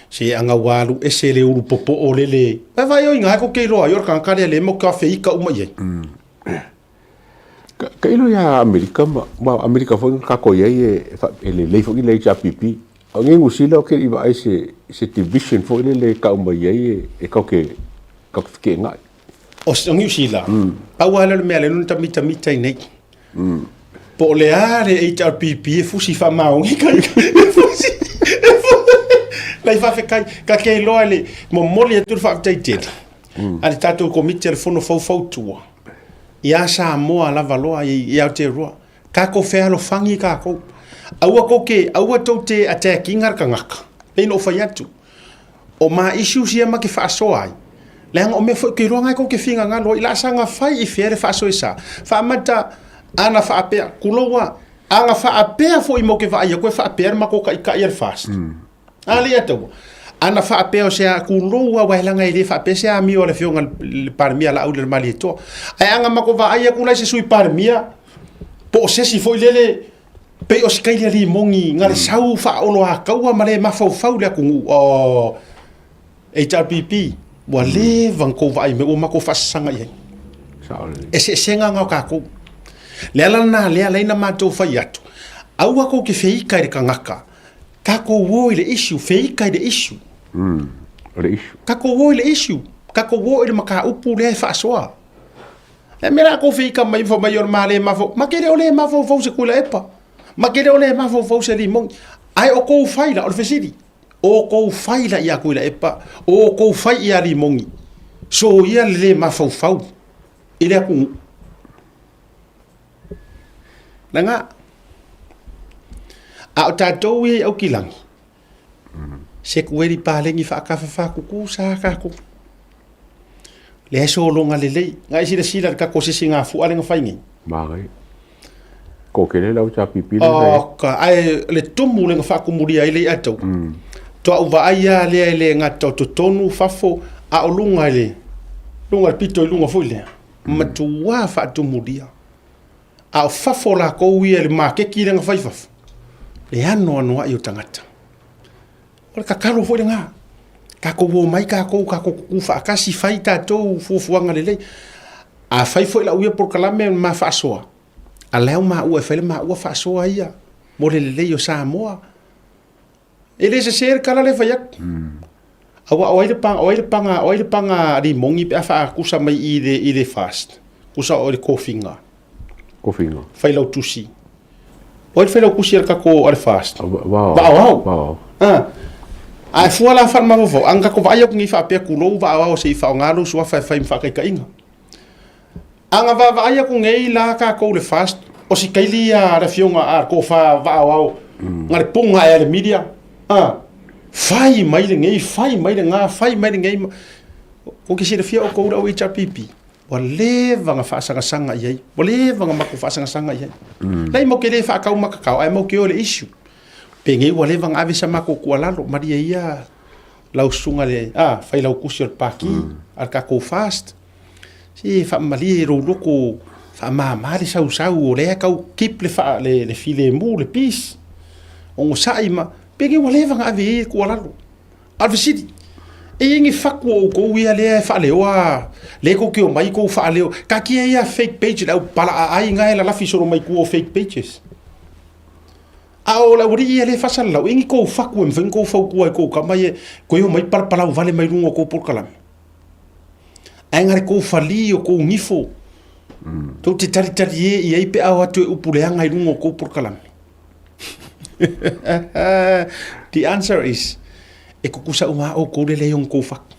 Se ana ua alu ese le ulu popoo lele. Vai vai o ina tou te iloa ai o le tagata lea le mo ka feika uma i ai. Ka, ka ilo ia Amerika ma, ma Amerika foi ka ko iai e, e lelei foi le HRPP. O ngi Nusila o ke i vaai se, se division foi lele ka uma iai e, e kau ke, kau ke whike ngai. O, o Niu Sila, pau lava lea o le mea lea na mitamita i nei. Po o le a le HRPP e fusi faamaoni ka e fusi e fusi lai faafetai ka ke iloa le momoli atu le faafetai tele a le tatou komiti a le fono faufautua ia Samoa lava loa i Aotearoa tatou fealofani tatou aua tou te aua tou te attack ina le tagata pei ona ou fai atu O ma issues ia ma te faasoa ai, leaga o mea foi ou te iloa na e tou te finagalo ai, la saga fai i fea le faasoesa. Faamata ana faapea, tulou a, ana faapea foi mo ke vaai atu e faapea le matou taitai a le FAST. A le ataua. Ana faapea o se a, tulou a, aua leaga e le faapea se amio a le afioga i le Palemia Laaulialemalietoa. Ae ana matou vaai atu la i se Sui Palemia, po o se isi foi lele, Pei o Sikaili alii moni na le sau faaoloataua ma le mafaufau le atunuu o HRPP ua leva na tou vaai mai ua matou faasasaga i ai. Eseesega na o tatou. Le ala lena lea alai na matou fai atu, aua tou te feika i le tagata, tatou o i le issue, feika i le issue. O le issue. Tatou o i le issue, tatou o i le mataupu lea e faasoa. E mea la kou feika mai fai mai o le ma le mafau. Ma ke le o le mafaufau se Tuilaepa. Ma ke le o le mafaufau se Limogi. Ae o kou fai la, o le fesili, o kou fai la ia Tuilaepa, o kou fai ia Limogi, soia le le mafaufau i le atunuu. Leaga, a o tatou ia i Aukilagi, Se kueli paleni faakafafakuku sa tatou. Lea e sologa lelei. Ngai e silasila i le tatou sisigafua lea na fai nei. Manaia. Toatele lau HRPP lea sa i ai. Oka, ae le tumu lea na faatumulia ai le i'a tau. Toa vaai lava lea e le gata o totonu, fafo, a o luga i le luga i le pito i luga foi lea, matua faatumulia. A o fafo lakou ia i le maketi lea na fai i fafo, le anoanoai o tagata. O le tatalo foi lena, tatou omai tatou, tatou tutu faatasi, fai tatou fuafuaga lelei. A fai foi lau ia polokalame ma faasoa, a la e o maua e fai le maua faasoa ia mo le lelei o Samoa. E le sese le tala lea e fai atu. Aua o ai le paga, o ai le paga, o ai le paga limogi pe a faatusa mai i le, i le FAST? Tusa o le kofiga. Kofiga. Failautusi. O ai le failautusi a le tatou a le FAST? Vao. Vaaoao. Vaaoao. Ah. A e fua la faalemafaufau, a na tatou vaai atu nei faapea tulou Vaaoao se i faaaoga lou suafa e fai ma faataitaiga. A na vaavaai atu nei la tatou le FAST, o si kaili ia a le afioga a le tofa Vaaoao, na le poga ea le media, a, fai mai lenei, fai mai lena, fai mai lenei. Ou te silafia outou le au HRPP, ua leva na faasagasaga i ai, ua leva na matou faasagasaga i ai. Leai matou te le faataumatatao, ae matou te o i le issue. Penei ua leva na ave sa matou tuualalo, malie ia lau susuga le, a, failautusi o le Pati, a le tatou FAST, Se faamalie i lou loto faamama le sausau o lea tau keep le faa le, le filemu le peace onosai ma pei ua leva na ave i ai le tuualalo. A o le fesili, e i ai ni fatu o outou ia lea e faaleoa lea tou te omai tou faaleo taatia ia fake page le au palaaai na e lalafi solo mai tua o fake pages. A o le aualii ia lea e faasalalau, e i ai ni tou fatu e mafai ona tou fautua i tou tama ia toe omai palapalau vale mai luga o tou polokalame. Ae na le kou falī o kou gifo, tou te talitalie i ai pe a o atu e upu leaga i luga o kou polokalame. The answer is, e tutusa uma lava outou le leai o ni kou fatu.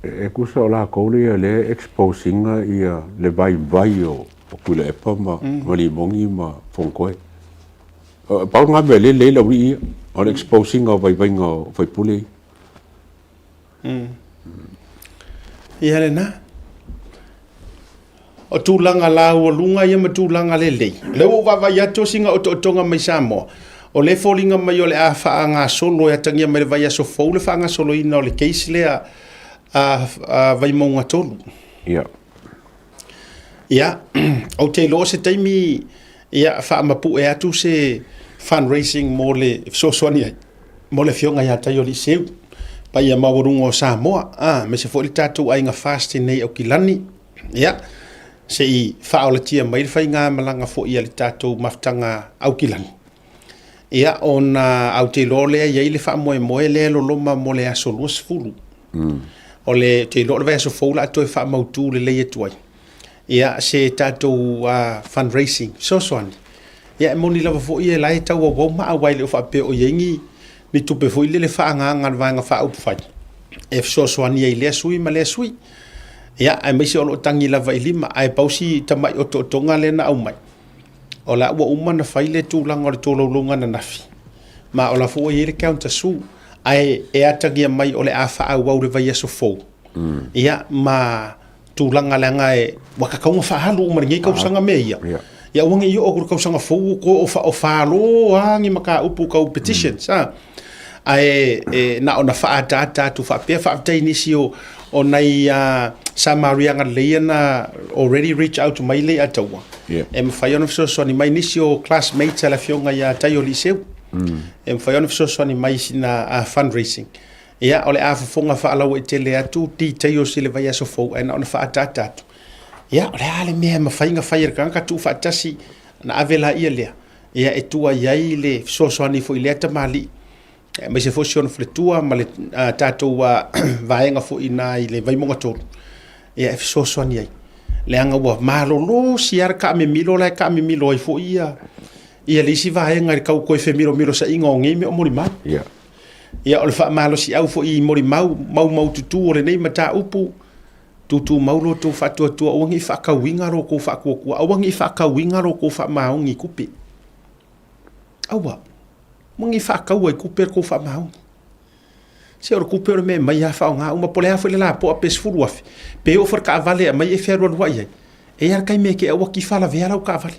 E tusa o lakou lea lea e expose ina ia le vaivai o Tuilaepa ma Limogi ma Fonotoe. Pau lena mea lea e lelei le aualii ia, o le expose ina o vaivaiga o faipule ia. Ia lena. O tulaga laualuga ia ma tulaga lelei. O lea ua ou vaavaai atu o sina otootoga mai Samoa, o lea e foliga mai o le a faagasolo e atagia mai le vaiaso fou le faagasoloina o le case lea a Vaimauga 3. Ia. Ia, ou te iloa o se taimi ia faamapue atu se fundraising mo le fesoasoani ai mo le afioga ia Taioliiseu, paia maualuga o Samoa, a, aemaise foi le tatou aiga FAST i nei Aukilani. Ia, se i faaolatia mai le faigamalaga foi a le tatou mafutaga Aukilani. Ia, ona ou te iloa lea e i ai le faamoemoe lea e loloma mo le aso 20. O le, ou te iloa o le vaiaso fou o le a toe faamautu lelei atu ai. Ia, se tatou fundraising fesoasoani. Ia, e moni lava foi o la e tau auau maa aua e le o faapea o i ai ni, ni tupe foi lele faaagaaga a le Vaega Faaupufai e fesoasoani ai i lea sui ma lea sui. Ia, aemaise o lo o tagi lava i lima, ae pau si tamai otootoga lea na aumai, o la ua uma ona fai le tulaga o le tolaulauga ananafi, ma o la foi ua i ai le counter sue, ae e atagia mai o le a faaauau i le vaiaso fou, ia, ma tulaga leaga e, ua tatau ona faaalu uma i lenei tausaga mea ia. Ia aua ne i oo atu i le tausaga fou ua toe o falo lava ni mataupu tau petitions, a. Ae e, na ona faaataata atu faapea, faafetai i nisi o, o nai Samaria agalelei ia na already reach out mai le Ataua. Yeah. E mafai ona fesoasoani mai nisi o classmates a le afioga ia Taioliiseu. E mafai ona fesoasoani mai i sina fundraising. Ia, o le a fofoga faalauaitele atu details i le vaiaso fou, ae na ona faaataata atu. Ia, o le a le mea e mafai ona fai e le tagata tuufaatasi ona ave laia lea, ia e tua i ai le fesoasoani foi i lea tamalii, aemaise foi si ona faletua ma le tatou vaega foi i ina i le Vaimauga 3, ia e fesoasoani ai. Leaga ua malolosi lava le taamimilo la e taamimilo ai foi ia ia le isi vaega i le tau toe femilomilosaiga o nei mea o molimau. Yeah. Ia o le faamalosiau foi i molimau maumaututu o lenei mataupu, tutumau lo outou faatuatua, aua ne i faatauina lo outou faatuatua, aua ne i faatauina lo outou faamaoni i tupe. Aua, aua ne i faataua i tupe lo outou faamaoni. Se o le tupe o le mea e aumai lava faaaoga uma, po o le a foi le lapoa pe $10,000, pe oo foi i le taavale e aumai e fealualuai ai, e i ai lava le taimi e te i ua tifa lavea lau taavale.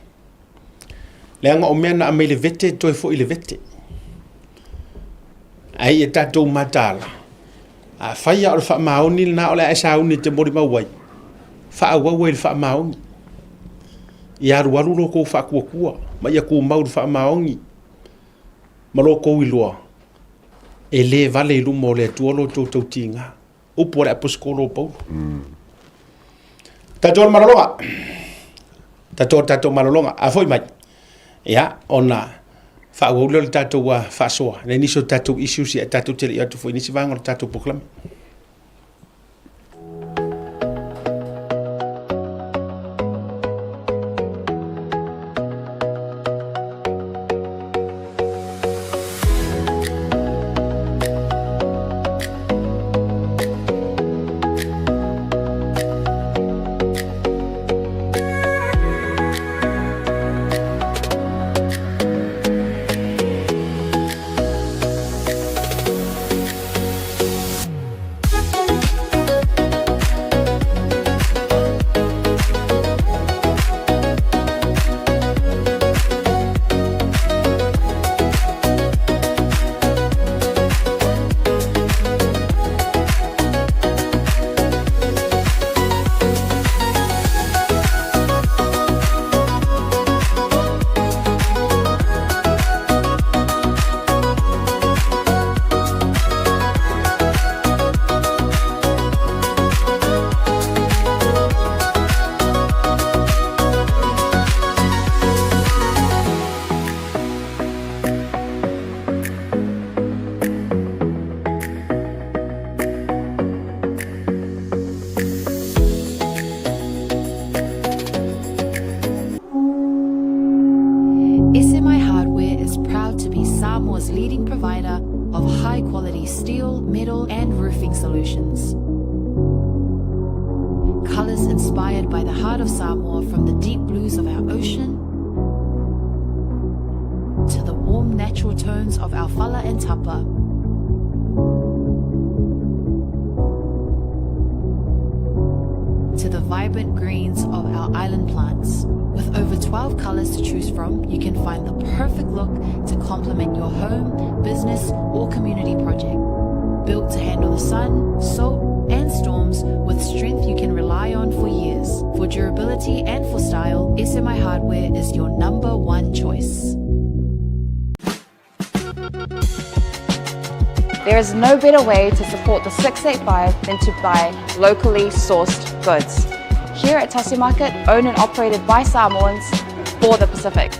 Leaga o mea na aumai i le vete e toe foi i le vete. Ae ia tatou mataala, afai lava o le faamaoni lena o le a e sauni e te molimau ai, faaauau ai i le faamaoni. Ia alualu lo outou faatuatua ma ia tumau i le faamaoni ma lo outou iloa, e le vale i luma o le Atua lo outou tautiga. Upu a le Aposetolo o Paulo. Tatou le malologa. Tatou le tatou malologa. A foi mai. Ia, ona faaauau lea o le tatou faasoa. Nei nisi o tatou issues ia tatou te le i atu foi i nisi vaega o le tatou polokalame. SMI Hardware is proud to be Samoa's leading provider of high quality steel, metal, and roofing solutions. Colors inspired by the heart of Samoa from the deep blues of our ocean to the warm natural tones of our fala and tapa. to the vibrant greens of our island plants. With over 12 colors to choose from, you can find the perfect look to complement your home, business, or community project. Built to handle the sun, salt, and storms with strength you can rely on for years. For durability and for style, SMI Hardware is your number one choice. There is no better way to support the 685 than to buy locally sourced goods. Here at Tasi Market, owned and operated by Samoans for the Pacific.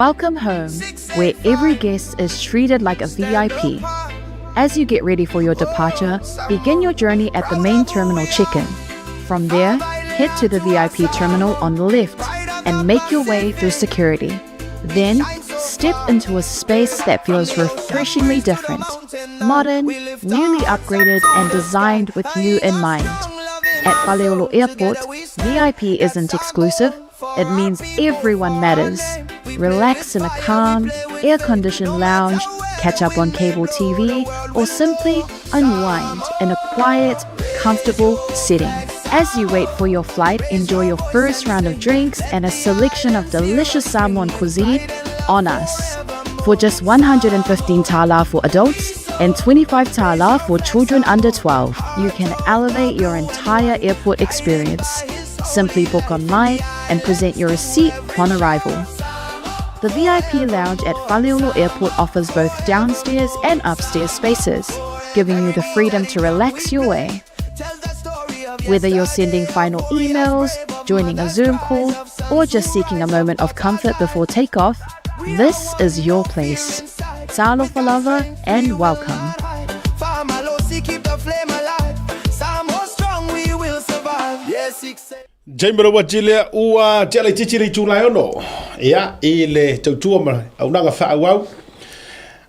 Welcome home, where every guest is treated like a VIP. As you get ready for your departure, begin your journey at the main terminal check-in. From there, head to the VIP terminal on the left and make your way through security. Then, step into a space that feels refreshingly different, modern, newly upgraded, and designed with you in mind. At Faleolo Airport, VIP isn't exclusive, it means everyone matters. Relax in a calm, air-conditioned lounge, catch up on cable TV, or simply unwind in a quiet, comfortable setting. As you wait for your flight, enjoy your first round of drinks and a selection of delicious Samoan cuisine on us. For just 115 tala for adults and 25 tala for children under 12, you can elevate your entire airport experience. Simply book online and present your receipt upon arrival. The VIP lounge at Faleolo Airport offers both downstairs and upstairs spaces, giving you the freedom to relax your way. Whether you're sending final emails, joining a Zoom call, or just seeking a moment of comfort before takeoff, this is your place. Talofa lava and welcome. Jamie Roa Jilea ua tea laitiiti le itula e ono ia i le tautua ma auaunaga faaauau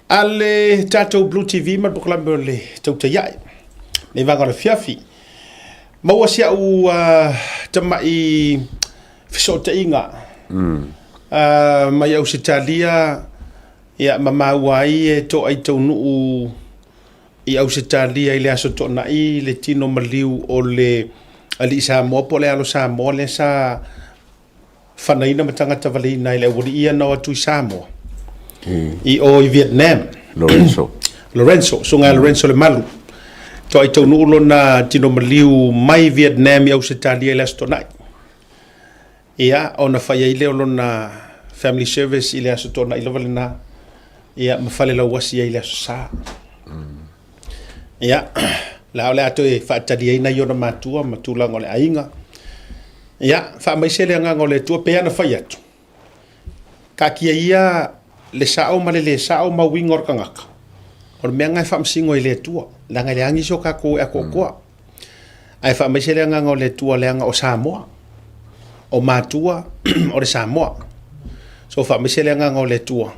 a le tatou Blue TV ma le polokalame o le Tautai Ae nei vaega o le afiafi. Maua si au tamai fesootaiga mai Ausetalia ia ma maua ai e toai taunuu i Ausetalia i le Aso Toonai le tino maliu o le alii Samoa po o le alo Samoa lea sa fanaina ma tagata valeina i le aualii ia na o atu i Samoa i o i Vietnam. Lorenzo. Lorenzo, susuga ia Lorenzo Lemalu. Toai taunuu lona tino maliu mai Vietnam i Ausetalia i le Aso Toonai. Ia, ona fai ai lea o lona family service i le Aso Toonai lava lena, ia, ma fale lauasi ai i le Aso Sa. Ia, la o le a toe faatali ai nai ona matua ma tulaga o le aiga. Ia, faamaise le agaga o le Atua, pei lava ona fai atu, taatia ia le sao ma le le sao ma uiga o le tagata, o le mea lena e faamasino ai i le Atua, leaga e leai nisi o tatou e atoatoa. Ae faamaise le agaga o le Atua leaga o Samoa, o matua o le Samoa. So faamaise le agaga o le Atua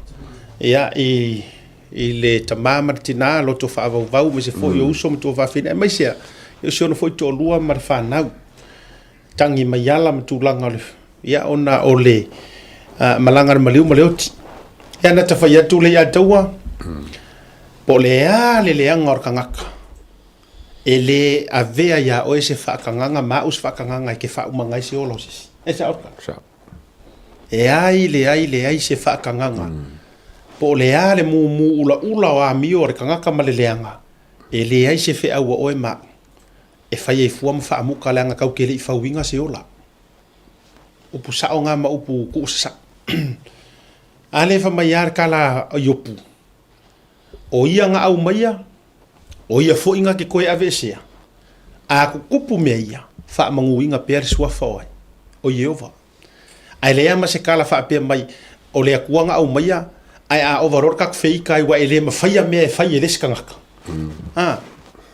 ia i i le tama ma le tina, loto faavauvau aemaise foi o uso ma tuafafine aemaise a o si ona foi toalua ma le fanau. Tagi mai ala ma tulaga o le ia ona o le malaga a le maliu ma le oti. Ia na ta fai atu le ia taua po o le a le leaga o le tagata e le avea iā oe se faakagaga ma au se faakagaga e te faaumaga ai se ola o se isi. E sao le tala? E ai, leai, leai se faakagaga. Po o le a le mumu ulaula o amio a le tagata ma le leaga, e leai se feau a oe ma au e fai ai fua ma faamuta leaga tatou te le i fauina se ola. Upu sao na ma upu tuusasao. A lea e fai mai lava le tala a Iopu, O ia na aumaia, o ia foi na te toe aveesea, a tutupu mea ia, faamanuiina pea le suafa o ai? O Ieova. Ae leai lava ma se tala faapea mai, o le Atua na aumaia, ae a ova loa le tatou feita ai, ua e le mafaia mea e fai e le isi tagata. A,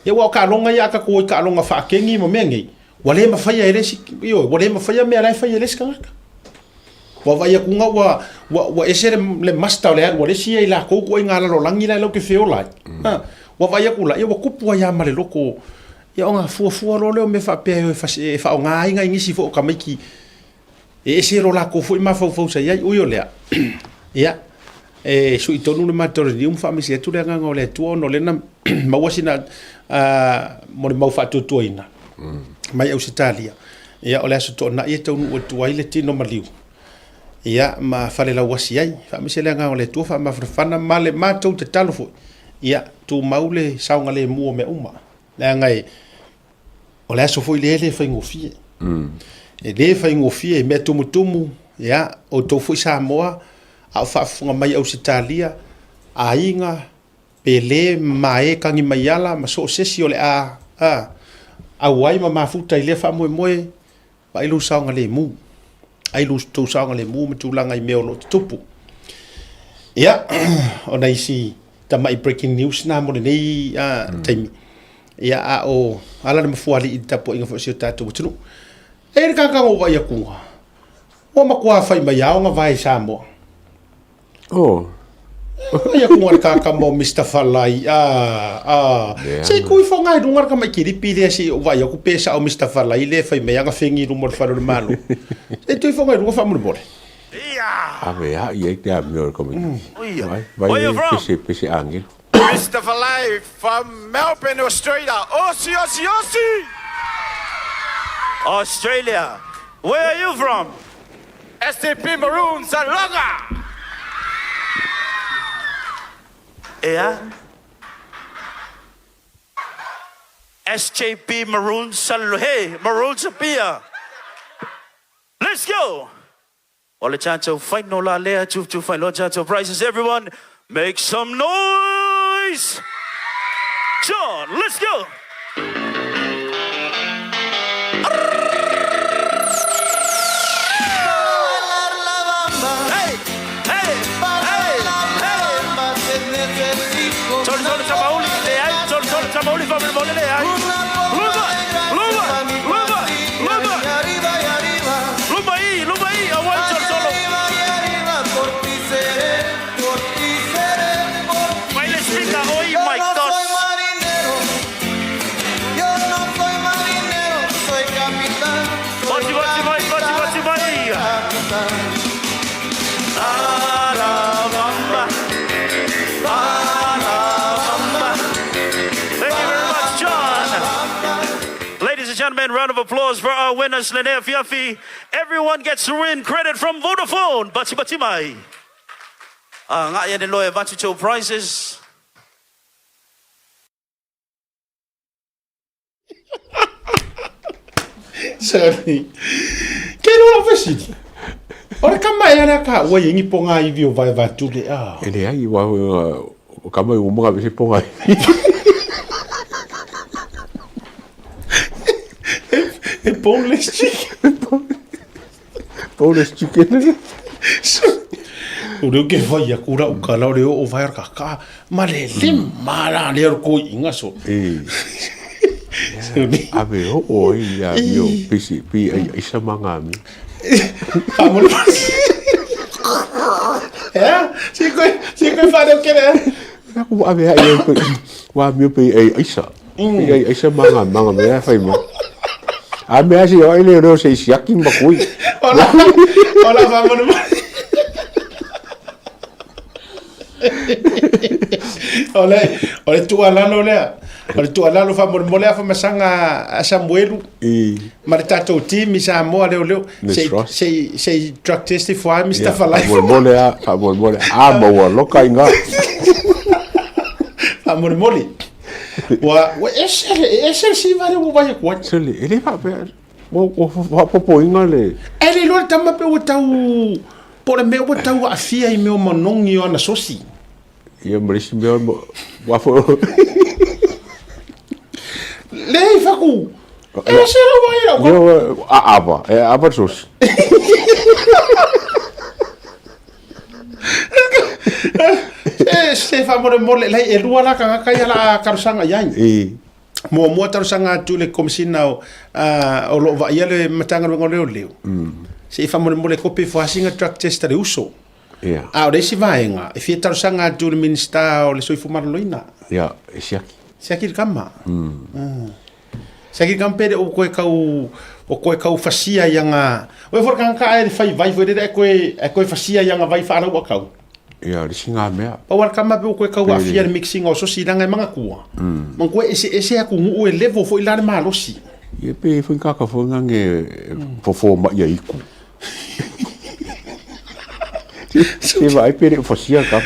ia aua o taaloga ia a tatou o i taaloga faakeni ma mea nei, ua le mafaia e le isi, ioe, ua le mafaia mea la e fai e le isi tagata. Ua vaai atu ga ua, ua, ua ese le, le master o le alu a le isi ia i lakou ituaiga lalolagi la e latou te feola ai. Ha, ua vaai atu la, ia ua tupu ai lava ma le loto, ia ona fuafua loa lea o mea faapea e o e fas, e faaaoga ai nai nisi foi o tamaiti e ese lo latou foi mafaufau sa i ai. Ui o lea, ia, E suʻi tonu le matou le niu ma faamaise atu le agaga o le Atua ona o lea na maua sina molimau faatuatuaina mai Ausetalia. Ia o le Aso Toonai e taunuu atu ai le tino maliu ia ma falelauasi ai. Faamaise le agaga o le Atua faamafanafana ma le matou tatalo foi ia tumau le saogalemu o mea uma. Leaga e o le aso foi lea e le faigofie. E le faigofie, mea tumutumu, ia, outou foi Samoa, a o faafofoga mai Ausetalia, aiga, Pele, mae, tagi mai ala, ma so o se isi o le a, a, auai ma mafuta i lea faamoemoe, vaai lou saogalemu. Ai lou tou saogalemu ma tulaga i mea o lo o tutupu. Ia, o nai isi tamai breaking news na mo lenei taimi. Ia, a o ala le mafuaalii i le tapuaiga foi a si o tatou atunuu. E i ai le tagata na ou vaai atu, ua matua fai mai lava ona vae i Samoa. Oh. Ai aku ngā kāka mō Mr. Falai. Ah, ah. Se kui fo ngai runga ka mai kiripi le si o vai aku pesa o Mr. Falai le fai mai anga fengi rumo le whare o le malo. Se tui fo ngai runga wha mole. Ave a ia te a meo ko mi. Vai, vai Where you from? pese pese angel. Mr. Falai from Melbourne, Australia. Aussie, Aussie, Aussie! Australia. Where are you from? STP Maroon Salaga! Yeah. SJP Maroon Sal hey, Maroon Sapia. Let's go! O le tatou final la lea, tu tu final tatou prizes everyone. Make some noise! John, let's go! Hey! Hey! Hey! Hey! Soli soli tamauli, leai, soli soli tamauli faamolemole leai. Luma! Luma! Luma! Luma! Luma i, luma i, auai soli solo. Mai le speaker oi my gosh. Vati vati mai, vati vati mai. Alabama. Alabama. Thank you very much, John. Ladies and gentlemen, round of applause for our winners, Linnea Fiafi. Everyone gets to win credit from Vodafone. Bati bati mai. Ah, ngā ia ne loe vatu tō prizes. Sorry. Ke roa lau fesili. O le kama ea lea ka ua iengi po ngā iwi o vae vatule a. E leai, wa o kama i umaga vese po ngā iwi. E boneless chicken. Boneless chicken. O leo ke whai aku rau ka lau leo o vai ka ka ma le lima la le ro ko inga so. E. Ave o o i a mio pisi pi ai ai sa manga mi. Whamole. Ea, si koe, si koe whare o kere. Aku ave ai ai wa mio pi ai aisa. Pi ai aisa manga manga mea whai mo. A mea si o ele reo se isiaki ma kui. Ola, ola whamole. O le, o le tuualalo lea. O le tuualalo faamolemole afa masaga a Samuelu I. ma le tatou team i Samoa leoleo. Miss Se Ross. se se drug test ifo ai Mr. Ia, Falai. faamolemole a, faamolemole. A maua loka i ngā. Faamolemole. Ua ua ese le ese le siva le ua vai atu ai. Sole, e le faapea, ua ua faapopoina le. E le iloa le tama pe ua tau Po o le mea ua tau aafia i mea o manogi o ana sosi. Ia ma le isi mea ua fo. Leai faku. E se lau ai lau. Ia a ava, e ava le sosi. Se se faamolemole lai e lua la tagata ia la talosaga i ai. I. Muamua talosaga atu i le Komesina o o lo o vaaia le Matagaluega o Leoleo, se i faamolemole kopi ifo lava sina drug test a le uso. Ia. A o le isi vaega, e fia talosaga atu i le Minisita o le Soifua Maloloina. Ia, e siaki. Siaki le kama. Siaki le kama pe le o koe kau o koe kau fasia i anga. Oe foi le tagata ae le fai vai foi lele ae koe ae koe fasia i anga vai faalaua kau. Ia, o le isi ngā mea. Pau a le kama pe ua koe kau aafia i le mixing o sosi leaga e magatua. Manatua e eseese atunuu e level foi la le malosi. Ia pe foi kaka foi ngange fofo mai ia iku. Se vaai pe le fasia ka.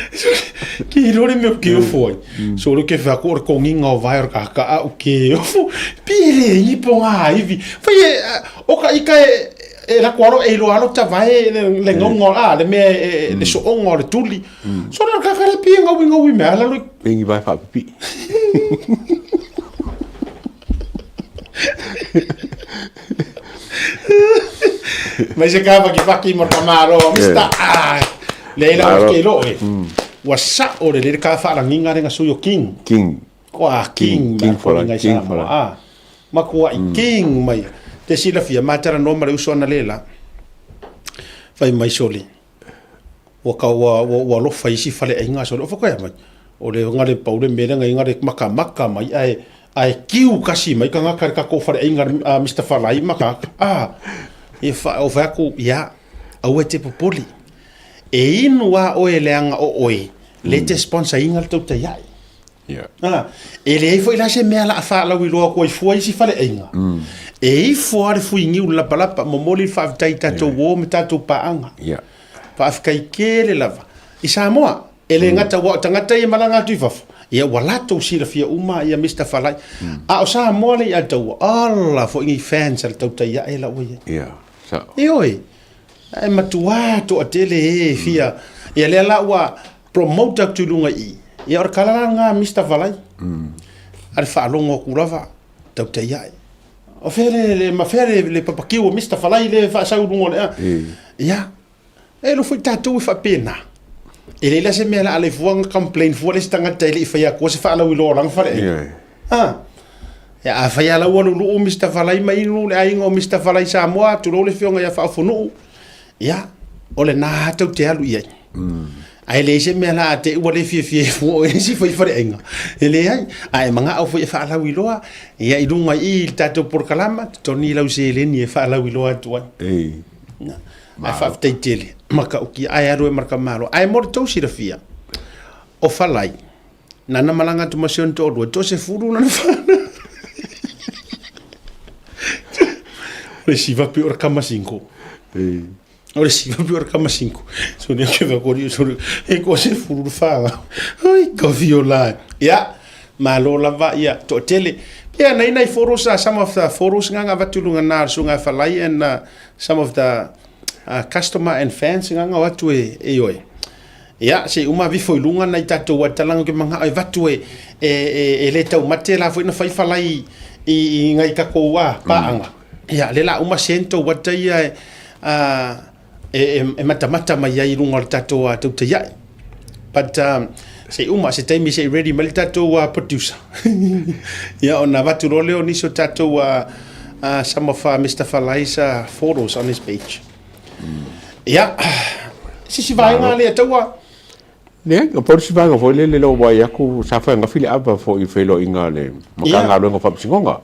Ke ilo le mea ke ofo ai. So le ke whaku o le konginga o vai o le kaka a u ke ofo. Pi le ingi po ngā iwi. Fai e, o ka ika e, e lako alo e ilo alo ta vai le, le ngaunga a, le mea e, le soonga o le tuli. So le kaka le pi ngaui ngaui mea ala lo. Ingi vai whaapipi. Mai se ka vaki vaki mo ka maro, Mr. Ah. Le ila o ke lo e. Ua sa o le le ka fa la nginga le ngasu yo king. King. Ko a king. King for la, king for la. Ah. Ma ko i king mai. Te sila fia ma tara no mare uso ana lela. Fai mai soli. Ua ka ua ua ua alofa i isi faleaiga sole o fakoea mai. O le nga le pau le mea lea nga le makamaka mai ae ae kiu kasi mai ka ngaka le kakou faleaiga a Mister Falai ma ka a e fa o fai atu ia aua e te popoli. E inu a oe leaga o oe le te sponsor ina le tautai ae. Yeah. Ah, e leai foi la se mea la a faalauiloa atu ai fua isi faleaiga. E ifo lava le fui niu le lapalapa, momoli le faafetai i tatou uo ma tatou paaga. Yeah. Faafetai tele lava. I Samoa, e le gata aua o tagata ia e malaga atu i fafo, ia ua latou silafia uma ia Mister Falai. A o Samoa le ia taua, ala foi nei fans a le tautai ae la ua i ai. Yeah. Sao. Ioe, e matua toatele e fia. Ia lea la ua promote atu i luga i i. Ia o le kala la lena Mister Valai. A le faalogo atu lava, tautai ae. O fea le, le, ma fea le, le papakiu o Mister Falai le faasau i luga o le a. Ia, e lo foi tatou e faapena. E leai la se mea la a le fua na complain fua le isi tagata e le i fai atua se faalauiloa o lana faleaiga. Ah. Ia, a fai lava ua luluu Mister Falai ma inu le aiga o Mister Falai Samoa, tulou le afioga ia Faaofonuu, ia, o lena tou te alu i ai. Ae leai se mea la a te i ua le fiafia e fua o isi fai faleaiga. E leai, a e manao foi e faalauiloa, ia i luga i i le tatou polokalama, totogi lau seleni e faalauiloa atu ai. Ae faafetai tele, matautia, ae alu e ma le tamaloa. Ae mo le tou silafia, o Falai, nana malaga atu ma si ona toalua, toasefulu lana fanau. O le siva pei o le kamasingo. O le siva pei o le kamasingo. So lea ke whakori, so e ko se fulu le whanga. Ai, ka fio la. Ia, malo lava, ia, toatele. Ia, nei nei photos, some of the photos nga nga vatu lunga nā sunga whalai and some of the customer and fans nga nga watu e, e oi. Ia, se i uma vifo i luga nai tatou atalanga ke mangao e vatu e, e, e, e le taumate la foi na fai falai i, i ngai takou a paanga. Ia, le la uma sento wata ia e, a, e, e, e matamata mai ai i luga o le tatou a tautai ae. But se i uma, se taimi se i ready mai le tatou producer. Ia, ona avatu loa lea o nisi o tatou some of Mister Falai's photos on his page. Ia, se isi vaega lea taua. Leai, na pau le isi vaega foi lele lea ua vaai atu sa fai ananafi le ava foi i feiloaiga a le Matagaluega o Faamasinoga.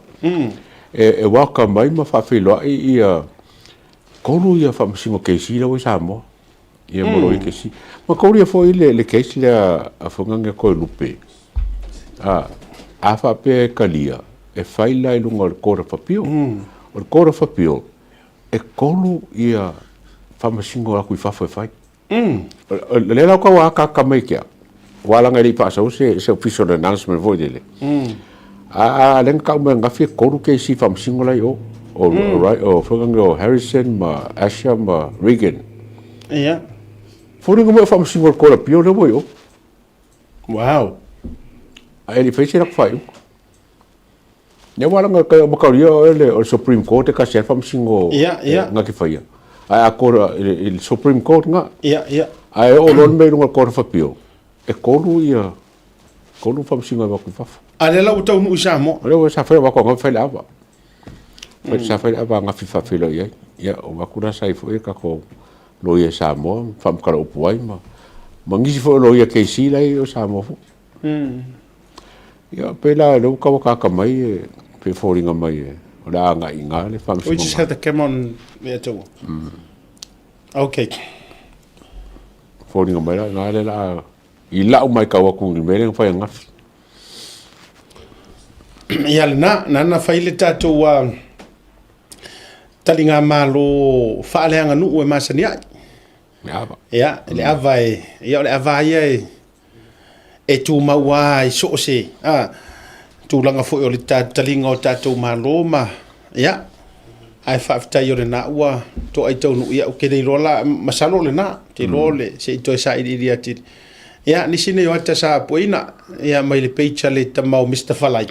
E welcome ai ma faafeiloai ia tolu ia faamasino kesi la ua i Samoa. Ia ma loia kesi. Ma tolu ia foi le case lea a Fugaga Toelupe. A faapea e talia, e fai la i luga o le Court of Appeal. O le Court of Appeal, E kolu ia faamasino atu i fafo e fai. O lea la o tau akaka mai ke au, aua leaga e le i faasau se se official announcement foi lele. A a lea na tau mai ananafi e kolu kesi faamasino la i o. O o foi o Harrison ma Asher ma Regan. Ia. Foliga mai o faamasino o le Court Appeal lea ua i o. Wow. Ae le i fai se latou faaiuga. Ia aua leaga kai o makaulia o le o le Supreme Court e kasi ai le faamasino Ia, ia. nga ke faia. Ae a kora i le, i le Supreme Court nga. Ia, ia. Ae oo loa le mea i luga o le Court of Appeal, e tolu ia, tolu faamasino e avatu i fafo. A lea la ua taunuu i Samoa. O lea ua sa fai avatu angafi fai le ava. Fai, sa fai le ava angafi faafeiloai ai. Ia, o avatu la sa ai foi le tatou loia i Samoa, faamatala upu ai ma, ma nisi foi o loia KC la e i o Samoa foi. Ia, pēlā lea ua tau akaaka mai e, pe foliga mai e, o le a agai i ina le We just faamasinoga. have the camera on mea taua. Okay. foliga mai la ina lea o le a, i la'u maitau atu i le mea lea na fai ananafi. Ia lena, na na fai le tatou taligamalo faaleaganuu e masani ai. Le ava. Ia, le ava e, ia o le ava ia e, e tumau lava i so o se a, tulaga foi o le taliga o tatou Malo ma, ia, ae faafetai o lena ua toai taunuu, ia ou te le iloa la, masalo o lena, ou te iloa o le, se i toe sailiili atili. Ia, nisi nei o ata sa apueina, ia, mai le page a le tama o Mister Falai,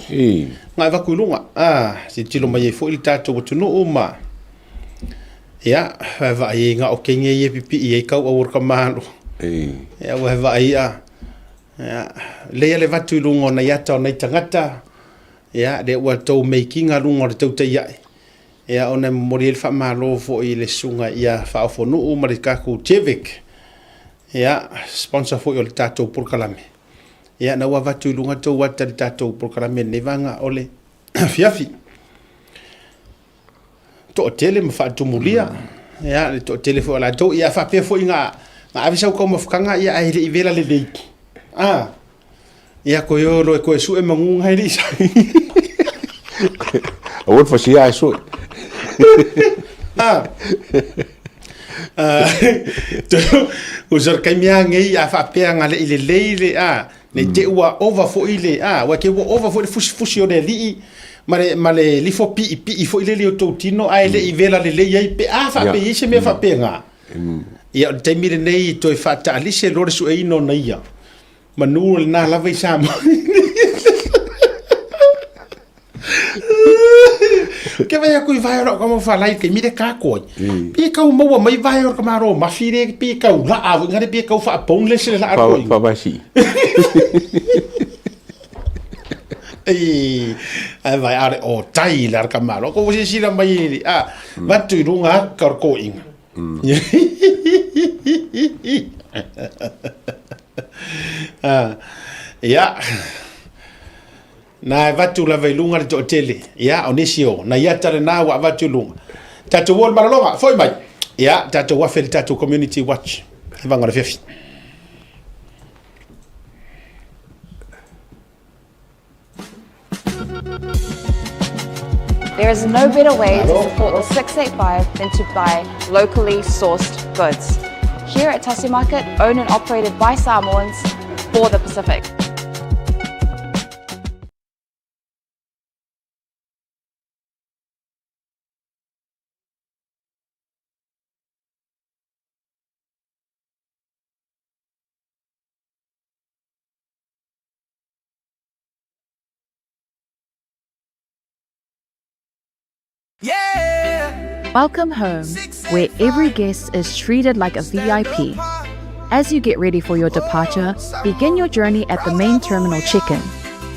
na avatu i luga, a, tilotilo mai ai foi le tatou atunuu ma, ia, vaavaai ai na o teine ia e pipii ai tau au o le tamalo. Ia, ua vaai ia, ia, lei le avatu i luga o nai ata o nai tagata, ia, lea ua tou meikiga luga o le tautai ae, ia, ona e momoli ai le faamalo foi i le susuga ia Faaofonuu ma le tatou JVIC, ia, sponsor foi o le tatou polokalame. Ia, na ua avatu i luga tou ata i le tatou polokalame i lenei vaega o le afiafi. Toatele ma faatumulia, ia, le toatele foi o latou, ia, faapea foi na, na ave sau taumafataga, ia, ae le i vela lelei. Ah, ia, koe o loe koe sue manu na e le i sa. Aua le fasia ae sue. Ah. O se taimi lava nei a faapea na le i lelei le a nei te ua ova foi le a ua ke ua ova foi le fusifusi o le alii ma le ma le lifo piipii foi lele i o tou tino ae le i vela lelei ai pe a faapea i ai se mea faapena. Ia o le taimi lenei e toe faataalise loa le sueina o naia manu o lena lava i Samoa. Ke vai aku i vai o ka mo falai ke mire ka koi. Pi kau maua mai vai o ka maro mafi le pi kau la a ngare pi kau fa boneless le la koi. Fa vai si. Ei, ai vai are o tai la ka maro. Ko si sila mai a vatu i runga ka ko inga. Ia. Na e avatu lava i luga le toatele. Ia, o nisi o nai ata lena ua avatu i luga. Tatou o i le malologa, foi mai. Ia, tatou afe i le tatou community watch. He vanga o le afiafi. There is no better way to support the 685 than to buy locally sourced goods. Here at Tasi Market, owned and operated by Samoans for the Pacific. Welcome home, where every guest is treated like a VIP. As you get ready for your departure, begin your journey at the main terminal check-in.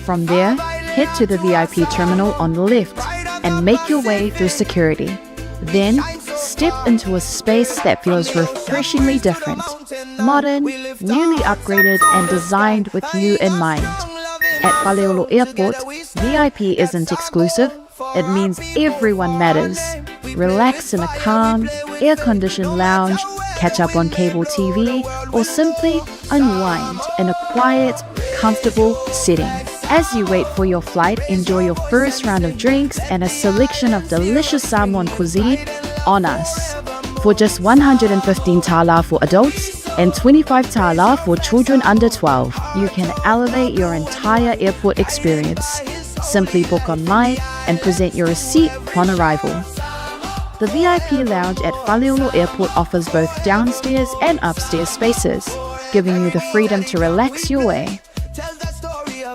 From there, head to the VIP terminal on the left and make your way through security. Then, step into a space that feels refreshingly different. Modern, newly upgraded and designed with you in mind. At Faleolo Airport, VIP isn't exclusive, it means everyone matters. Relax in a calm, air-conditioned lounge, catch up on cable TV, or simply unwind in a quiet, comfortable setting. As you wait for your flight, enjoy your first round of drinks and a selection of delicious Samoan cuisine on us. For just 115 tala for adults and 25 tala for children under 12, you can elevate your entire airport experience. Simply book online and present your receipt upon arrival. The VIP lounge at Faleolo Airport offers both downstairs and upstairs spaces, giving you the freedom to relax your way.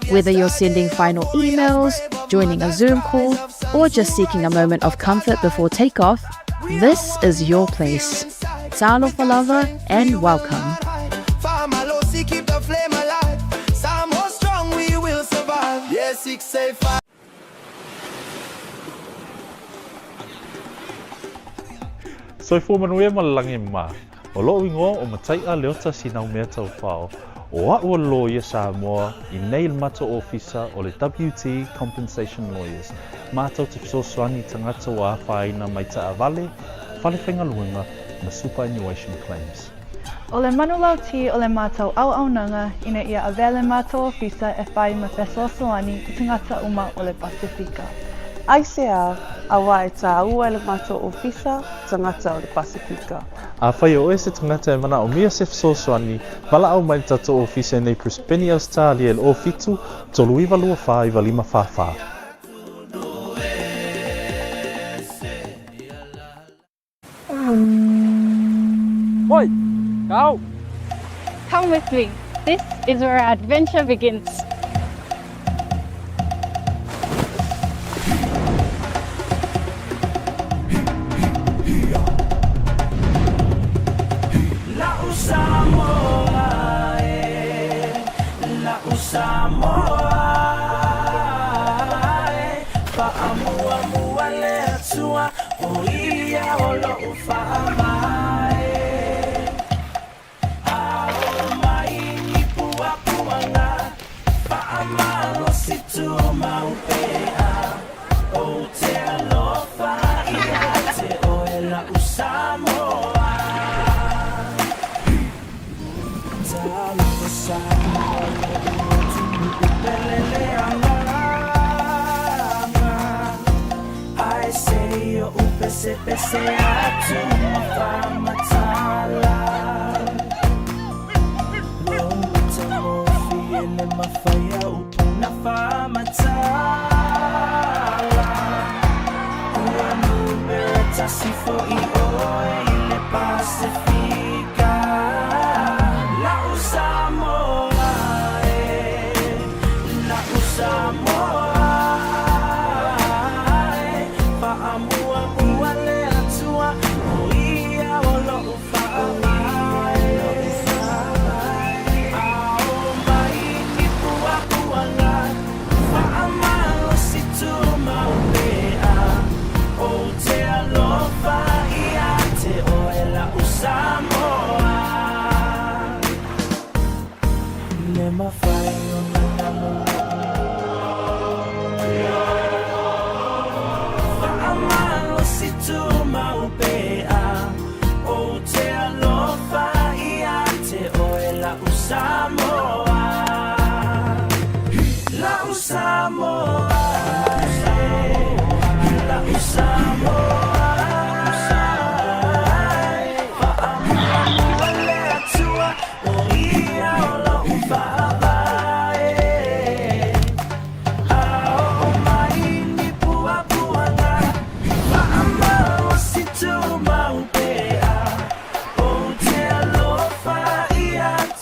Whether you're sending final emails, joining a Zoom call, or just seeking a moment of comfort before takeoff, this is your place. Talofa lava and welcome. Soifua manuia ma le lagi ma. O lo'u igoa o Matai'a Leota Sinaumea Taufao, o a'u o le loia Samoa i nei le matou ofisa o le WT Compensation Lawyers, matou te fesoasoani i tagata ua afaina mai taavale, fale faigaluega ma superannuation claims. O le manulauti o le matou auaunaga ina ia avea le matou ofisa e fai ma fesoasoani i tagata uma o le Pasefika. Aisea, auā e tāua e le matou ofisa tagata o le Pasefika. Afai o oe se tagata e manaomia se fesoasoani, valaau mai i le tatou ofisa i nei Brisbane, Ausetalia i le 07 39 24 95 44. Oi, go! Come with me. This is where our adventure begins.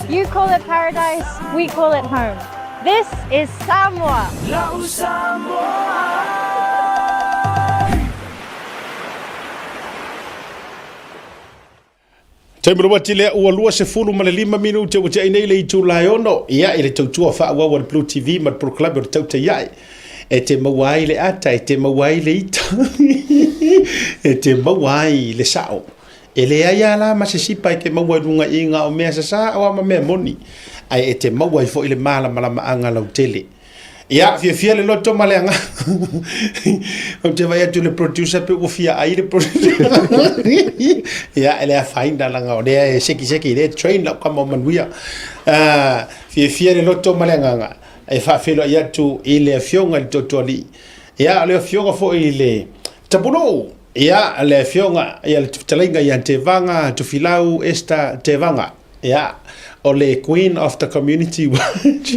You call it paradise, we call it home. This is Samoa. Taimi lava tele ua 25 minute ua tea nei le itula e ono, ia i le tautua faaauau a le Blue TV ma le polokalame o le Tautai Ae. E te maua ai le ata, e te maua ai le ita, e te maua ai le sao. E leai a la ma se sipa e te maua i luga i ngā o mea sasā o ama mea moni, ae e te maua ai foi le mālamalamaaga lautele. Ia, fiafia le loto ma le agaga. Ou te vaai atu i le producer pe ua fia ai le producer. Ia, e le afaina laga o lea e sekiseki, lea e train lau kama o manuia. Uh, fiafia le loto ma le agaga e faafeiloai atu i le afioga i le Totoalii. Ia, o le afioga foi i le Tapunuu. Ia, le afioga, ia le fetalaiga ia Tevaga, Tofilau Esther Tevaga. Ia, o le Queen of the Community Watch.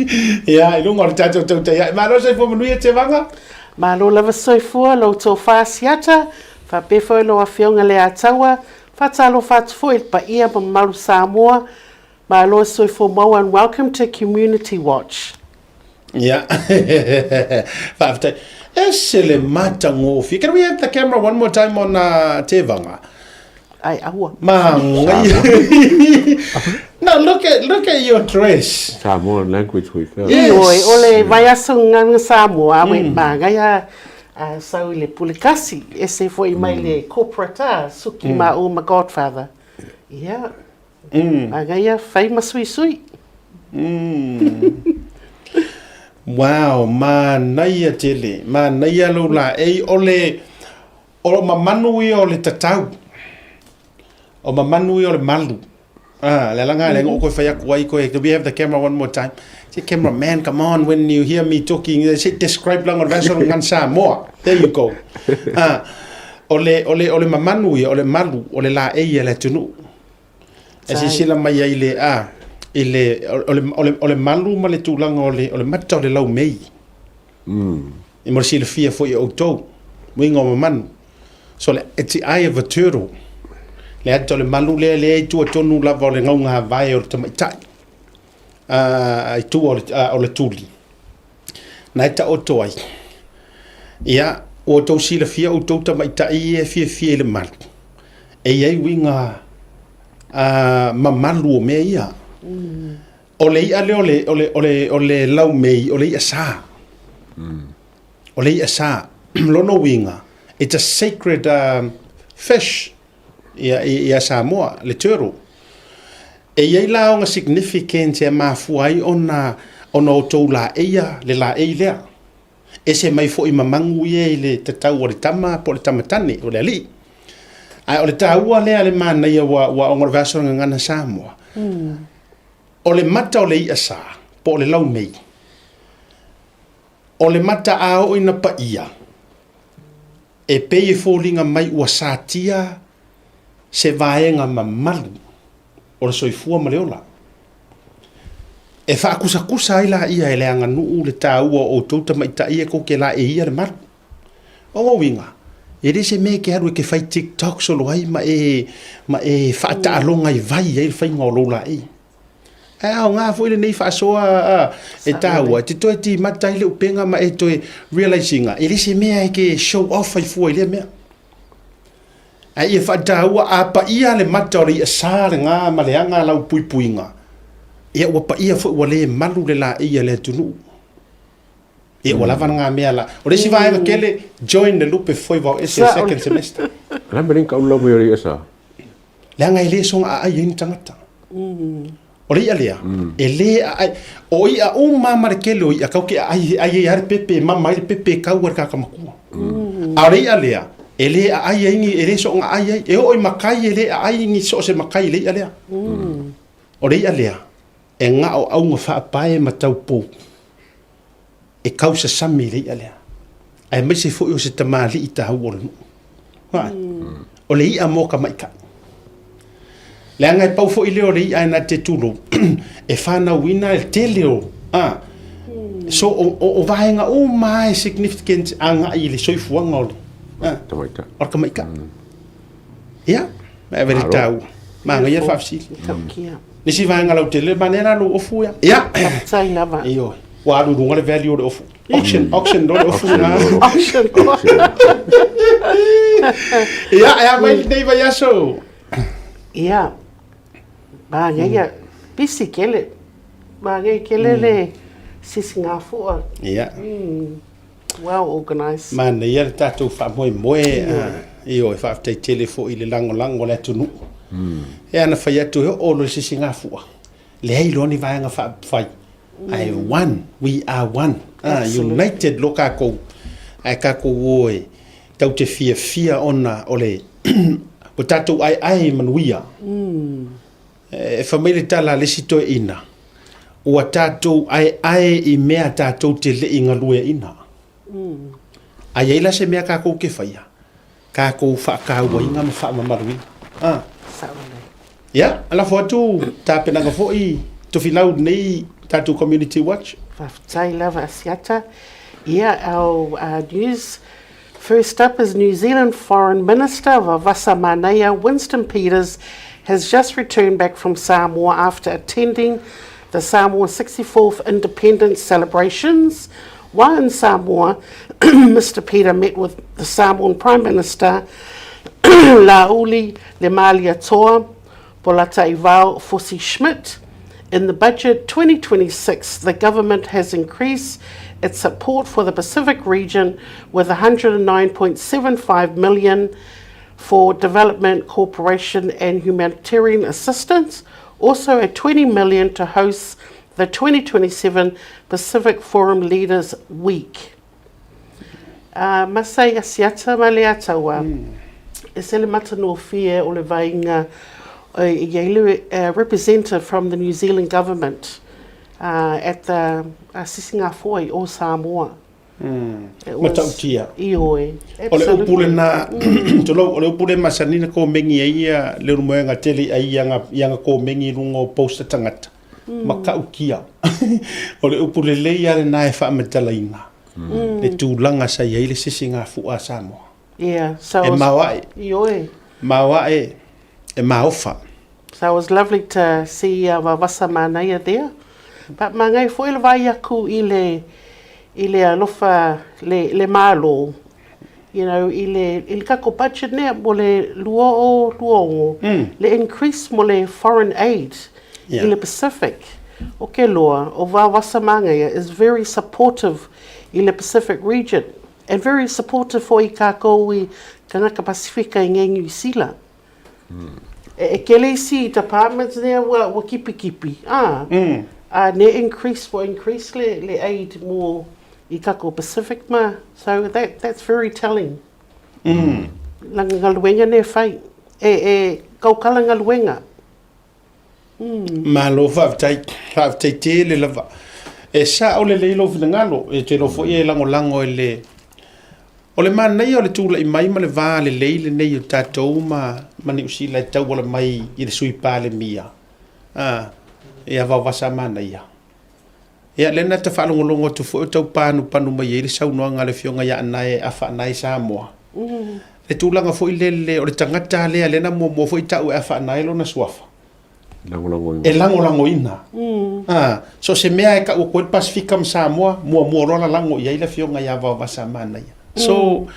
Ia, i luga o le tatou tautai ae. Malo soifua manuia Tevaga. Malo lava soifua lo outou faasiata, faapea foi lau Afioga Leataua, faatalofa atu foi i le paia ma mamalu Samoa, malo soifua maua and welcome to Community Watch. Ia, faafetai. Ese le matagofie. Can we have the camera one more time on uh, Tevaga? Ai, aua. Mangaia. Now look at look at your dress. Samoan language week. Yes. Ioe, o le vaiaso nganga Samoa, mm. we mangaia uh, sau i le pulekasi, ese foi mai mm. le corporate a, suki mm. ma o ma godfather. Yeah. Mm. Mangaia, whai ma sui sui. Mm. Wow, manaia tele, manaia lou laei, o le, o mamanu ia o le tatau, o mamanu ia o le malu. Ah, le alaga le ngo koe fai atu ai koe. Do we have the camera one more time? Say, camera man, come on, when you hear me talking, say, describe langa o le vaiaso le gagana Samoa. There you go. Ah, o le, o le, o le mamanu ia, o le malu, o le laei a le atunuu. E silasila mai ai i le, ah, i le, o le, o le, o le malu ma le tulaga o le, o le mata o le laumei. I mo le silafia foi e outou, uiga o mamanu. So le, it's the eye of a turtle. Le ata o le malu lea, lea i tua tonu lava o le gaugāvae o le tamaitai. Uh, i tua o le, uh, o le tuli. Na e taoto ai. Ia, ua outou silafia outou tamaitai ia e fiafia i le malu. E i ai uiga uh, mamalu o mea ia. O le i'a lea o le, o le, o le, o le laumei, o le i'a sā. O le i'a sā. Lona uiga, it's a sacred um, fish ia, ia Samoa, le turtle. E i ai la ona significance e mafua ai ona, ona outou laeia le laei lea. Ese mai foi ma magu ia i le tatau a le tama po o le tama tane, o le alii. Ae o le taua lea le manaia ua, ua ona o le vaiaso o le Gagana Samoa. O le mata o le i'a sā, po o le laumei, o le mata a oo ina paia, e pei e foliga mai ua satia se vaega mamalu o le soifua ma le ola. E faakusakusa ai laia e le aganuu le taua o outou tamaitai e kou te laeia le malu. O lona uiga, e le se mea e te alu e te fai tiktok solo ai ma e, ma e faataaloga i vai ai le faiga o lou laei. Ae aoga foi lenei faasoa a, e taua, e te toe timata ai le upega ma e toe realize ina, e le se mea e te show off ai fua i lea mea. Ae ia faataua, a paia le mata o le i'a sa lena ma le aga lau puipuiga, ia ua paia foi ua le malu le laei a le atunuu. Ia ua lava lena mea la. O le isi vaega tele, join le lupe foi vao ese second semester. O le a le mea lea na tau lau mai o le i'a sa? Leaga e le soga aai ai ni tagata. O le i'a lea, e le aai, o i'a uma ma le tele o i'a, kau ke aai, ai ai lava le pepe, e mama ai le pepe e kau ai le tagata matua. A o le i'a lea, e le aai ai ni, e le soga aai ai. E oo i makai e le aai ni so o se makai i le i'a lea. O le i'a lea, e gao auga faapae ma taupou. e kausasami i le i'a lea, aemaise foi o se tamalii taua o le nuu. Ai, o le i'a mo tamaitai. Leaga e pau foi lea o le i'a e na te tulou, e fanauina le tele o, a, so o, o, o vaega uma lava e significant agai i le soifuaga o le, a, Tamaitai. o le tamaitai. Ia, e ave le taua. Manaia le faafesili. Le isi vaega lautele, manaia la lou ofu ia. Ia. Faafetai lava. Ioe. Ua alu i luga le value o le ofu. Auction, auction loa le ofu lena. Auction. Ia, e a mai lenei vaiaso? Ia, manaia, pisi tele. Manaia tele le sisigafua. Ia. Well organised. Manaia le tatou faamoemoe, ioe, faafetai tele foi i le lagolago a le atunuu. E ana fai atu e oo loa i se sigafua, leai loa ni vaega faaupufai, ae one, we are one, united loa tatou, ae tatou o e tatou te fiafia ona o le ua tatou aeae i manuia. E fai mai le tala a le isi toeaina, ua tatou aeae i mea tatou te le i galueaina. A i ai la se mea tatou te faia, tatou faatauaina ma faamamaluina. Ah. Ia, lafo atu tapenaga foi Tofilau lenei tatou Community Watch. Faafetai lava Asiata. Ia, our uh, news First up is New Zealand Foreign Minister Vavasa Manaia Winston Peters has just returned back from Samoa after attending the Samoa 64th Independence celebrations. While in Samoa, Mr Peter met with the Samoan Prime Minister Laauli Lemaliatoa Polataivao Fosi Schmidt. In the budget 2026, the government has increased its support for the Pacific region with 109.75 million for development cooperation and humanitarian assistance, also a 20 million to host the 2027 Pacific Forum Leaders Week. Uh, Masai Asiata ma le Ataua. Mm. E se le matanofie o le vainga E i ai le representative from the New Zealand government at the Sisigafua i o Samoa. It was, Matautia. Ioe. O le upu lena, tulou, o le upu le masani na komegi ai ia Leulumoega tele i ai i aga komegi i luga o post a tagata. Matautia. O le upu lelei lava lena e faamatalaina le tulaga sa i ai le sisigafua a Samoa. Yeah, so E maoae. Ioe. Maoae, e maofa. So it was lovely to see Vavasa Manaia there. But mangai foi le vai aku i le, i le alofa le, le Malo, you know, i le, i le kako budget nea mo le 2026, le increase mo le foreign aid i le Pacific. O ke loa, o Vavasa Manaia is very supportive i le Pacific region. And very supportive foi i kākou i kanaka Pasifika i ngei Niu Sila. E, e kele isi departments nea ua, ua kipikipi, a. A ne increase, ua increase le, le aid mo i kako Pacific ma. So that, that's very telling. Langa galuega ne fai. E, e kaukala galuega. Malo faafetai, faafetai tele lava. E sao lelei lou finagalo, e te iloa foi e lagolago i le O le manaia o le tulai mai ma le va lelei lenei o tatou ma ma Niu Sila e tauala mai i le Sui Palemia, a, ia Vaovasa Manaia. Ia, lea na ta faalogologo atu foi o tau panupanu mai ai le saunoaga a le Afioga ia Anae Afa Anae Samoa. Le tulaga foi lele o le tagata lea, lea na muamua foi tau e Afa Anae lona suafa. Lagolagoina. E lagolagoina. A, so o se mea e tau atu ai le Pasifika ma Samoa, muamua loa lalago i ai le Afioga ia Vaovasa Manaia. So,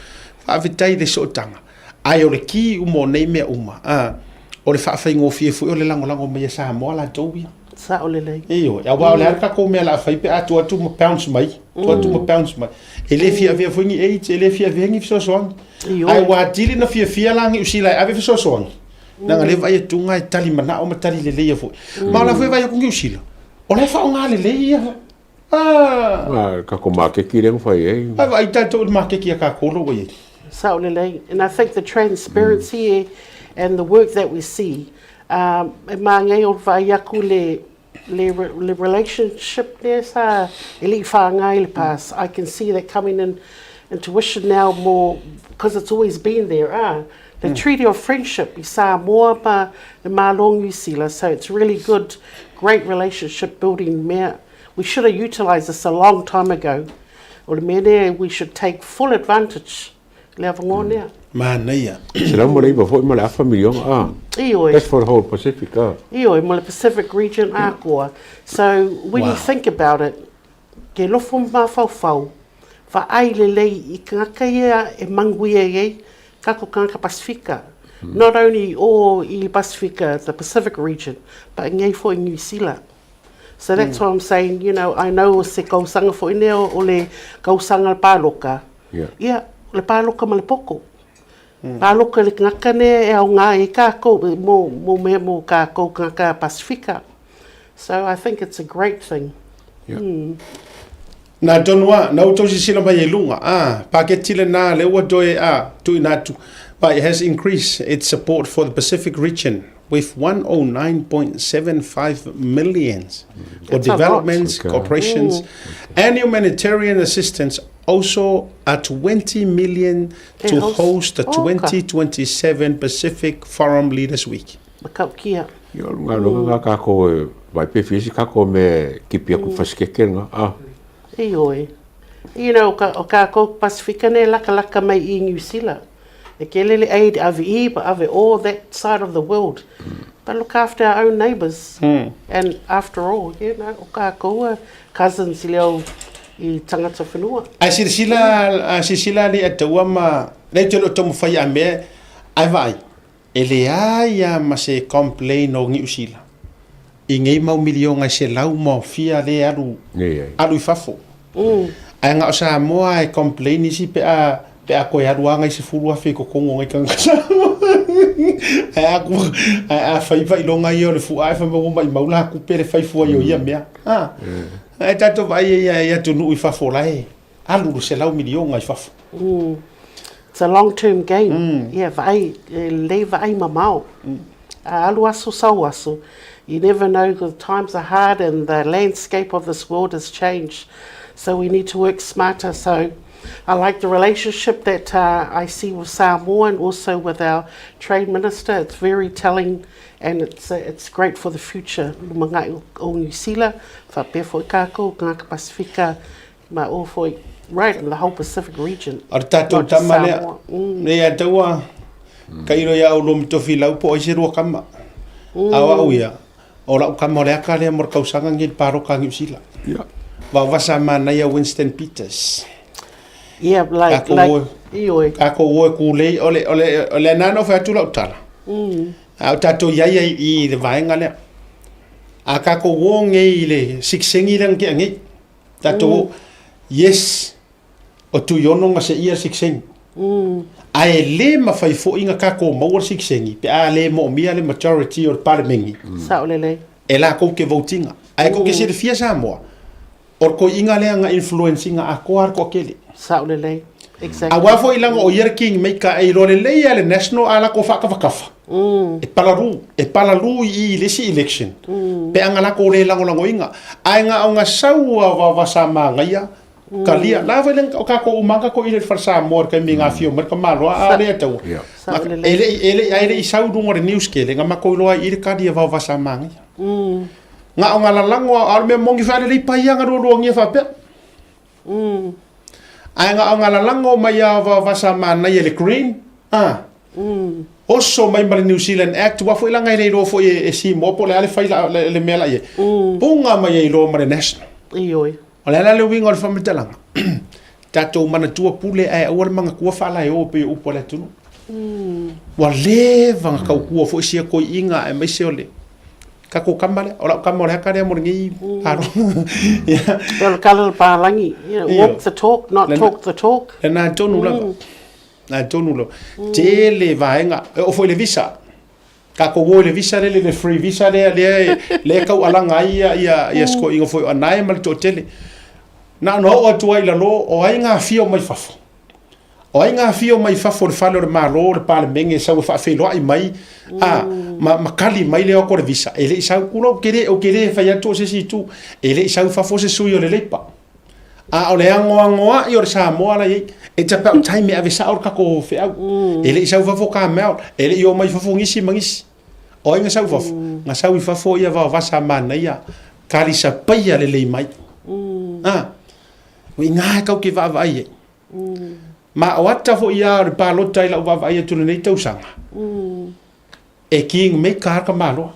faafetai i le sootaga. Ae o le ki uma o nei mea uma, a, o le faafaigofie foi o le lagolago mai e Samoa latou ia. Sao lelei. Ioe, aua o le a le tatou mea o le a fai pe a tuu atu ma bounce mai, tuu atu ma bounce mai. E le fia avea foi ni aids, e le fia avea ni fesoasoani. Ioe. Ae ua atili na fiafia la Niu Sila e ave fesoasoani. Leaga lea e vaai atu e tali manao ma tali lelei foi. Ma o la foi e vaai atu Niu Sila, o la e faaaoga lelei ia. Ah! Ah, kako makeki lea na fai ai. Ae vaai tatou i le makeki a kākou la ua i ai. Sao lelei. And I think the transparency and the work that we see, um, e māngai o vaai aku le, le, le relationship lea sa e lii whāngai i le past. I can see that coming in intuition now more, because it's always been there. Ah, the Treaty of Friendship i Samoa ma le Malo Niu Sila, so it's really good, great relationship building mea. We should have utilised this a long time ago. O le mea lea, we should take full advantage le avanoa nea. Manaia. 109 foi ma le afa miliona, ah. Ioe. That's for the whole Pacific, ah. Ioe, mo le Pacific region atoa. So, when you think about it, ke lofo mafaufau, vaai lelei i tagata ia e manuia i ai kako tagata Pasifika. Not only o i le Pasifika, the Pacific region, but i nei foi New Zealand. So that's why I'm saying, you know, I know o se kausanga foi nea o le kausanga le pāloka. Yeah. Ia, o le pāloka ma le poko. Pāloka le tagata nea e aoga ai kākou, mo, mo mea mo kākou tagata Pasifika. So I think it's a great thing. Yeah. Nā tonu a, na outou sisila mai e luga, a, paketi lenā lea ua toe a, tuuina atu, but it has increased its support for the Pacific region with 109.75 millions for That's a lot. developments, Okay. cooperations, and humanitarian assistance. Also, a 20 million E to host- host the Oh, okay. 2027 Pacific Forum Leaders Week. Makaukia. Ia, o le galuega lena kākou e vaai pe fia isi kākou mea e kipi aku i fasikeke lena, ah. Ioe. You know, o ka, o kākou Pasifika nei lakalaka mai i Niu Sila. E kele le aid ave i ma ave o that side of the world. But look after our own neighbours. And after all, you know, o kākou a cousins i leo i tangata whenua. Ae silasila, a silasila alii a taua ma, lea ou te le o taumafai a mea, ae vaai, e leai a ma se complain o Niu Sila i nei mau miliona e selau ma fia lea e alu, alu i fafo. Ae na o Samoa e complain isi pe a pe a koe alu a ngai 10,000 i totonu o ngai tagata Samoa. Ae a ku ae a fai faailoga ia o le fua ae fai mai ua maimau la kupe le fai fua i o ia mea. A ae tatou vaai ai ia i atunuu i fafo la e alu le selau miliona i fafo. It's a long term game. Ia vaai, e lelei vaai mamao. Alu aso sau aso. You never know the times are hard and the landscape of this world has changed. So we need to work smarter. So I like the relationship that uh, I see with Samoa and also with our trade minister. It's very telling and it's, uh, it's great for the future. Lumangai o New Zealand, whapea foi kākou, Ngaka Pasifika, ma o foi, right in the whole Pacific region. O le tātou tama lea, mm. lea taua, Kailo ia au lomi tofilau po o ai se lua kama. A o au ia, o la'u kama o le aka lea mo le kausaga lenei i le paloka a Niu Sila. Vaovasa a manaia Winston Peters. Yeah, like, like, ioe. Kākou o e kūlei, o le, o le, o le ana na ou fai atu la'u tala. A o tātou i ai ai i le vaega lea. A kākou o nei i le sikisengi lea na tea nei. Tātou o, yes, O Tuiono ga seia le sikisengi. Ae le mawhai foʻi ga kakou maua le sikisengi pe a le moomia le majority o le Palemenge. Sao lelei. E lakou ke vote ina. Ae kou ke silafia Samoa, o le koiʻiga lea ga influence ina atoa le toatele. Sao lelei. Exactly. Auā foʻi laga o ia le king maker e iloa lelei lava le national a latou faakafakafa. E palalū, e palalū i i i le isi election pe a ga latou le lagolagoina. Ae ga o ga sau a vaovasa magaia Kalia, la foi le o kākou uma ka ko ile fale Samoa le taimi nga afio mai le tamaloa a le ataua. E le e le ai le i sau lunga le news kele nga makou iloa ai i le kali e vaovasa a magaia. Nga o nga lalago a o le mea moni faalelei paia nga lualuagia faapea. Ae nga o nga lalago mai a vaovasa a manaia le green a oso mai ma le New Zealand Act ua foi laga e le iloa foi e Simoa po o le a le fai le mea la i ai. Puga mai ai loa ma le National. Ioe. O le a la le uiga o le faamatalaga? Tatou manatua pule ae aua le manatua faalaeo e pei o upu a le atunuu. Ua leva ona tautua foi sia toeaiina aemaise o le tatou tama lea. O lau tama o le aka lea mo lenei alo. O le kala o le palagi, walk the talk, not talk the talk. Lena tonu lava. Lena tonu lava. Tele vaega, e oo foi i le visa. Tatou o i le visa lele, le free visa lea, lea e, lea e taualaga ai ia, ia, ia sikoiga foi o Anae ma le toatele. Na ona oo atu ai i lalo, o ai ngā afio mai fafo? O ai ngā afio mai fafo o le fale o le Malo, o le Palemene, e sau e faafeiloai mai, a, ma, ma kali mai le o atu o le visa. E le i sau, tulou, ke le, ou te le fai atu o se isi itu, e le i sau i fafo se sui o le Leipa. A o le agoagoaʻi o le Samoa la i ai, it's about time e ave sao le tatou feau. E le i sau i fafo Carmel, e le i omai i fafo nisi ma nisi. O ai na sau i fafo? Na sau i fafo ia vaovasa a manaia, kalisapaia lelei mai. A, o i ina e kau ke vaavaai ai. Ma o ata foi ia o le palota i lau vaavaai atu i lenei tausaga, e king maker lava ka Malo.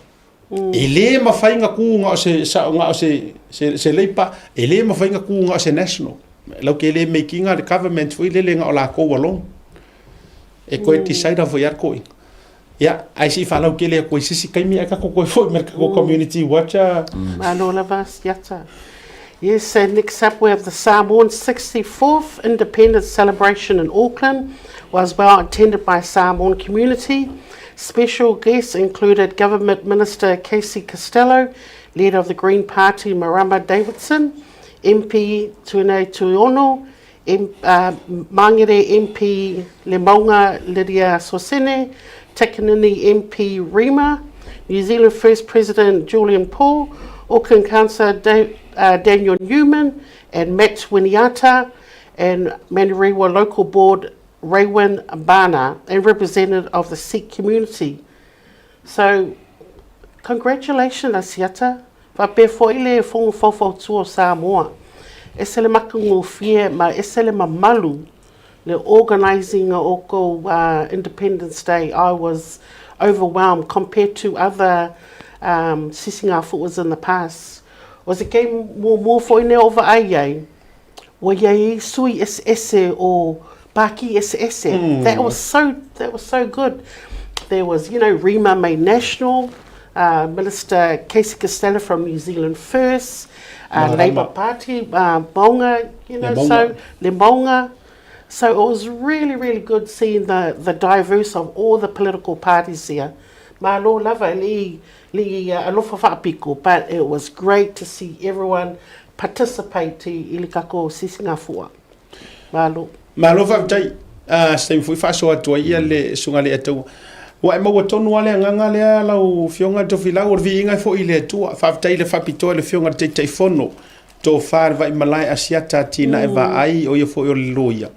E le mafai na ku na o se sa na o se se se Labour, e le mafai na ku na o se National. Lau ke le making a le government foi lele na o lakou alone. E koe decide foi a koe. Ia, ai si whalau ke lea koe sisi kaimi ai kako koe foi me kako community watch a. Malo lava siata. Yes, and next up we have the Samoan 64th Independence Celebration in Auckland was well attended by Samoan community. Special guests included Government Minister Casey Costello, leader of the Green Party Marama Davidson, MP Tuinei Tuiono, M, uh, Mangere MP Lemaunga Lydia Sosene, Takanini MP Rima, New Zealand First President Julian Paul, Auckland Councillor da uh, Daniel Newman, and Matt Winiata, and Manurewa Local Board Raywin Bana, and representative of the Sikh community. So, congratulations, Asiata. Faapea foi le Fono Faufautua o Samoa. Ese le matagofie ma ese le mamalu le organising o kou Independence Day. I was overwhelmed compared to other um, sisigafuas in the past. O se kei muamua foi nei o vaai ai, ua iai ai sui eseese o pākī eseese. That was so, that was so good. There was, you know, Rima made national, uh, Minister Casey Costello from New Zealand First, uh, Labour Party, uh, Maunga, you know, so, Le Maunga. So it was really, really good seeing the, the diverse of all the political parties there. Malo lava li, li alofa whaapiko, but it was great to see everyone participate i le kako sisigafua. Malo. Malo faafetai. Ah, se taimi foi faasoa atu ai ia le susuga i le Ataua. Ua e maua tonu lava le agaga lea lau Afioga Tofilau, o le viiga e foi i le Atua. Faafetai i le faapitoa i le Afioga i le Taitaifono, Tofa i le Vaimalae Asiata Atinae Vaai, o ia foi o le Loia.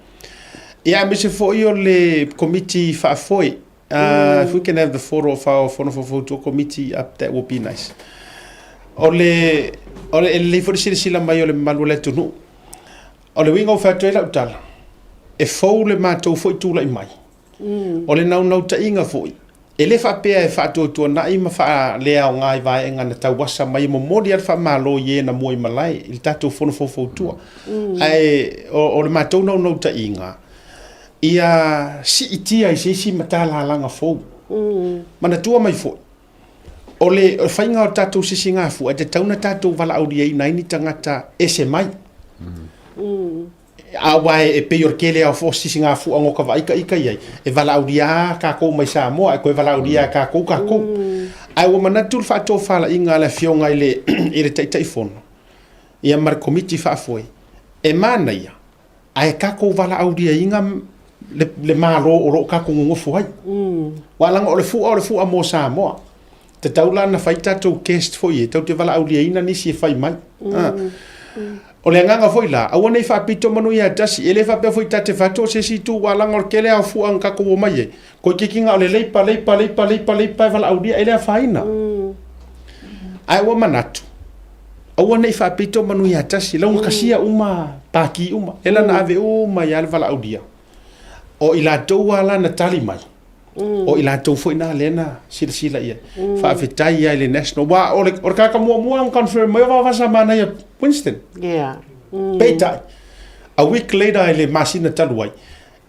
Ia aemaise foi o le Komiti Faafoe. If we can have the photo of our Fono Faufautua Committee up, that would be nice. O le, o le, e lelei foi le silasila mai o le mamalu o le atunuu. O le uiga ua fai atu ai lau tala, e fou le matou foi tulai mai. O le naunautaiga foi, e le faapea e faatuatuanai ma faaleaoga i vaega na tauasa mai e momoli lava le faamalo i e na mua i malae i le tatou Fono Faufautua. Ae o le matou naunautaiga, ia siitia i se isi matalalaga fou. Manatua mai foi, o le faiga o le tatou sisigafua, e tatau ona tatou valaauliaina ai ni tagata ese mai. Aua e pei o le tele lava o sisigafuaga o ka vaai ika i ai, e valaaulia lava tatou mai Samoa, ae toe valaaulia e tatou tatou. Ae ua manatu le faatofalaiga a le Afioga i le i le Taitaifono ia ma le Komiti Faafoe, e manaia ae tatou valaauliaina le, le Malo o lo o tatou nonofo ai. Aua leaga o le fua o le fua mo Samoa. Tatau la ona fai tatou guest foi e tatou te valaauliaina nisi e fai mai. O le agaga foi la, aua ne i faapito manu ia tasi, e le faapea foi ta te fai atu o se isi itu aua leaga o le tele lava o fua na tatou omai ai, toeitiiti na o le leipa, leipa, leipa, leipa, leipa e valaaulia, e le afaina. Ae ua manatu, aua ne i faapito manu ia tasi, laugatasia uma pati uma, lea la na ave uma ai lava le valaaulia. O i latou lava la na tali mai, O i latou foi na lea na silasila i ai. Faafetai lava i le National. Aua o le, o le tagata muamua na confirm mai o Vaovasa Manaia Winston. Yeah. Peitai, a week later i le masina talu ai,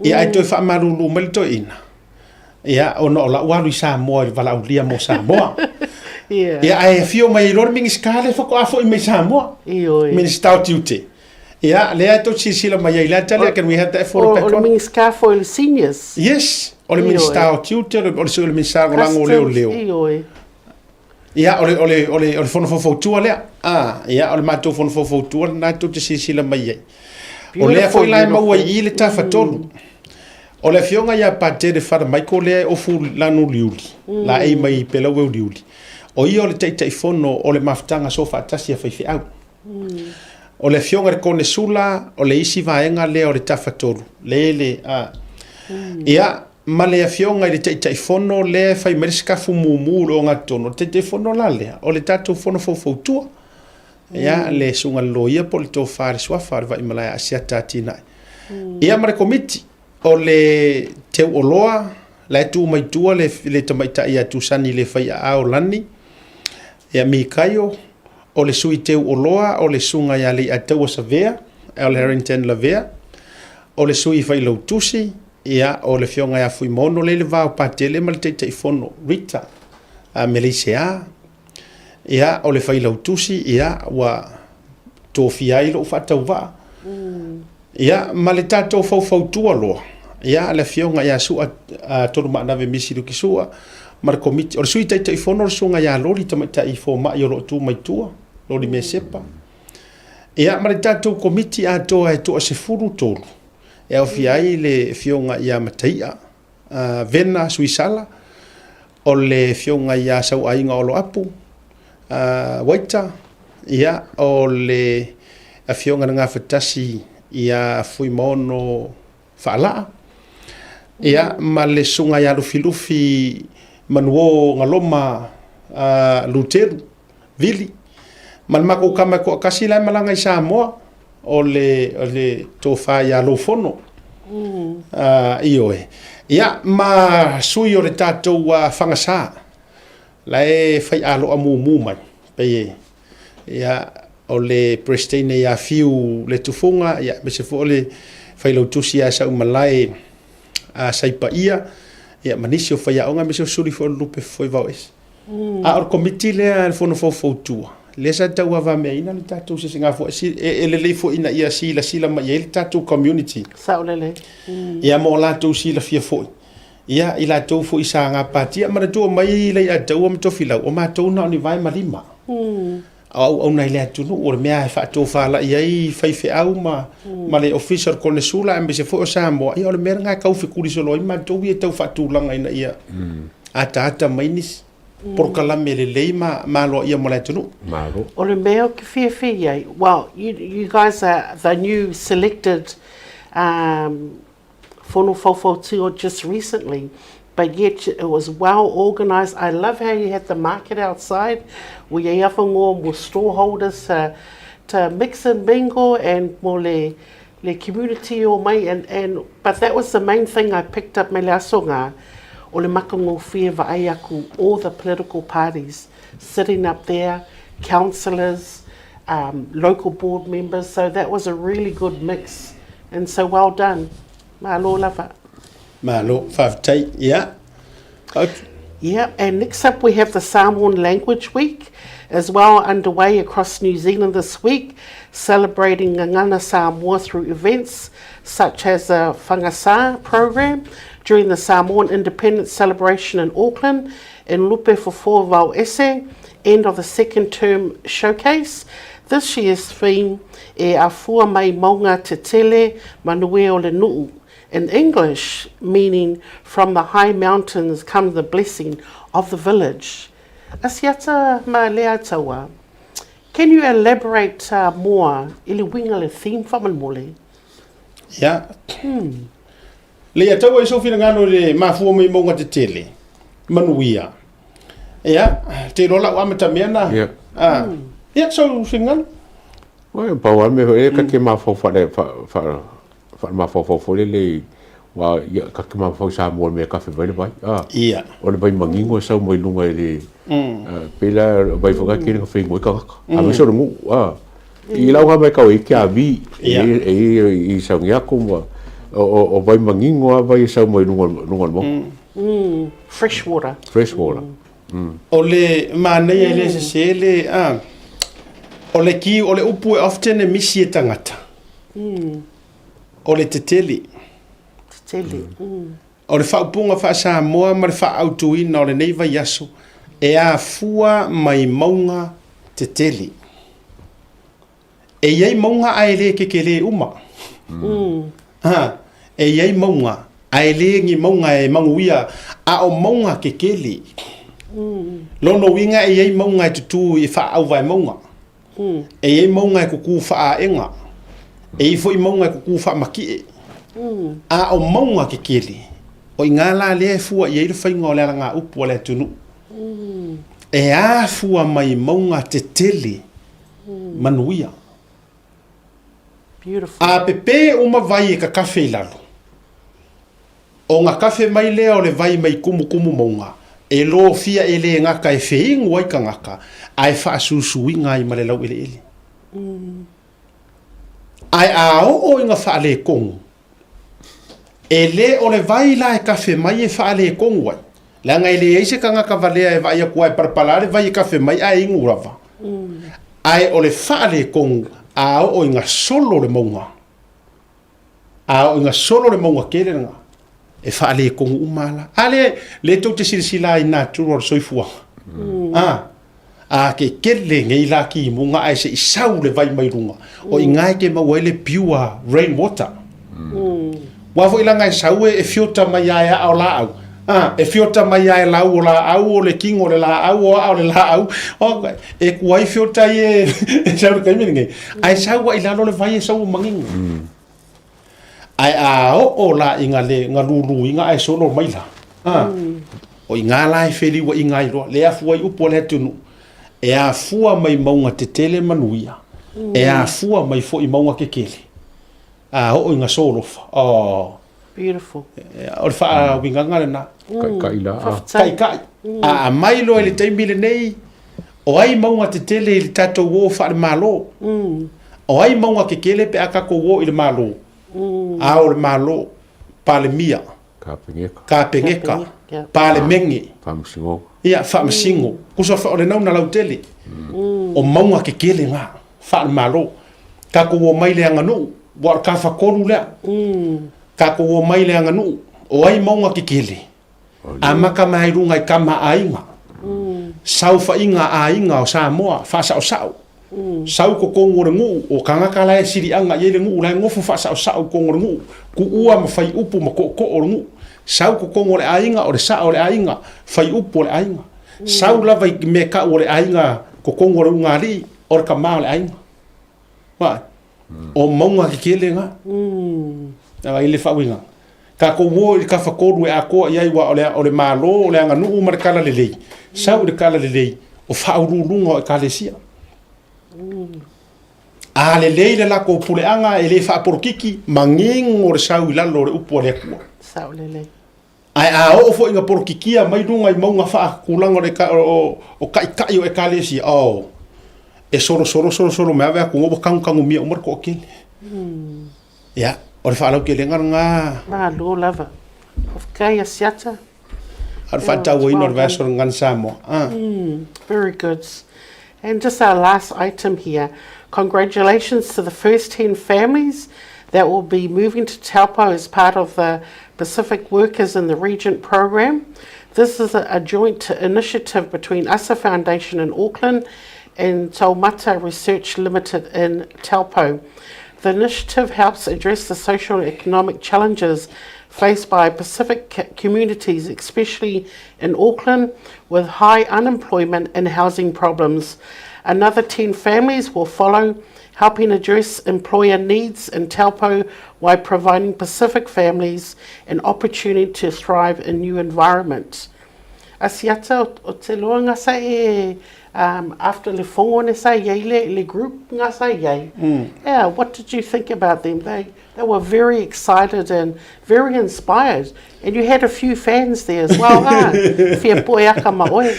ia ae toe faamalulu mai le toeaina, ia, ona o lau alu i Samoa i le valaaulia mo Samoa. Yeah. Ia, ae afio mai ai loa le Minisita lea faatoa foi mai Samoa. Ioe. Minisita o Tiute. Ia, lea e tou te silasila mai ai i lea tali, can we have that photo back on? O le Minisita foi o le Seniors. Yes, o le Minisita o Tiute, o le, o le Minisita Lagolago o Leoleo. Ioe. Ia, o le, o le, o le, o le fono faufautua lea. Ah, ia, o le matou fono faufautua lena e tou te silasila mai ai. O lea foi la e maua i i le tafatolu. O le afioga ia Patele Fada Michael lea e ofu lanu uliuli, laei mai Pelaue uliuli. O ia o le Taitaifono o le mafutaga soofaatasi a faifeau. O le afioga i le Konesula, o le isi vaega lea o le Tafatolu, le le, a. Ia, ma le afioga i le Taitaifono lea e fai mai le sikafu mumu i le ogatotonu, o le Taitaifono la lea, o le tatou Fono Faufautua. Ia, le Susuga i le Loia po o le Tofa i le Suafa o le Vaimalae Asiata Atinae. Ia ma le Komiti. O le Teuoloa, la e tu mai tua le, le tamaitai ia Tusani le Faiaao Lani, ia Mikaio, o le sui Teuoloa, o le susuga ia Leiataua Savea, o le Harrington Lavea, o le sui Failautusi, ia, o le afioga ia Fuimaono lea i le va o Patele ma le Taitaifono Rita a Meleisea, ia, o le Failautusi, ia, ua tofia ai lou faatauvaa. Ia, ma le tatou faufautua loa, ia, le Afioga ia Su'a Tolumaanave Misi Luki Su'a, ma le Komiti, o le Sui Taitaifono le Susuga ia Loli Tamaitai Fomai o lo o tu mai tua, Loli Mesepa. Ia, ma le tatou Komiti atoa e toa-13, e aofia ai le Afioga ia Mataia Vena Suisala, o le Afioga ia Sauaiga Oloapu Waita, ia, o le Afioga i le Gafatasi ia Fuimaono Faalaa, ia, ma le Susuga ia Lufilufi Manuo Galoma Luteru Vili, ma le matou tama e toatasi la e malaga i Samoa, o le, o le tofa ia Loufono. Ioe. Ia, ma sui o le tatou fagasa, la e fai aloa mumu mai, pei e, ia, o le Peresetene ia Fiu Letufuga, ia, aemaise foi o le Failautusi ia Saumalae a Saipaia, ia, ma nisi o faiaoga, aemaise o suli foi o le Lupe Fofoe Vaoese. A o le Komiti lea a le Fono Faufautua, lea sa tauavameaina le tatou sisigafua, e lelei foi ina ia silasila mai i ai le tatou community. Sao lelei. Ia mo latou silafia foi. Ia, i latou foi sa gapatia. Manatua mai Leiataua ma Tofilau, o matou na o ni vae ma lima. O auauna i le atunuu, o le mea e faatofalai ai faifeau ma, ma le Ofisa o le Konesula aemaise foi o Samoa, ia o le mea lena e tau fekuli solo ai matou ia e tau faatulaga ina ia. ataata mai nisi polokalame lelei ma ma aloaia mo le atunuu. Malo. O le mea ou te fiafia i ai, well, you, you guys are the new selected um, Fono Faufautua just recently, but yet it was well organised. I love how you had the market outside. Ua i ai avanoa mo stallholders to, to mix and mingle and mo le, le community o mai and, and, but that was the main thing I picked up mai le aso ngā, o le makangofie vaai aku all the political parties sitting up there, councillors, um, local board members, so that was a really good mix and so well done. Malo lava. Malo, faafetai, ia. Ok. Yeah, and next up we have the Samoan Language Week as well underway across New Zealand this week, celebrating Gagana Samoa through events such as the Fagasa program during the Samoan Independence celebration in Auckland in Lupe Fofo Vao Ese, end of the second term showcase. This year's theme, E Afua Mai Maunga Tetele Manuia o le Nu'u, in English meaning from the high mountains come the blessing of the village. Asiata ma Leataua, can you elaborate uh, more i le uiga le theme faamolemole? Ia. Hmm. Leiataua i sou finagalo i le mafua mai mauga tetele, manuia. Ia, te iloa lau amatamea na. Ia. Ah. Ia, sou finagalo. Oi, pau a mea foi, e ka te mafaufau whaare, wha, wha, mafaufau foi lele i, wa, ia, ka te mafaufau Samoa mea kafe mai le vai. Ah. Ia. O le vai mangingo e sau mai lunga i le, mm. pela vai whaka kere nga whengo i kangaka. Mm. A me so le ngu, ah. I lau ngā mai kau e kia vi, e, e, i sau ngi ako ma, o, o, o vai mangingo a vai e sau mai lunga, lunga le mauga. Mm. Fresh water. Fresh water. Mm. O le manaia e le sese le, a, o le ki, o le upu e often e misi e tangata. Mm. O le tetele. Tetele. Mm. O le faaupuga faa-Samoa ma le faaautuina o lenei vaiaso e afua mai mauga tetele. E i ai mauga ae le kekelē uma. Ha, e i ai mauga ae le ni mauga e manuia, a o mauga kekele. Lona uiga e i ai mauga e tutū i faaauvae mauga. E i ai mauga e kukū faaega. E i ai foi mauga e kukū faamakie. A o mauga kekele, o i ngā la lea e fua i ai le faiga o le alagaupu a le atunuu. E afua mai mauga tetele manuia. Beautiful. A pepē uma vai e kakafe i lalo. O nga kafe mai lea o le vai mai kumukumu mauga, e lofia e le gaka e feinu ai kangaka, ae faasusuiga ai ma le laueleele. Ae a oo i nga faaletonu, e le o le vai la e kafe mai e faaletonu ai, leaga e leai se kangaka valea e vaai atu ai e palapala le vai e kafe mai ae inu lava. Ae o le faaletonu a oo i nga solo le mauga, A o ina solo le mauga tele lena, e faaletonu uma lava la. A lea, lea tou te silasila ai i natura o le soifuaga. A, a ke kele nei la kimuga ae se i sau le vai mai luga, o i ina e te maua ai le pure rain water. Aua foi leaga e sau e filter mai lava e aa o laau, a, e filter mai lava e lau o laau, o le kino o le laau, o aa o le laau, o, e kuai filter ia e sau i le taimi lenei, ae sau lava i lalo le vai e sau ua manino. Ae a oo la i nga le nga luluiga ae solo mai la, a, o iga la e feliuaiga ai loa, le afua ai upu a le atunuu, e afua mai mauga tetele manuia, e afua mai foi mauga kekele, a oo i nga solofa, oh. Beautiful. O le faauigaga lena. Kaikai la. Kaikai. A aumai loa i le taimi lenei, o ai mauga tetele i le tatou o faale-Malo? O ai mauga kekele pe a tatou o i le Malo? A o le Malo, Palemia, Kapeneka, Kapeneka, Palemene, Faamasinoga. Ia, Faamasino. Kusa o le nauna lautele. O mauga kekele na, faale-Malo. Tatou omai i le aganuu, ua o le tafatolu lea. Tatou omai i le aganuu, o ai mauga kekele? Amata mai luga i tama a aiga, saofaiga a aiga o Samoa, faasaosao. Sau i totonu o le nuu, o tagata la e siliaga i ai le nuu, la e nofo faasaosao i totonu o le nuu, tuua ma fai upu ma tootoo o le nuu. Sau totonu o le aiga, o le sao o le aiga, fai upu o le aiga. Sau lava i mea tau o le aiga totonu o le ulugalii, o le tama o le aiga. Vaai, o mauga tetele na. Vaai i le faauigaga. Tatou o i le tafatolu e atoa i ai aua o le, o le Malo, o le aganuu ma le talalelei. Sau i le talalelei, o faauluuluga o ekalesia. A lelei le latou puleaga e le faapolokiki, manino le sau i lalo o le upu a le Atua. Sao lelei. Ae a oo foi ina polokikia mai luga i mauga faatulaga o le o, o taitai o ekalesia, oh, e solosolo solosolo mai ave atu ua tagutanumia uma le toatele. Ia, o le faalautelega lena. Malo lava. Faafetai Asiata. A o le faatauaina o le vaiaso o le Gagana Samoa. Ah. Very good. And just our last item here. Congratulations to the first 10 families that will be moving to Taupo as part of the Pacific Workers in the Regent program. This is a, a joint initiative between ASA Foundation in Auckland and Taumata Research Limited in Taupo. The initiative helps address the social and economic challenges faced by Pacific communities, especially in Auckland, with high unemployment and housing problems. Another 10 families will follow, helping address employer needs in Taupo while providing Pacific families an opportunity to thrive in new environments. Asiata o te loa nga sa e um, after le fongo ne sa iai le, le group nga sa iai. Yeah, what did you think about them? They, they were very excited and very inspired. And you had a few fans there as well, huh? Fia poe aka ma oe.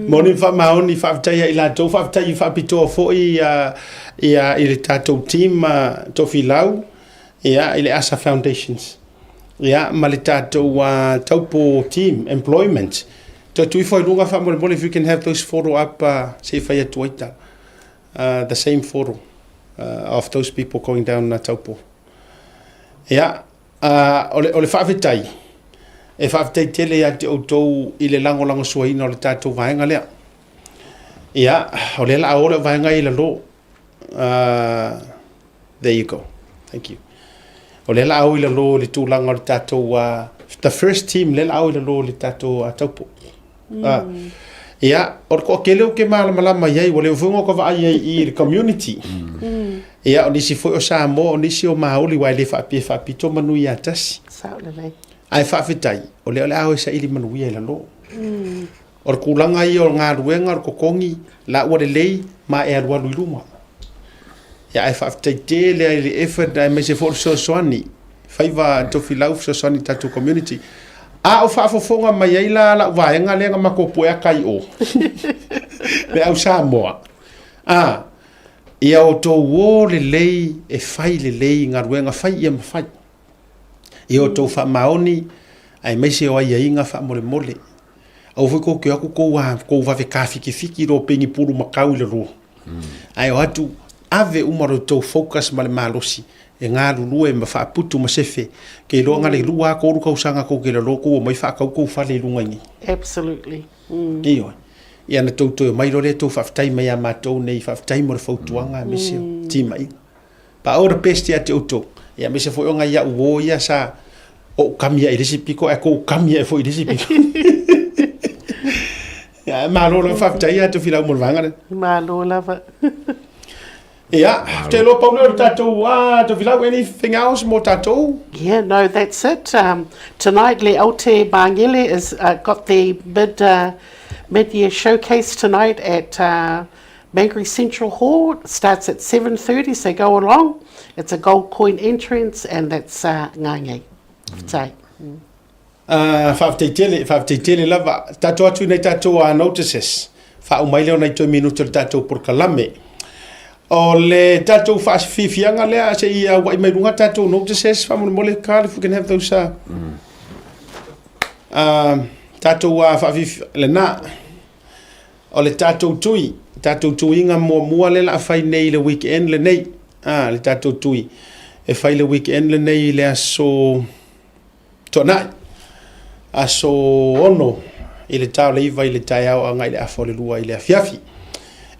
Moni whaamaoni, whaafetai ia i latou, whaafetai i whaapitoa foi ia, ia, i le tatou team uh, Tofilau, ia, i le ASA Foundations. Ia, ma le tatou uh, taupo team, employment. Toe tui foi lunga whaamolemole, if you can have those photo up, uh, se i whai atu ai tala. Uh, the same photo uh, of those people going down uh, Taupo. Ia, uh, o le, o le faafetai, e faafetai tele ia te outou i le lagolagosuaina o le tatou vaega lea. Ia, o lea la a o le vaega i lalo. Uh, there you go. Thank you. O lea la a o i lalo i le tulaga o le tatou, uh, the first team lea la a o i lalo i le tatou uh, Taupo. Mm. Ia, o le toatele ou te malamalama i ai, ua leva foi ona ou vaai ai i le community. Mm. Ia, o nisi foi o Samoa, o nisi o Māori, aua e le faapea e faapito manu ia tasi. Sao lelei. Ae faafetai, o lea o le a o e saili manuia i lalo. Mm. O le tulaga ia o le galuega, o le totogi, la ua lelei, ma e alualu i luma. Ia, ae faafetai tele ai i le effort, aemaise foi o le fesoasoani. Faiva Tofilau fesoasoani i tatou community. A o faafofoga mai ai la lau vaega lea na matou puea kai o. Le au Samoa. A, ia outou o lelei e fai lelei galuega fai ia mafai. Ia outou faamaoni aemaise o aiaiga faamolemole. Aua foi tou te o atu tou, tou vave tafitifiti i lo peni pulumakau i lalo. Ae o atu, ave uma lo tou focus ma le malosi e galulue ma faaputu ma sefe. Ke iloa na le lua a tolu tausaga tou te lalo tou omai faatau tou fale i luga i nei. Absolutely. Ioe. Ia na tou toe omai loa lea tou faafetai mai ia matou nei, faafetai mo le fautuaga aemaise o timaiga. But all the best ia te outou. Ia aemaise foi o ngai au uo ia sa ou kami ae i le isi pito ae kou kami ae foi i le isi pito. Ia, malo lava faafetai ia Tofilau mo le vaega lea. Malo lava. Ia, ou te iloa pau lea o le tatou, ah, Tofilau, anything else mo tatou? Yeah, no, that's it. Um, tonight, Le Aute Magele is uh, got the mid uh, mid-year showcase tonight at uh, Mangere Central Hall. It starts at 7.30, so go along. It's a gold coin entrance, and that's uh, Ngāngei. Faafetai. Uh, faafetai tele, faafetai tele lava. Tatou atu i nai tatou uh, notices. Faauma ai lea o nai toe minuti o le tatou polokalame. O le tatou faafiafiaga lea, se i auai mai luga tatou notices, faamolemole, Carl, if we can have those uh, uh, tatou uh, faafiafi, lena. O le tatou tui, tatou tuiga muamua lea la a fai nei i le weekend lenei. Ah, le tatou tui. E fai le weekend lenei i le aso Tuanai, aso 6 i le ta o le 9 i le taeao agai i le afa o le 2 i le afiafi.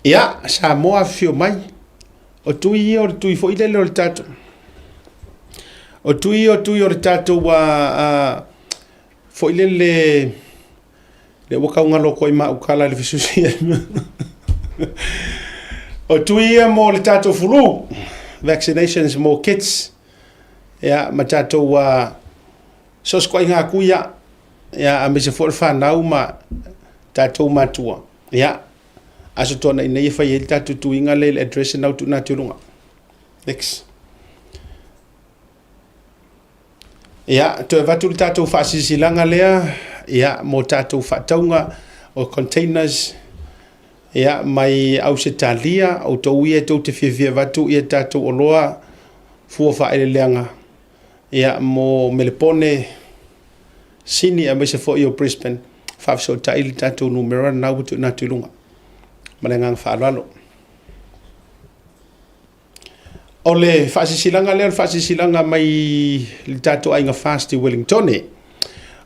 Ia, Samoa afifio mai. O tui ia o le tui foi lele o le tatou. O tui ia o tui o le tatou uh, uh, Foi lele lea ua tau galo atu ai ma au tala i le fesusi O tui ia mo le tatou fulu, vaccinations mo kids, ia, ma tatou so o se koaiga atu ia, ia, aemaise foi o le fanau ma tatou matua, ia, aso tuanai nei e fai ai le tatou tuiga lea i le address lena ua tuuina atu i luga. Next. Ia, toe avatu le tatou faasilasilaga lea, ia, mo tatou faatauga o containers, ia, mai Ausetalia, outou ia tou te fiafia avatu ia tatou oloa fua faaeleeleaga, ia, mo Melepone, Sini aemaise foi o Brisbane, faafesootai le tatou numera lena ua tuuina atu i luga. Ma le agaga faaaloalo. O le faasilasilaga lea o le faasilasilaga mai le tatou aiga Fast i Wellingtone.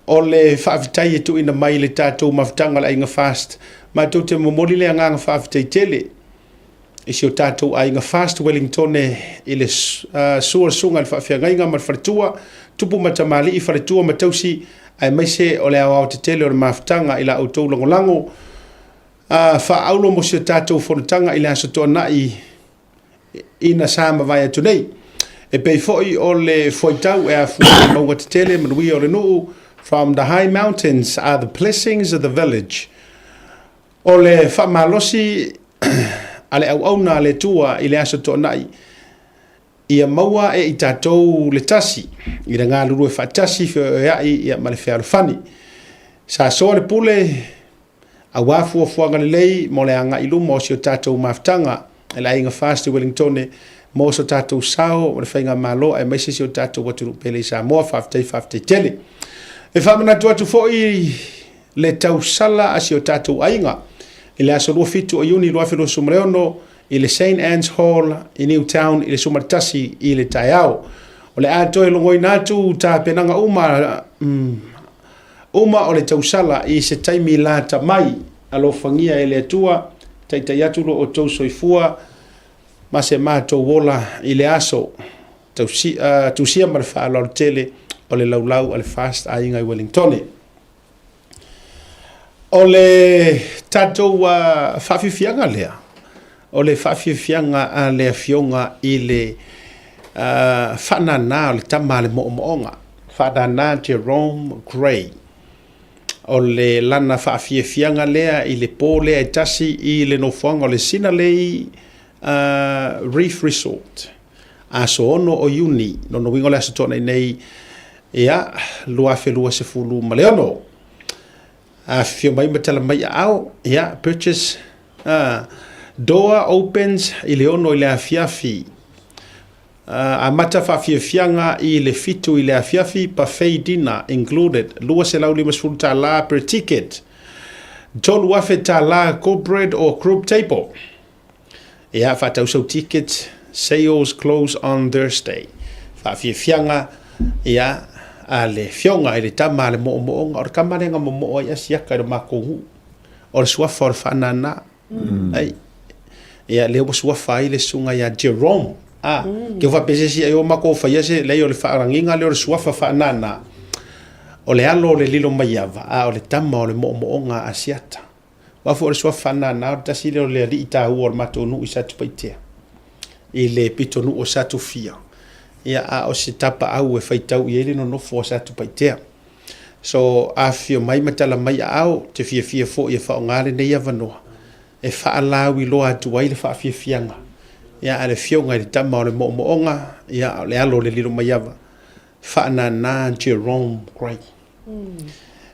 O le faafetai e tuuina mai le tatou mafutaga o le aiga Fast, matou te momoli le agaga faafetai tele i si o tatou aiga Fast Wellingtone i le sua susuga i le faafeagaiga ma le faletua, tupu ma tamalii, faletua ma tausi, aemaise o le aoaotetele o le mafutaga i la outou lagolago faaauro mo si o tatou fonotaga i le Aso Toonai ina sa mavae atu nei. E pei foi o le fuaitau e afua i mauga tetele manuia o le nuu, From the high mountains are the blessings of the village. O le faamalosi a le auauna a le Atua i le Aso Toonai, ia maua e i tatou le tasi, i le galulue faatasi feoeoea'i ia ma le fealofani. Sa soa le pule, Aua fuafuaga lelei mo le agai i luma o si o tatou mafutaga e le Aiga FAST i Wellingtone mo so tatou sao o le Faigamalo aemaise si o tatou atunuu pele i Samoa. Faafetai, faafetai tele. E faamanatu atu foi le tausala a si o tatou aiga i le aso 27 o Iuni 2026 i le St Anne's Hall i Newtown i le 11 i le taeao. O le a toe logoina atu tapenaga uma Uma o le tausala i se taimi lata mai, alofagia e le Atua, taitai atu lo outou soifua ma se matou ola i le aso tausi, uh, tusia ma le faaaloalo tele o le laulau a le Fast Aiga i Wellingtone. O le tatou uh, faafiafiaga lea, o le faafiafiaga a le afioga i le uh, faanana o le tama a le moomooga, Faanana Jerome Gray. O le lana faafiafiaga lea i le pō lea e tasi i le nofoaga o le Sinalei uh, Reef Resort. Aso 6 o Iuni, lona uiga o le aso Toonai nei, ia, 2026. Afifio mai ma tala mai aao, ia, purchase, door opens i le 6 i le afiafi. Amata faafiafiaga i le 7 i le afiafi, buffet dinner included, $250 per ticket, $3,000 corporate or group table. Ia, faatau sau ticket, sales close on Thursday. Faafiafiaga, ia, a le fioga i le tama a le moomooga, o le tama lea na momoo ai Asiata i le matou nuu. O le suafa o le faanana. Ai. Ia, lea ua suafa ai le susuga ia Jerome. A, ke faapea se isi ai o matou faia se, leai o le faalagiga lea o le suafa faanana. O le alo o le Lilomaiava, a o le tama o le moomooga a Asiata. Aua foi o le suafa faanana o le tasi lea o le alii taua o le matou nuu i Satupaitea, i le pitonuu o Satufia. Ia, a o se tapaau e faitau i ai le nonofo a Satupaitea. So, afifio mai ma tala mai aao, te fiafia foi e faaaoga lenei avanoa e faalauiloa atu ai le faafiafiaga ia a le Afioga i le Tama o le Moomooga, ia, o le alo o le Lilomaiava, Faanana Jerome Gray.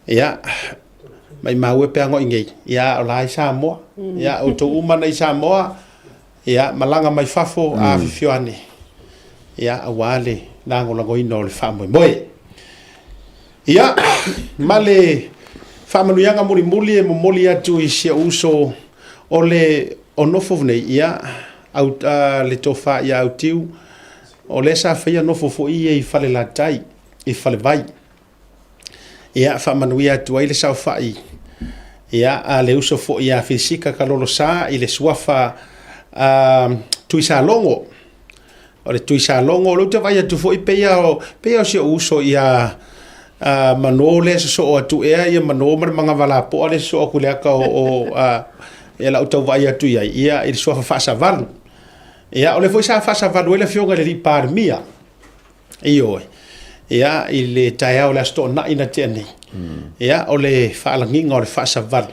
Ia, maimau e pe a ngoi nei, ia, o la i Samoa. Ia, outou uma nei Samoa, ia, malaga mai fafo, afifio ane, ia, aua le lagolagoina o le faamoemoe. Ia, ma le faamanuiaga mulimuli e momoli atu i si ou uso o le o nofo nei, ia, au, uh, le tofa ia Autiu, o lea sa faia nofo foi ia i Falelatai, i Falevai. Ia, faamanuia atu ai le saofai, ia, a le uso foi ia Filisika Kalolosa i le suafa uh, Tuisalogo. O le Tuisalogo, o lea ou te vaai atu foi pei o, pei o si ou uso ia Manō lea e sosoo atu ea ia manō ma le manava lapoa lea e sosoo atu i le ata o, o ia lau tau vaai atu i ai, ia i le suafa Faasavalu. Ia, o lea foi sa faasavalu ai le afioga i le alii Palemia. Ioe. Ia, i le taeao o le Aso Toonai na tea nei. Ia, o le faalagiga o le faasavalu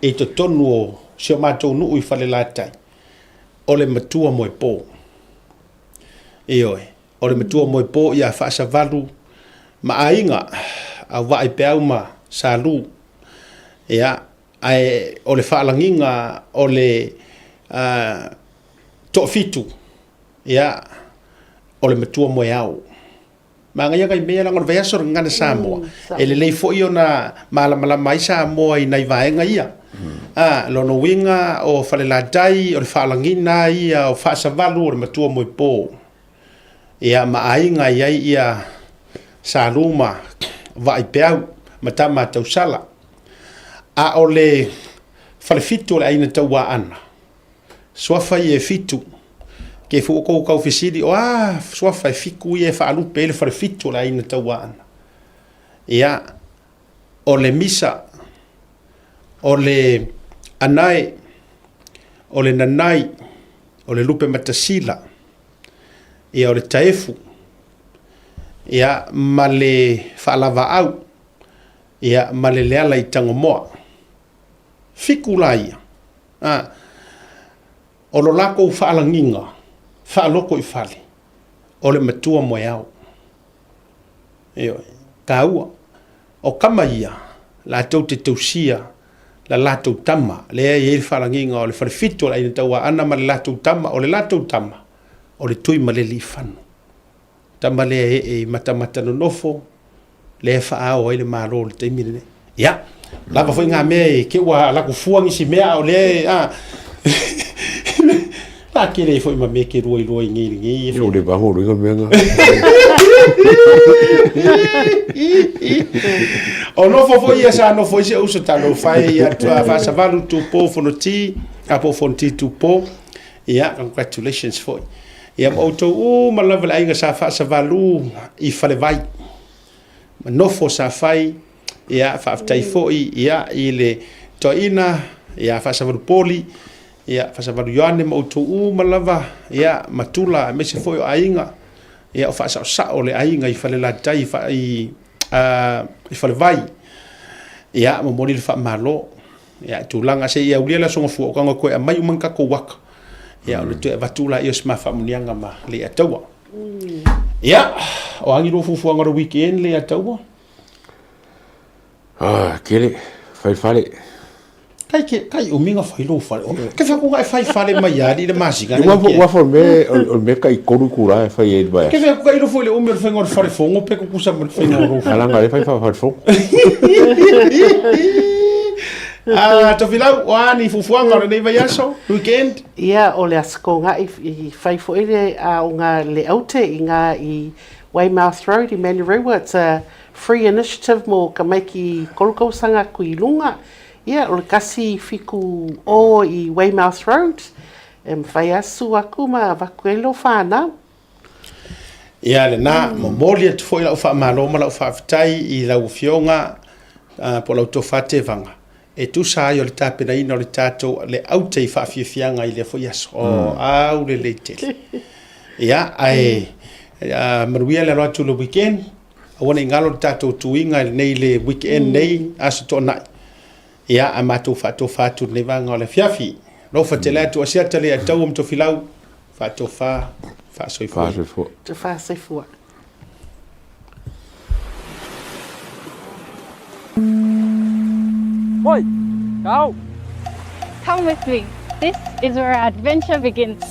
i totonu o si o matou nuu i Falelatai, o le matua moepo. Ioe. O le matua moepo ia Faasavalu ma aiga, Auvaa-i-peau ma Salū. Ia, ae o le faalagiga o le toafitu, ia, o le matua moeao. Manaia nai mea, leaga o le vaiaso o le Gagana Samoa, e lelei foi ona malamalama ai Samoa i nai vaega ia. A, lona uiga o Falelatai, o le faalagiga ia o Faasavalu o le matua moepo. Ia, ma aiga e i ai ia Salū ma Vaaipeau ma Tama a Tausala. A o le falefitu o le aiga Tauaana, suafa ia e fitu. Ke fu kou kau fesili, o a suafa e fiku ia e faalupe ai le falefitu o le aiga Tauaana. Ia, o le Misa, o le Anae, o le Nanai, o le Lupe Matasila, ia o le Taefu, ia ma le Faalavaau, ia ma le Leala i Tagomoa. Fiku la ia. A, o lo lakou faalagiga faaloko i fale, o le matua moeao. Ioe, taua. O kama ia, latou te tausia la latou tama, lea e i ai le faalagiga o le falefitu o le Aiga Tauaana ma le latou tama, o le latou tama, o le Tuimaleliifano. Tama lea e ee i matamata nonofo, lea e faaao ai le Malo i le taimi lenei. Ia, lava foi ngā mea e ke ua laku fua ngisi mea a o lea e, a, la kele ai foi ma mea ke rua i rua i ngei ngei e. Yo le bango ringa mea nga. O nofo foi ia sa nofo i se uso talo fai ia tua Faasavalu Tupou Fonoti, a po Fonoti Tupou. Ia, congratulations foi. Ia ma outou uma lava le aiga sa Faasavalu i Falevai. Ma nofo sa fai, ia, faafetai foi, ia, i le toeaina, ia, Faasavalu Poli, ia, Faasavalu Ioane ma outou uma lava, ia, ma Tula, aemaise foi o aiga, ia, o faasaosao le aiga i Falelatai, i, i Falevai. Ia, momoli le faamalo. Ia, tulaga se i aulia le Aso Gafua, o ka toe aumai uma ni tatou aka. Ia, ona toe avatu laia o se ma faamuniaga ma Leiataua. Ia, o a ni lua fuafuaga o le weekend Leiataua? Ah, kele, fai fale. Kai ke kai umi nga fai lou fale. Ke fa ku fai fale mai ali le masika. Ua ua fo me o me kai kolu kura e fai e vai. Ke fa ku kai lo fo le umi o le fai ngor fale fongo pe ku kusa mo le fai ngor. Ala nga le fai fale fongo. Ah, Tofilau, o a ni fuafuaga o lenei vaiaso, weekend? Ia, o le Aso Kōgaʻi i whai foʻi le aoga le aute i ngā i Weymouth Road i Manurewa. It's a free initiative mo ka maiki kolukausanga aku i lunga. Ia, o le kasi fiku o i Weymouth Road, e mawhai asu aku ma avaku ai lo whanau. Ia lena, momoli atu foi lau faamalo ma lau faafetai i lau Afioga po o lau Tofa Tevaga e tusa ai o le tapenaina o le tatou le aute i faafiafiaga i lea foi aso. O au lelei tele. Ia, ae manuia le alo atu i le weekend. Aua ne i galo le tatou tuiga i lenei le weekend nei, Aso Toonai. Ia, a matou faatofa atu i lenei vaega o le afiafi. Alofa tele atu Asiata Leiataua ma Tofilau, faatofa, faasoifua. Faasoifua. Tofa soifua. Oi, go! Come with me. This is where our adventure begins.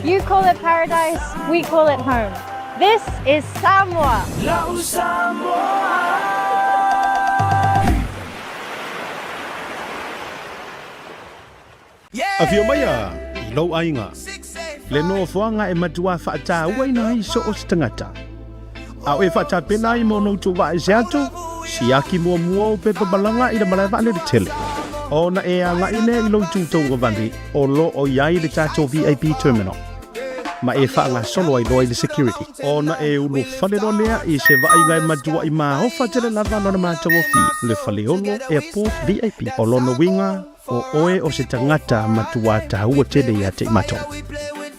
You call it paradise, we call it home. This is Samoa. Afio maia i lou aiga, le nofoaga e matuā faatauaina ai so o se tagata. A o e faatapena ai ma ona utuuvaa ese atu, siaki muamua ou pepa malaga i le malae vaalele tele. Ona e agai lea i lou itu tauagavale o lo o i ai le tatou VIP terminal, ma e faagasolo ai loa i le security. Ona e ulufale loa lea i se vaaiga e matuaʻi maofa tele lava lona matagofie, le Faleolo Airport VIP. O lona uiga, O oe o se tagata matuā taua tele ia te i matou.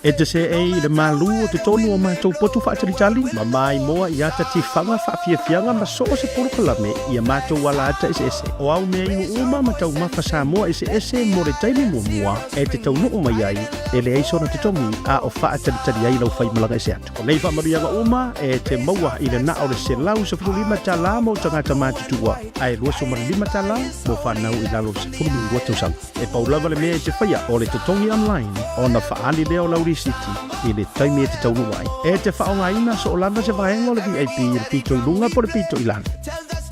E te seei i le malū o totonu o matou potu faatalitali, ma maimoa i ata tifaga faafiafiaga ma so o se polokalame i a matou alaata eseese. O au mea inu uma ma taumafa Samoa eseese mo le taimi muamua e te taunuu mai ai, e leai sona totogi a o faatalitali ai lau faimalaga ese atu. O nei faamanuiaga uma e te maua i le na o le $115 mo tagata matutua, ae $25 mo fanau i lalo o le 12 tausaga. E pau lava le mea e te faia o le totogi online ona faaali lea o lau lisiti i le taimi e te taunuu ai. E te faaaogaina soo lava se vaega o le VIP i le pito i luga po o le pito i lalo.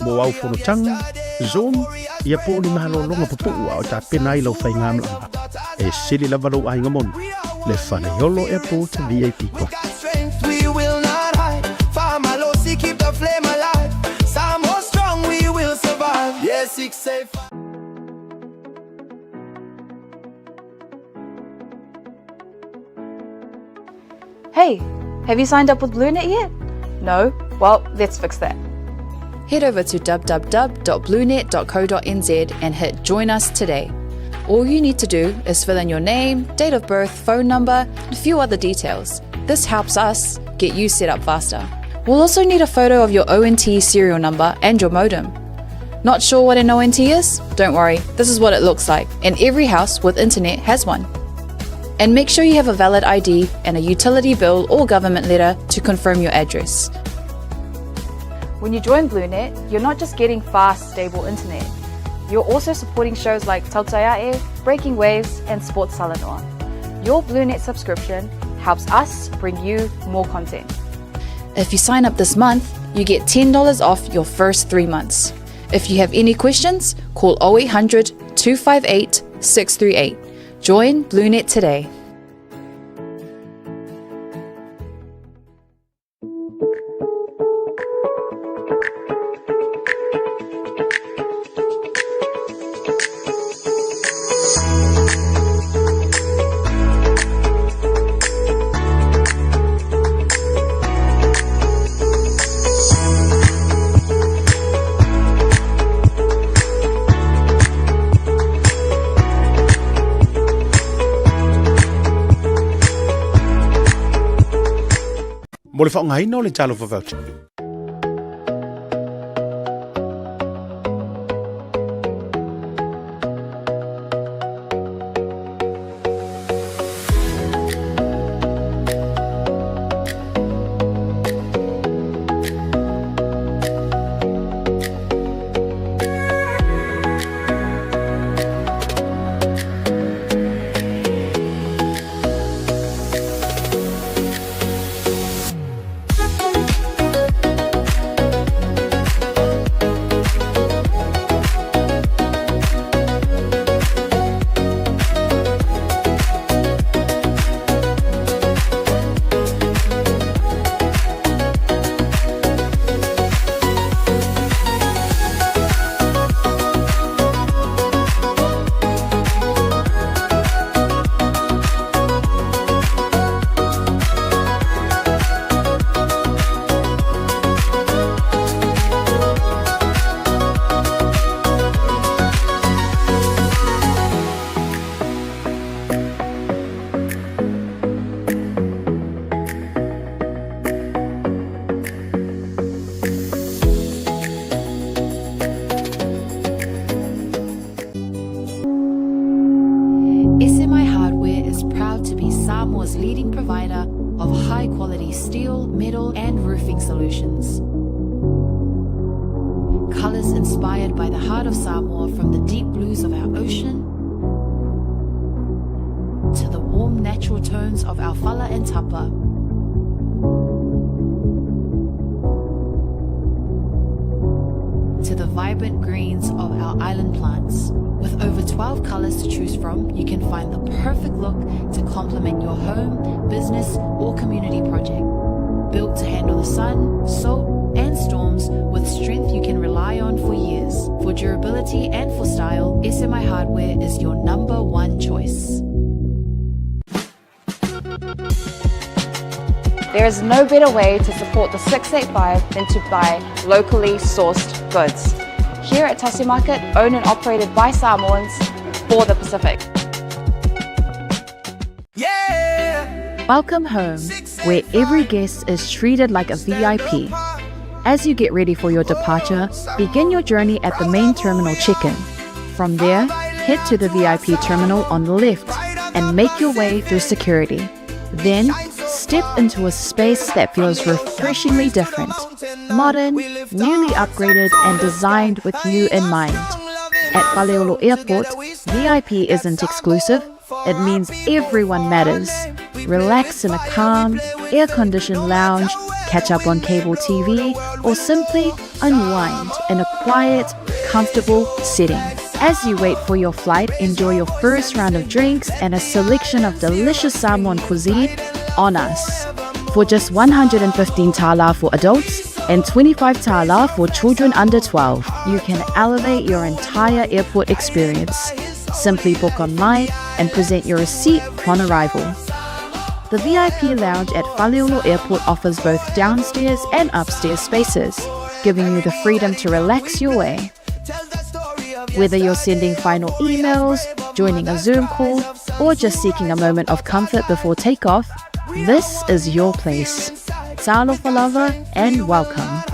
Mo au fonotaga, Zoom, ia po o ni malologa pupuu a o tapena ai lau faigamalaga. E sili lava lou aiga moni, le Faleolo Airport VIP Club. Hey, have you signed up with BlueNet yet? No? Well, let's fix that. Head over to www.bluenet.co.nz and hit Join Us Today. All you need to do is fill in your name, date of birth, phone number, and a few other details. This helps us get you set up faster. We'll also need a photo of your ONT serial number and your modem. Not sure what an ONT is? Don't worry, this is what it looks like, and every house with internet has one. And make sure you have a valid ID and a utility bill or government letter to confirm your address. When you join BlueNet, you're not just getting fast, stable internet. You're also supporting shows like Tautaiae, Breaking Waves, and Sports Talanoa. Your BlueNet subscription helps us bring you more content. If you sign up this month, you get $10 off your first three months. If you have any questions, call 0800 258 638. Join BlueNet today. Mo le faaaogaina o le Talofa Voucher. SMI Hardware is proud to be Samoa's leading provider of high quality steel, metal, and roofing solutions. Colors inspired by the heart of Samoa from the deep blues of our ocean to the warm natural tones of our fala and tapa. To the vibrant greens of our island plants. With over 12 colors to choose from, you can find the perfect look to complement your home, business, or community project. Built to handle the sun, salt, and storms with strength you can rely on for years. For durability and for style, SMI Hardware is your number one choice. There is no better way to support the 685 than to buy locally sourced goods. Here at Tasi Market, owned and operated by Samoans for the Pacific. Welcome home, where every guest is treated like a VIP. As you get ready for your departure, begin your journey at the main terminal check-in. From there, head to the VIP terminal on the left and make your way through security. Then, step into a space that feels refreshingly different, modern, newly upgraded, and designed with you in mind. At Faleolo Airport, VIP isn't exclusive, it means everyone matters. Relax in a calm, air conditioned lounge, catch up on cable TV, or simply unwind in a quiet, comfortable setting. As you wait for your flight, enjoy your first round of drinks and a selection of delicious Samoan cuisine on us. For just 115 tala for adults and 25 tala for children under 12, you can elevate your entire airport experience. Simply book online and present your receipt upon arrival. The VIP lounge at Faleolo Airport offers both downstairs and upstairs spaces, giving you the freedom to relax your way. Whether you're sending final emails, joining a Zoom call, or just seeking a moment of comfort before takeoff, this is your place. Talofa lava and welcome.